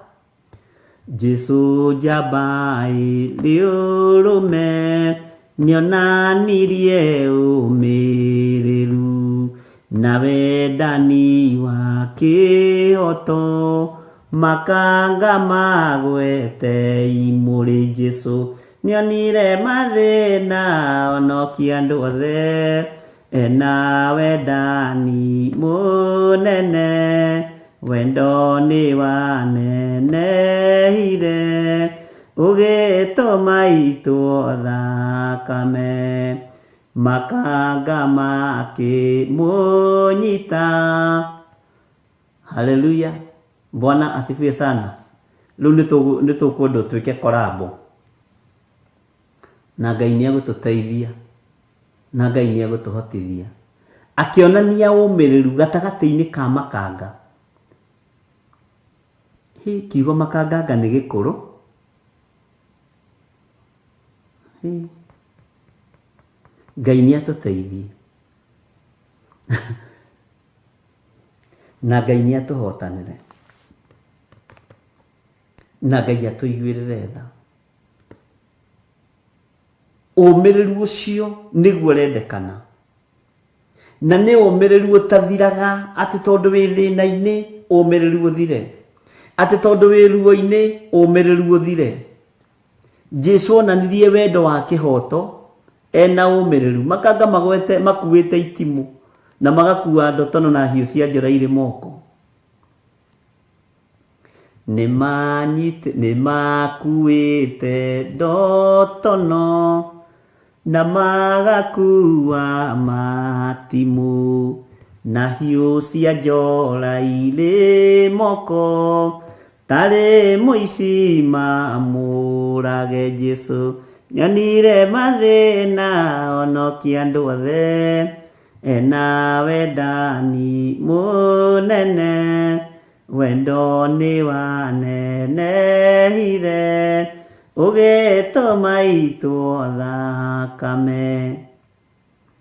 Speaker 3: Jesu njamba ĩrĩ ũrũme nĩonanirie ũmĩrĩru na wendani wa kĩhoto makanga magwete imũrĩ. Jesu nĩonire mathĩna onokia andũ othe ena wendani mũnene wendo nĩ wanenehire ũgĩtũma itwo thakame makanga makĩmũnyita. Haleluya, Bwana asifiwe sana. Rĩu nĩ tũkwenda twĩke korambo na Ngai nĩ egũtũteithia na Ngai nĩ egũtũhotithia. Akĩonania ũmĩrĩru gatagatĩ-inĩ ka makanga. Hĩ, kiugo makanganga nĩ gĩkũrũ. Hĩ, Ngai nĩ atũteithie na Ngai nĩ atũhotanĩre na Ngai atũiguĩrĩre tha. Ũmĩrĩru ũcio nĩguo ũrendekana, na nĩ ũmĩrĩru ũtathiraga atĩ tondũ wĩ thĩna-inĩ ũmĩrĩru ũthire, atĩ tondũ wĩ ruo-inĩ ũmĩrĩru ũthire. Jesu onanirie wendo wa kĩhoto ena ũmĩrĩru. Makanga magwete makuĩte itimũ na magakua ndotono na hiũ cia njora irĩ moko. Nĩmakuĩte ndotono na magakua matimũ na hiũ cia njora irĩ moko tarĩ mũici mamũrage. Jesu nĩonire mathĩna onokia andũ othe ena wendani mũnene wendo nĩ wanenehire ũgĩtũma itwo thakame.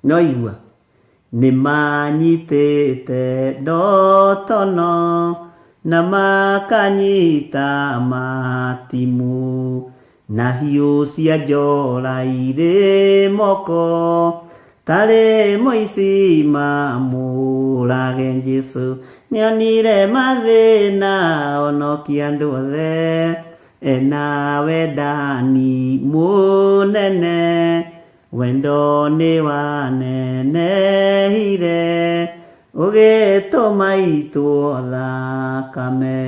Speaker 3: No igua nĩmanyitĩte ndotono na makanyita matimũ na hiũ cia njora irĩ moko tarĩ mũici mamũrage. Jesu nĩonire mathĩna onokia andũ othe ena wendani mũnene wendo nĩ wanenehire ũgĩtũma itwo thakame.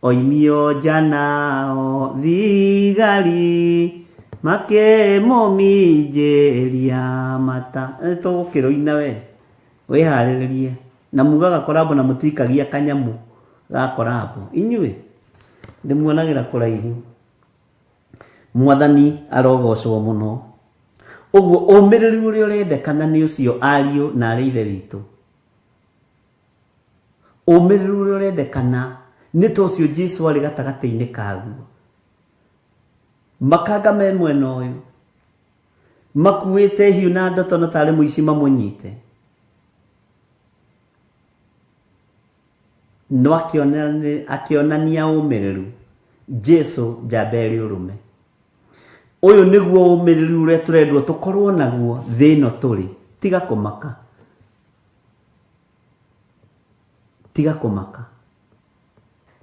Speaker 3: Oimio nja nao thigari makĩmũminjĩria mata. Tũgũkĩrũina we wĩharĩrĩrie na mugaga korambo na mũtikagia kanyamũ ga korambo. Inyuĩ ndĩmuonagĩra kũraihu. Mwathani arogocwo mũno. Ũguo ũmĩrĩru ũrĩa ũrendekana nĩ ũcio ariũ na arĩ ithe witũ. Ũmĩrĩru ũrĩa ũrendekana nĩ ta ũcio Jesu arĩ gatagatĩ-inĩ kaguo. Makanga me mwena ũyũ makuĩte hiũ na ndotono tarĩ mũici mamũnyite. No akĩonania ũmĩrĩru. Jesu njamba ĩrĩ ũrũme. Ũyũ nĩguo ũmĩrĩru ũrĩa tũrendwo tũkorwo naguo thĩ ĩno tũrĩ. Tiga kũmaka. Tiga kũmaka.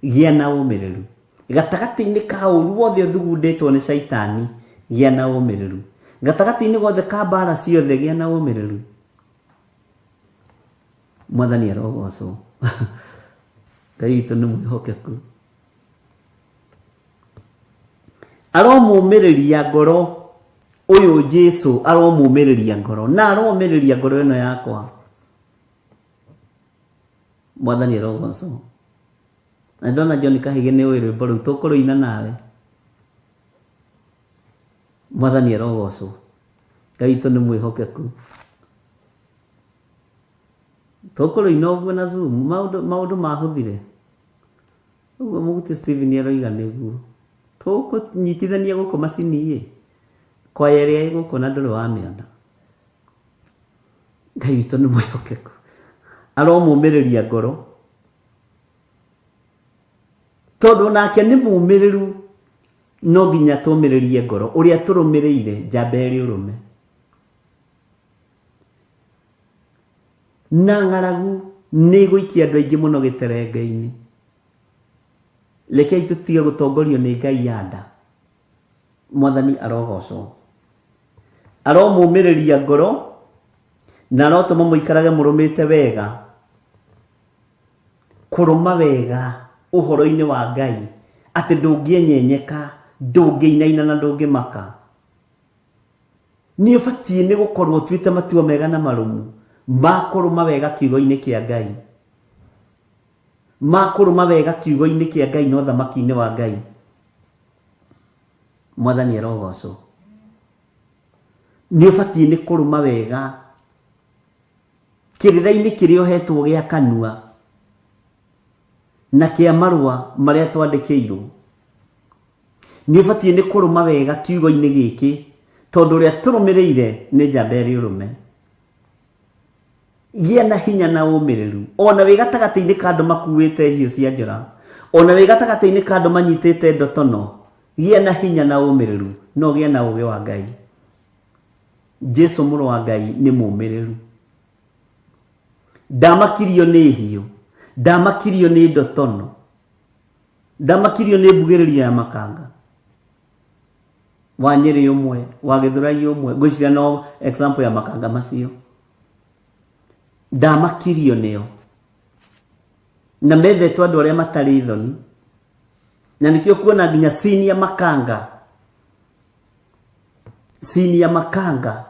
Speaker 3: Gĩa na ũmĩrĩru. Gatagatĩ-inĩ ka ũru wothe ũthugundĩtwo nĩ caitani, gĩa na ũmĩrĩru. Gatagatĩ-inĩ gothe ka mbara ciothe, gĩa na ũmĩrĩru. Mwathani arogocwo. Ngai witũ nĩ mwĩhokeku. Aromũmĩrĩria ngoro. Ũyũ Jesu aromũmĩrĩria ngoro na aromĩrĩria ngoro ĩno yakwa. Mwathani arogocwo. Na ndona John Kahige nĩ ũĩ rwĩmbo rũu tũkũrũina nawe. Mwathani arogocwo. Ngai witũ nĩ mwĩhokeku. Tũkũrũina ũguo na Zoom maũndũ maũndũ mahũthire. Ũguo mũguti Steven aroiga nĩguo. Tũkũnyitithania gũkũ macini ĩ. Kwaya ĩrĩa ĩ gũkũ na ndũrĩ wamĩona. Ngai witũ nĩ mwĩhokeku. Aromũmĩrĩria ngoro. Tondũ nake nĩ mũmĩrĩru no nginya tũmĩrĩrie ngoro. Ũrĩa tũrũmĩrĩire njamba ĩrĩ ũrũme. Na ng'aragu nĩ ĩgũikia andũ aingĩ mũno gĩterenge-inĩ. Rekei tũtige gũtongorio nĩ Ngai ya nda. Mwathani arogocwo. Aromũmĩrĩria ngoro na arotũma mũikarage mũrũmĩte wega. Kũrũma wega ũhoro-inĩ wa Ngai atĩ ndũngĩenyenyeka, ndũngĩinaina na ndũngĩmaka. Nĩ ũbatiĩ nĩ gũkorwo ũtuĩte matua mega na marũmu ma kũrũma wega kiugo-inĩ kĩa Ngai. Ma kũrũma wega kiugo-inĩ kĩa Ngai na ũthamaki-inĩ wa Ngai. Mwathani arogocwo. Nĩ ũbatiĩ nĩ kũrũma wega kĩrĩra-inĩ kĩrĩa ũhetwo gĩa kanua na kĩa marũa marĩa twandĩkĩirwo. Nĩ ũbatiĩ nĩ kũrũma wega kiugo-inĩ gĩkĩ tondũ ũrĩa tũrũmĩrĩire nĩ njamba ĩrĩ ũrũme. Gĩa na hinya na ũmĩrĩru ona wĩ gatagatĩ-inĩ ka andũ makuĩte hiũ cia njora, ona wĩ gatagatĩ-inĩ ka andũ manyitĩte ndotono, gĩa na hinya na ũmĩrĩru na ũgĩe na ũgĩ wa Ngai. Jesu mũrũ wa Ngai nĩ mũmĩrĩru. Ndamakirio nĩ hiũ, ndamakirio nĩ ndotono, ndamakirio nĩ mbugĩrĩrio ya makanga. Wa Nyĩrĩ ũmwe, wa Gĩthũrai ũmwe, ngwĩciria no example ya makanga macio. Ndamakirio nĩo. Na methetwo andũ arĩa matarĩ thoni. Na nĩkĩo kuona nginya senior makanga, senior makanga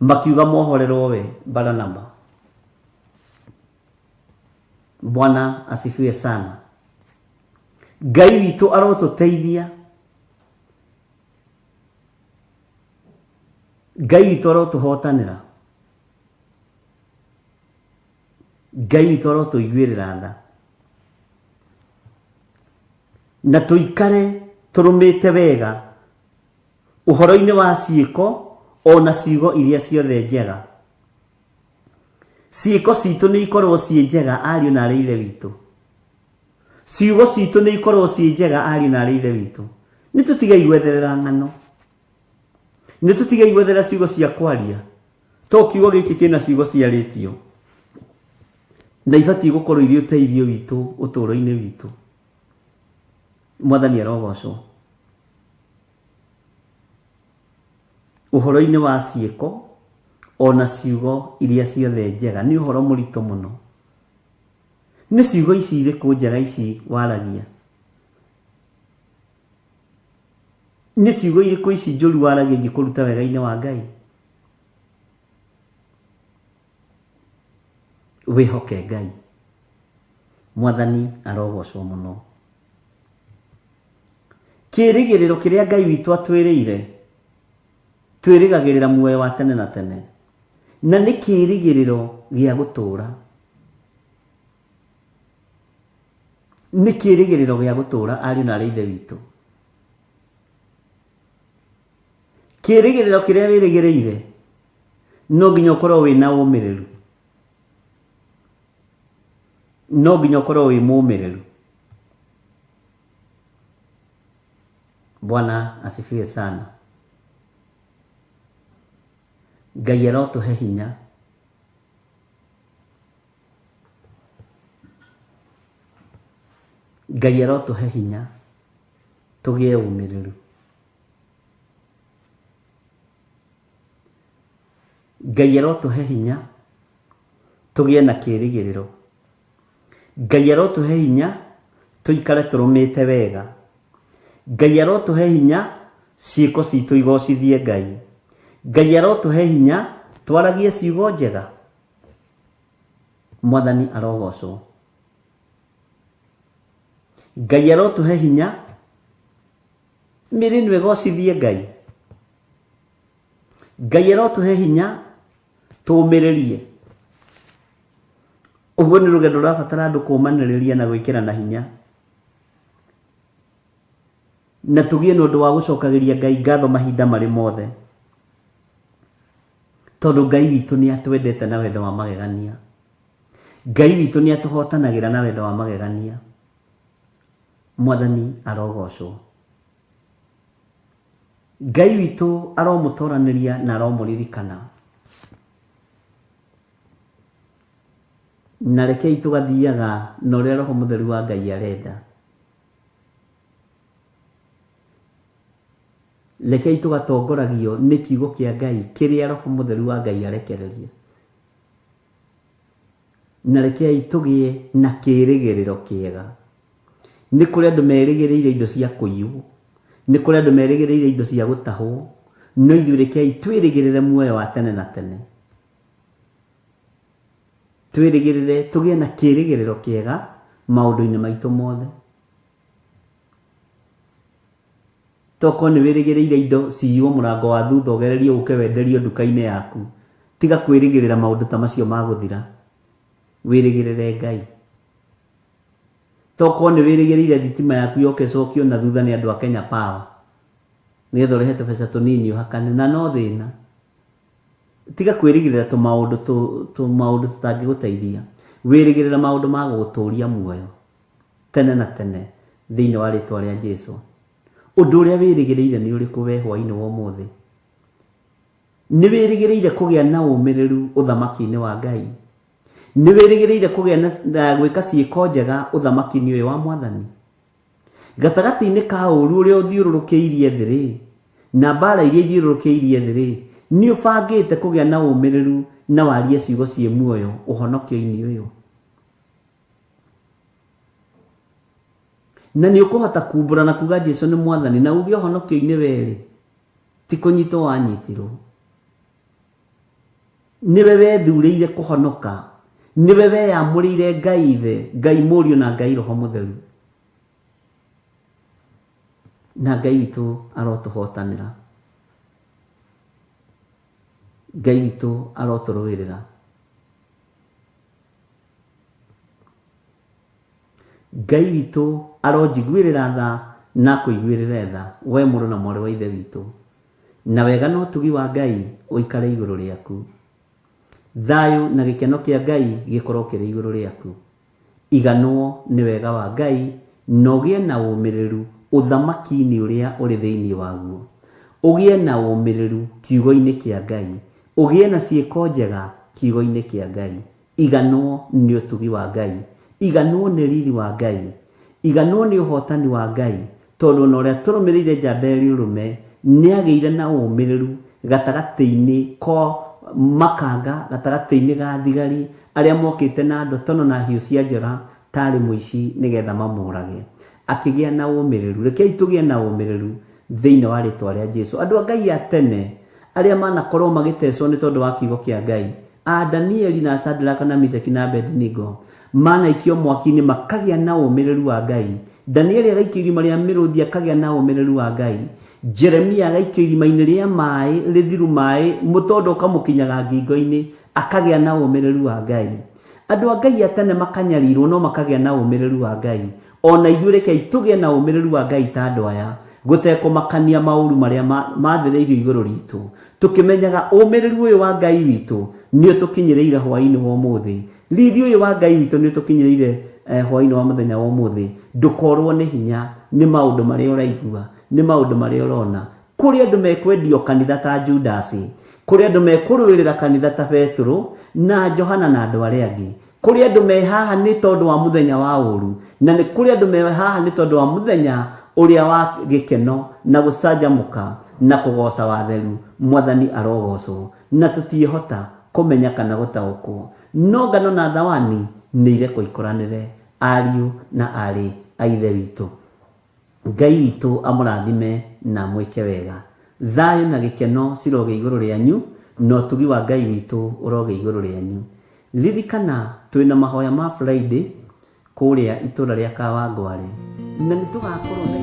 Speaker 3: makiuga mohorerwo we Baranaba. Bwana asifiwe sana. Ngai witũ arotũteithia. Ngai witũ arotũhotanĩra. Ngai witũ arotũiguĩrĩra tha. Na tũikare tũrũmĩte wega ũhoro-inĩ wa ciĩko ona ciugo iria ciothe njega. Ciĩko citũ nĩ ikorwo ciĩ njega ariũ na arĩ ithe witũ. Ciugo citũ nĩ ikorwo ciĩ njega ariũ na arĩ ithe witũ. Nĩ tũtigei gwetherera ng'ano. Nĩ tũtigei gwetherera ciugo cia kwaria. To kiugo gĩkĩ kĩna ciugo ciarĩtio. Na ibatiĩ gũkorwo irĩ ũteithio witũ ũtũũro-inĩ witũ. Mwathani arogocwo. Ũhoro-inĩ wa ciĩko ona ciugo iria ciothe njega nĩ ũhoro mũritũ mũno. Nĩ ciugo ici irĩkũ njega ici waragia? Nĩ ciugo irĩkũ ici njũru waragia ingĩkũruta wega-inĩ wa Ngai? Wĩhoke Ngai. Mwathani arogocwo mũno. Kĩĩrĩgĩrĩro kĩrĩa Ngai witũ atwĩrĩire, twĩrĩgagĩrĩra muoyo wa tene na tene, na nĩ kĩĩrĩgĩrĩro gĩa gũtũũra. Nĩ kĩĩrĩgĩrĩro gĩa gũtũũra ariũ na arĩ ithe witũ. Kĩĩrĩgĩrĩro kĩrĩa wĩrĩgĩrĩire no nginya ũkorwo wĩna ũmĩrĩru. No nginya ũkorwo wĩ mũmĩrĩru. Bwana asifiwe sana. Ngai arotũhe hinya. Ngai arotũhe hinya tũgĩe ũmĩrĩru. Ngai arotũhe hinya tũgĩe na kĩĩrĩgĩrĩro. Ngai arotũhe hinya tũikare tũrũmĩte wega. Ngai arotũhe hinya Ciĩko citũ igocithie Ngai. Ngai arotũhe hinya twaragie ciugo njega. Mwathani arogocwo. Ngai arotũhe hinya mĩĩrĩ ĩno ĩgocithie Ngai. Ngai arotũhe hinya tũũmĩrĩrie. Ũguo nĩ rũgendo rũrabatara andũ kũũmanĩrĩria na gwĩkĩrana hinya. Na tũgĩe na ũndũ wa gũcokagĩria Ngai ngatho mahinda marĩ mothe. Tondũ Ngai witũ nĩ atwendete na wendo wa magegania. Ngai witũ nĩ atũhotanagĩra na wendo wa magegania. Mwathani arogocwo. Ngai witũ aromũtoranĩria na aromũririkana. Na rekei tũgathiaga na ũrĩa Roho Mũtheru wa Ngai arenda. Rekei tũgatongoragio nĩ kiugo kĩa Ngai kĩrĩa Roho Mũtheru wa Ngai arekereria. Na rekei tũgĩe na kĩĩrĩgĩrĩro kĩega. Nĩ kũrĩ andũ merĩgĩrĩire indo cia kũiywo, nĩ kũrĩ andũ merĩgĩrĩire indo cia gũtahwo, no ithuĩ rekei twĩrĩgĩrĩre muoyo wa tene na tene. Twĩrĩgĩrĩre tũgĩe na kĩĩrĩgĩrĩro kĩega maũndũ-inĩ maitũ mothe. Tokorwo nĩ wĩrĩgĩrĩire indo ciywo mũrango wa thutha ũgererio ũke wenderio nduka-inĩ yaku, tiga kwĩrĩgĩrĩra maũndũ ta macio ma gũthira. Wĩrĩgĩrĩre Ngai. Tokorwo nĩ wĩrĩgĩrĩire thitima yaku yoke ĩcokio na thutha nĩ andũ a Kenya Power, nĩgetha ũrĩhe tũbeca tũnini ũhakane, na no thĩna. Tiga kwĩrĩgĩrĩra tũmaũndũ tũmaũndũ tũtangĩgũteithia. Wĩrĩgĩrĩre maũndũ ma gũgũtũria muoyo tene na tene thĩinĩ wa rĩtwa rĩa Jesu. Ũndũ ũrĩa wĩrĩgĩrĩire nĩ ũrĩkũ we hwainĩ wa ũmũthĩ? Nĩ wĩrĩgĩrĩire kũgĩa na ũmĩrĩru ũthamaki-inĩ wa Ngai? Nĩ wĩrĩgĩrĩire kũgĩa na gwĩka ciĩko njega ũthamaki-inĩ ũyũ wa Mwathani? Gatagatĩ-inĩ ka ũũru ũrĩa ũthiũrũrũkĩirie thĩ-rĩ, na mbaara iria ithiũrũrũkĩirie thĩ-rĩ, nĩ ũbangĩte kũgĩa na ũmĩrĩru na warie ciugo ciĩ muoyo ũhonokio-inĩ ũyũ? Na nĩ ũkũhota kumbũra na kuga Jesu nĩ Mwathani na uge ũhonokio-inĩ werĩ, ti kũnyitwo wanyitirwo. Nĩwe wethurĩire kũhonoka. Nĩwe weyamũrĩire Ngai Ithe, Ngai Mũriũ na Ngai Roho Mũtheru. Na Ngai witũ arotũhotanĩra. Ngai witũ arotũrũĩrĩra. Ngai witũ aronjiguĩrĩra tha na akũiguĩrĩre tha, we mũrũ na mwarĩ wa Ithe witũ. Na wega na ũtugi wa Ngai ũikare igũrũ rĩaku. Thayũ na gĩkeno kĩa Ngai gĩkorwo kĩrĩ igũrũ rĩaku. Iganwo nĩ wega wa Ngai na ũgĩe na ũmĩrĩru ũthamaki-inĩ ũrĩa ũrĩ thĩinĩ waguo. Ũgĩe na ũmĩrĩru kiugo-inĩ kĩa Ngai. Ũgĩe na ciĩko njega kiugo-inĩ kĩa Ngai. Iganwo nĩ ũtugi wa Ngai. Iganwo nĩ riri wa Ngai. Iganwo nĩ ũhotani wa Ngai. Tondũ ona ũrĩa tũrũmĩrĩire njamba ĩrĩ ũrũme nĩagĩire na ũmĩrĩru gatagatĩ-inĩ ko makanga, gatagatĩ-inĩ ga thigari arĩa mokĩte na ndotono na hiũ cia njora tarĩ mũici nĩgetha mamũrage. Akĩgĩa na ũmĩrĩru. Rekei tũgĩe na ũmĩrĩru thĩinĩ wa rĩtwa rĩa Jesu. Andũ a Ngai a tene arĩa manakorwo magĩtecwo nĩ tondũ wa kiugo kĩa Ngai, a Danieli na Shadraka na Meshaki na Abednego manaikio mwaki-inĩ makagĩa na ũmĩrĩru wa Ngai. Danieli agaikio irima rĩa mĩrũthi akagĩa na ũmĩrĩru wa Ngai. Jeremia agaikio irima-inĩ rĩa maĩ rĩthiru maĩ mũtondo ũkamũkinyaga ngingo-inĩ akagĩa na ũmĩrĩru wa Ngai. Andũ a Ngai a tene makanyarirwo no makagĩa na ũmĩrĩru wa Ngai. O na ithuĩ rekei tũgĩe na ũmĩrĩru wa Ngai ta andũ aya, gũtekũmakania maũru marĩa mathĩrĩirio igũrũ ritũ, tũkĩmenyaga ũmĩrĩru ũyũ wa Ngai witũ nĩ ũtũkinyĩrĩire hwaĩ-inĩ wa ũmũthĩ. Riri ũyũ wa Ngai witũ nĩ ũtũkinyĩrĩire hwaĩ-inĩ wa mũthenya wa ũmũthĩ. Ndũkorwo nĩ hinya nĩ maũndũ marĩa ũraigua, nĩ maũndũ marĩa ũrona. Kũrĩ andũ mekwendio kanitha ta Judasi, kũrĩ andũ mekũrũĩrĩra kanitha ta Petero na Johana na andũ arĩa angĩ. Kũrĩ andũ me haha nĩ tondũ wa mũthenya wa ũũru, na nĩ kũrĩ andũ me haha nĩ tondũ wa mũthenya ũrĩa wa gĩkeno na gũcanjamũka na kũgooca watheru. Mwathani arogocwo. Na tũtiĩhota kũmenya kana gũtaũkwo. No ngano na thawani nĩ irekwo ikũranĩre, ariũ na aarĩ a Ithe witũ. Ngai witũ amũrathime Na mwĩke wega. Thayũ na gĩkeno cirogĩa igũrũ rĩanyu, na ũtugi wa Ngai witũ ũrogĩa igũrũ rĩanyu. Ririkana twĩna mahoya ma Friday kũrĩa itũra rĩa Kawangware, na nĩ tũgakorwo na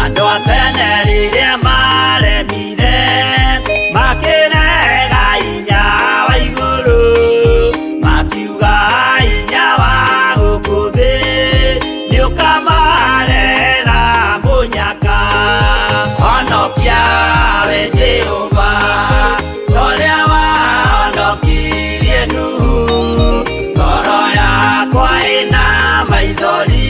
Speaker 4: Andũ a tene rĩrĩa maremire makĩrega hinya wa igũrũ, makiuga hinya wa gũkũ thĩ nĩũkamarehera mũnyaka. Honokia we Jehova, ũrĩa wahonokirie Nuhu. Ngoro yakwa ĩna maithori,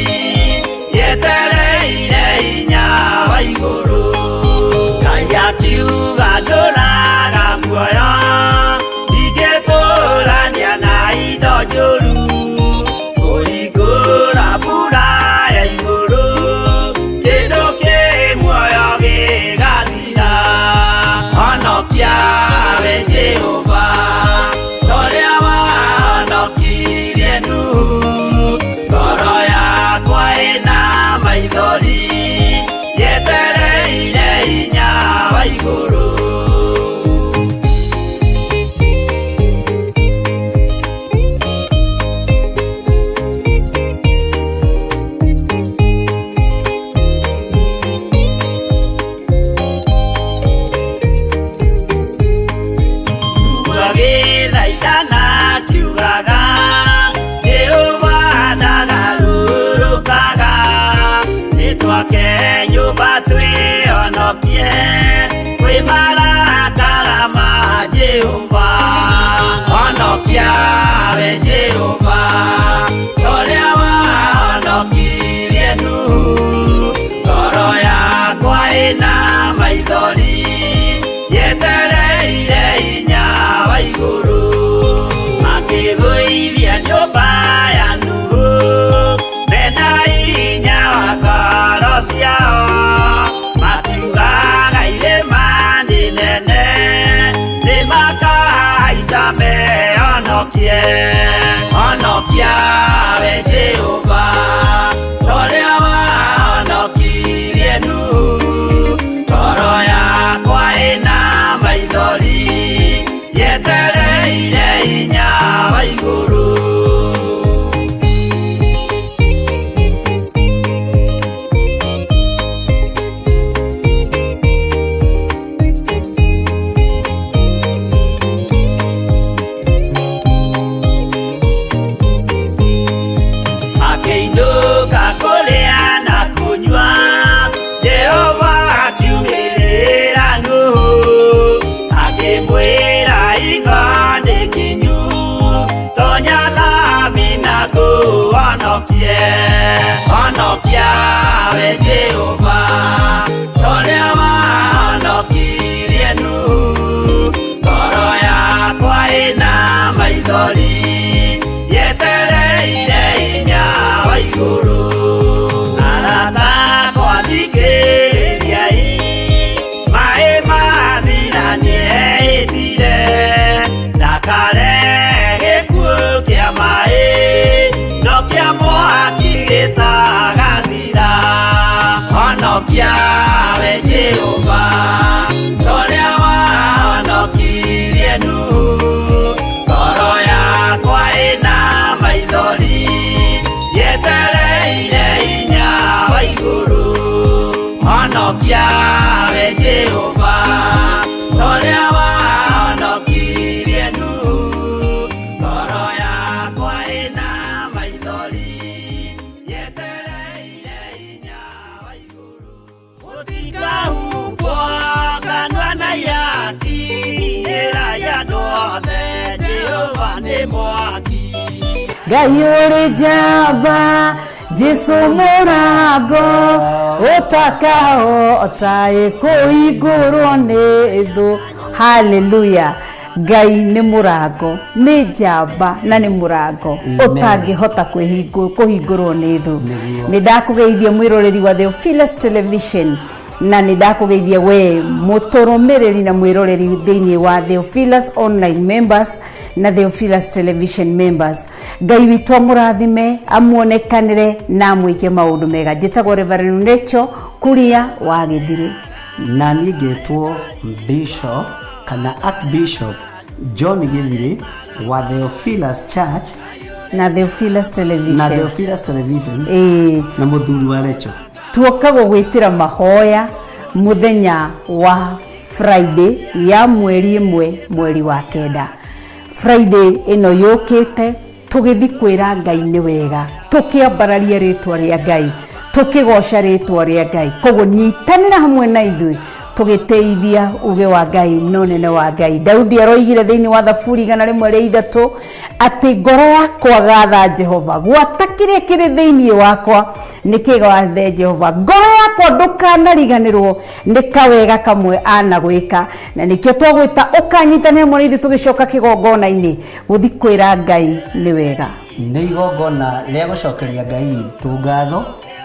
Speaker 4: yetereire hinya wa igũrũ. Ngai akiuga ndũraga muoyo, ndingĩtũrania na indo njũru. Kũhingũra mbura ya igũrũ, kĩndũ kĩ muoyo gĩgathira. Honokia we Jehova, ũrĩa wahonokirie Nuhu. Ngoro yakwa ĩna maithori, yetereire hinya wa igũrũ. Agĩthaithana akiugaga, Jehova ndagarũrũkaga. Nĩtwake nyũmba twĩhonokie kwĩ marakara ma Jehova. Honokia we Jehova, ũrĩa wahonokirie Nuhu. Ngoro yakwa ĩna maithori, yetereire hinya wa igũrũ. Makĩgũithia nyũmba ya Nuhu mena hinya wa ngoro ciao, makiugaga irĩma nĩ nene, nĩmakahaica mehonokie. Honokia we Jehova, ũrĩa wahonokirie Nuhu. Ngoro yakwa ĩna maithori, yetereire hinya wa igũrũ. Akĩinũka kũrĩa na kũnyua, Jehova akiumĩrĩra Nuhu, akĩmwĩra hingo nĩ kinyu, tonya thabina ngũhonokie. Honokia we Jehova, ũrĩa wahonokirie Nuhu. Ngoro yakwa ĩna maithori, yetereire hinya wa igũrũ. Arata akwa thikĩrĩriai, maĩ mathira nĩehĩtire, ndakare gĩkuũ kĩa maĩ, no kĩa mwaki gĩtagathira. Honokia we Jehova, ũrĩa wahonokirie Nuhu. Ngoro yakwa ĩna maithori, yetereire hinya wa igũrũ. Honokia we Jehova, ũrĩa wahonokirie Nuhu. Ngoro yakwa ĩna maithori, yetereire hinya wa igũrũ. Gũtikahumbwo kanua na ihaki, ĩrai andũ othe Jehova nĩ mwaki.
Speaker 2: Ngai ũrĩ njamba, Jesu mũrango ũtakahota kũhingũrwo nĩ thũ. Haleluya. Ngai nĩ mũrango, nĩ njamba na nĩ mũrango
Speaker 3: Amen.
Speaker 2: ũtangĩhota kũhingũrwo nĩ thũ.
Speaker 3: Nĩguo.
Speaker 2: Nĩ ndakũgeithia mwĩroreri wa Theophilus Television, na nĩ ndakũgeithia we mũtũrũmĩrĩri na mwĩroreri thĩinĩ wa Theophilus Online Members na Theophilus Television Members. Ngai witũ amũrathime, amuonekanĩre na amwĩke maũndũ mega. Njĩtagwo Reverend Rachel Kuria wa Gĩthirĩ.
Speaker 3: Na niĩ ngetwo Bishop kana Archbishop John Gĩthirĩ wa Theophilus Church
Speaker 2: na Theophilus
Speaker 3: na
Speaker 2: Television.
Speaker 3: Theophilus Television
Speaker 2: Ĩĩ.
Speaker 3: Na mũthuri wa Rachel.
Speaker 2: Tuoka gũgwĩtĩra mahoya mũthenya wa Friday ya mweri 1 mweri wa 9, Friday ĩno yũkĩte, tũgĩthi kwĩra Ngai nĩ wega, tũkĩambararia rĩtwa rĩa Ngai, tũkĩgoca rĩtwa rĩa Ngai. Koguo nyitanĩra hamwe na ithuĩ tũgĩtĩithia uge wa Ngai na ũnene wa Ngai. Daudi aroigire thĩinĩ wa Thaburi 103 atĩ ngoro yakwa gatha Jehova, gwata kĩrĩa kĩrĩ thĩinĩ wakwa nĩ kĩgathe Jehova. Ngoro yakwa ndũkanariganĩrwo nĩ kawega kamwe anagwĩka, na nĩkĩo twagwĩta ũkanyitanĩra hamwe na ithuĩ tũgĩcoka kĩgongona-inĩ gũthi kwĩra Ngai nĩ wega.
Speaker 3: Nĩ igongona rĩa gũcokeria Ngai witũ ngatho,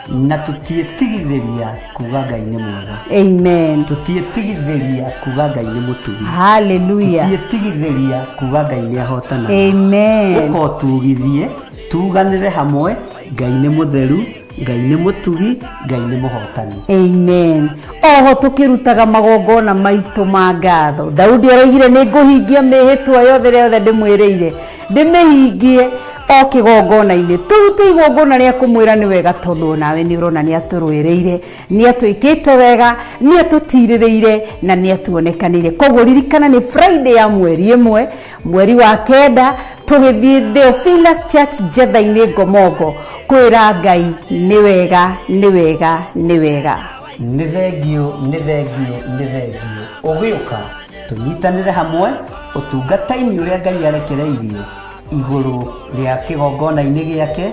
Speaker 3: na tũtiĩtigithĩria kuga Ngai nĩ mwega.
Speaker 2: Amen.
Speaker 3: Tũtiĩtigithĩria kuga Ngai nĩ mũtugi.
Speaker 2: Haleluya.
Speaker 3: Tũtiĩtigithĩria kuga Ngai nĩ ahotanaga.
Speaker 2: Amen.
Speaker 3: Ũka ũtugithie, tuganĩre hamwe, Ngai nĩ mũtheru, Ngai nĩ mũtugi, Ngai nĩ mũhotani.
Speaker 2: Amen. Oho tũkĩrutaga magongona maitũ ma ngatho, Daudi aroigire nĩ ngũhingia mĩhĩtwa yothe ĩrĩa yothe ndĩmwĩrĩire, ndĩmĩhingie o kĩgongona-inĩ. Tũrute igongona rĩa kũmwĩra nĩ wega, tondũ onawe nĩ ũrona nĩ atũrũĩrĩire, nĩ atwĩkĩte wega, nĩ atũtirĩrĩire na nĩ atuonekanĩire. Koguo ririkana nĩ Friday ya mweri 1 mweri wa 9, tũgĩthiĩ Theophilus Church Njetha-inĩ Ngomongo kwĩra Ngai nĩ wega, nĩ wega, nĩ wega.
Speaker 3: Nĩ thengio, nĩ thengio, nĩ thengio ũgĩũka tũnyitanĩre hamwe ũtungata-inĩ ũrĩa Ngai arekereirie igũrũ rĩa kĩgongona-inĩ gĩake,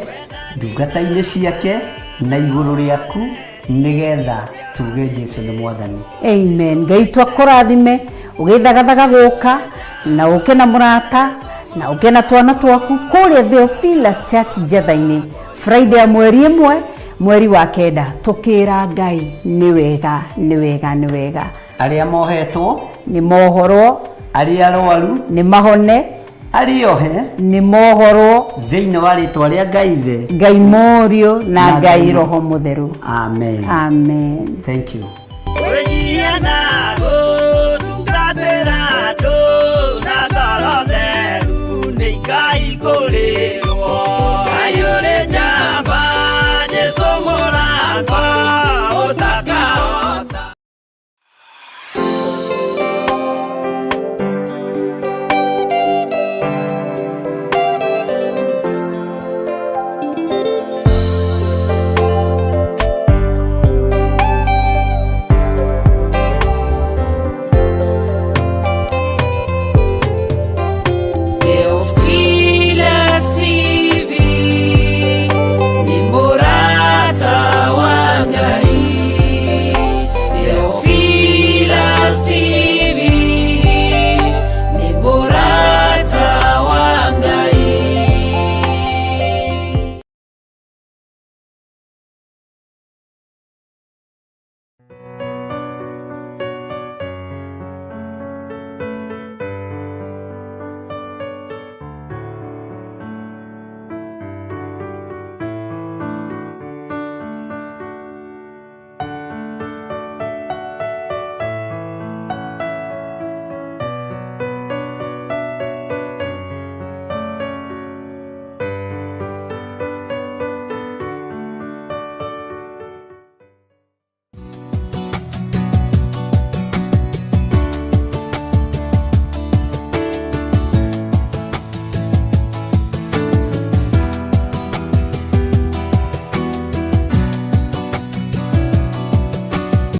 Speaker 3: ndungata-inĩ ciake na igũrũ rĩaku, nĩgetha tuge Jesu nĩ Mwathani.
Speaker 2: Amen. Ngai twakũrathime ũgĩthagathaga gũka na ũke na mũrata na ũke na twana twaku kũrĩa Theophilus Church Njetha-inĩ Friday ya mweri 1 mweri wa 9, tũkĩra Ngai nĩ wega, nĩ wega, nĩ wega.
Speaker 3: Arĩa mohetwo
Speaker 2: nĩ mohorwo,
Speaker 3: arĩa arwaru
Speaker 2: nĩ mahone,
Speaker 3: arĩa ohe
Speaker 2: nĩ mohorwo,
Speaker 3: thĩinĩ wa rĩtwa rĩa Ngai Ithe,
Speaker 2: Ngai Mũriũ na
Speaker 3: na
Speaker 2: Ngai
Speaker 3: Ngai
Speaker 2: Roho Mũtheru.
Speaker 3: Amen.
Speaker 2: Amen.
Speaker 3: Thank you.
Speaker 4: Wĩnyihia na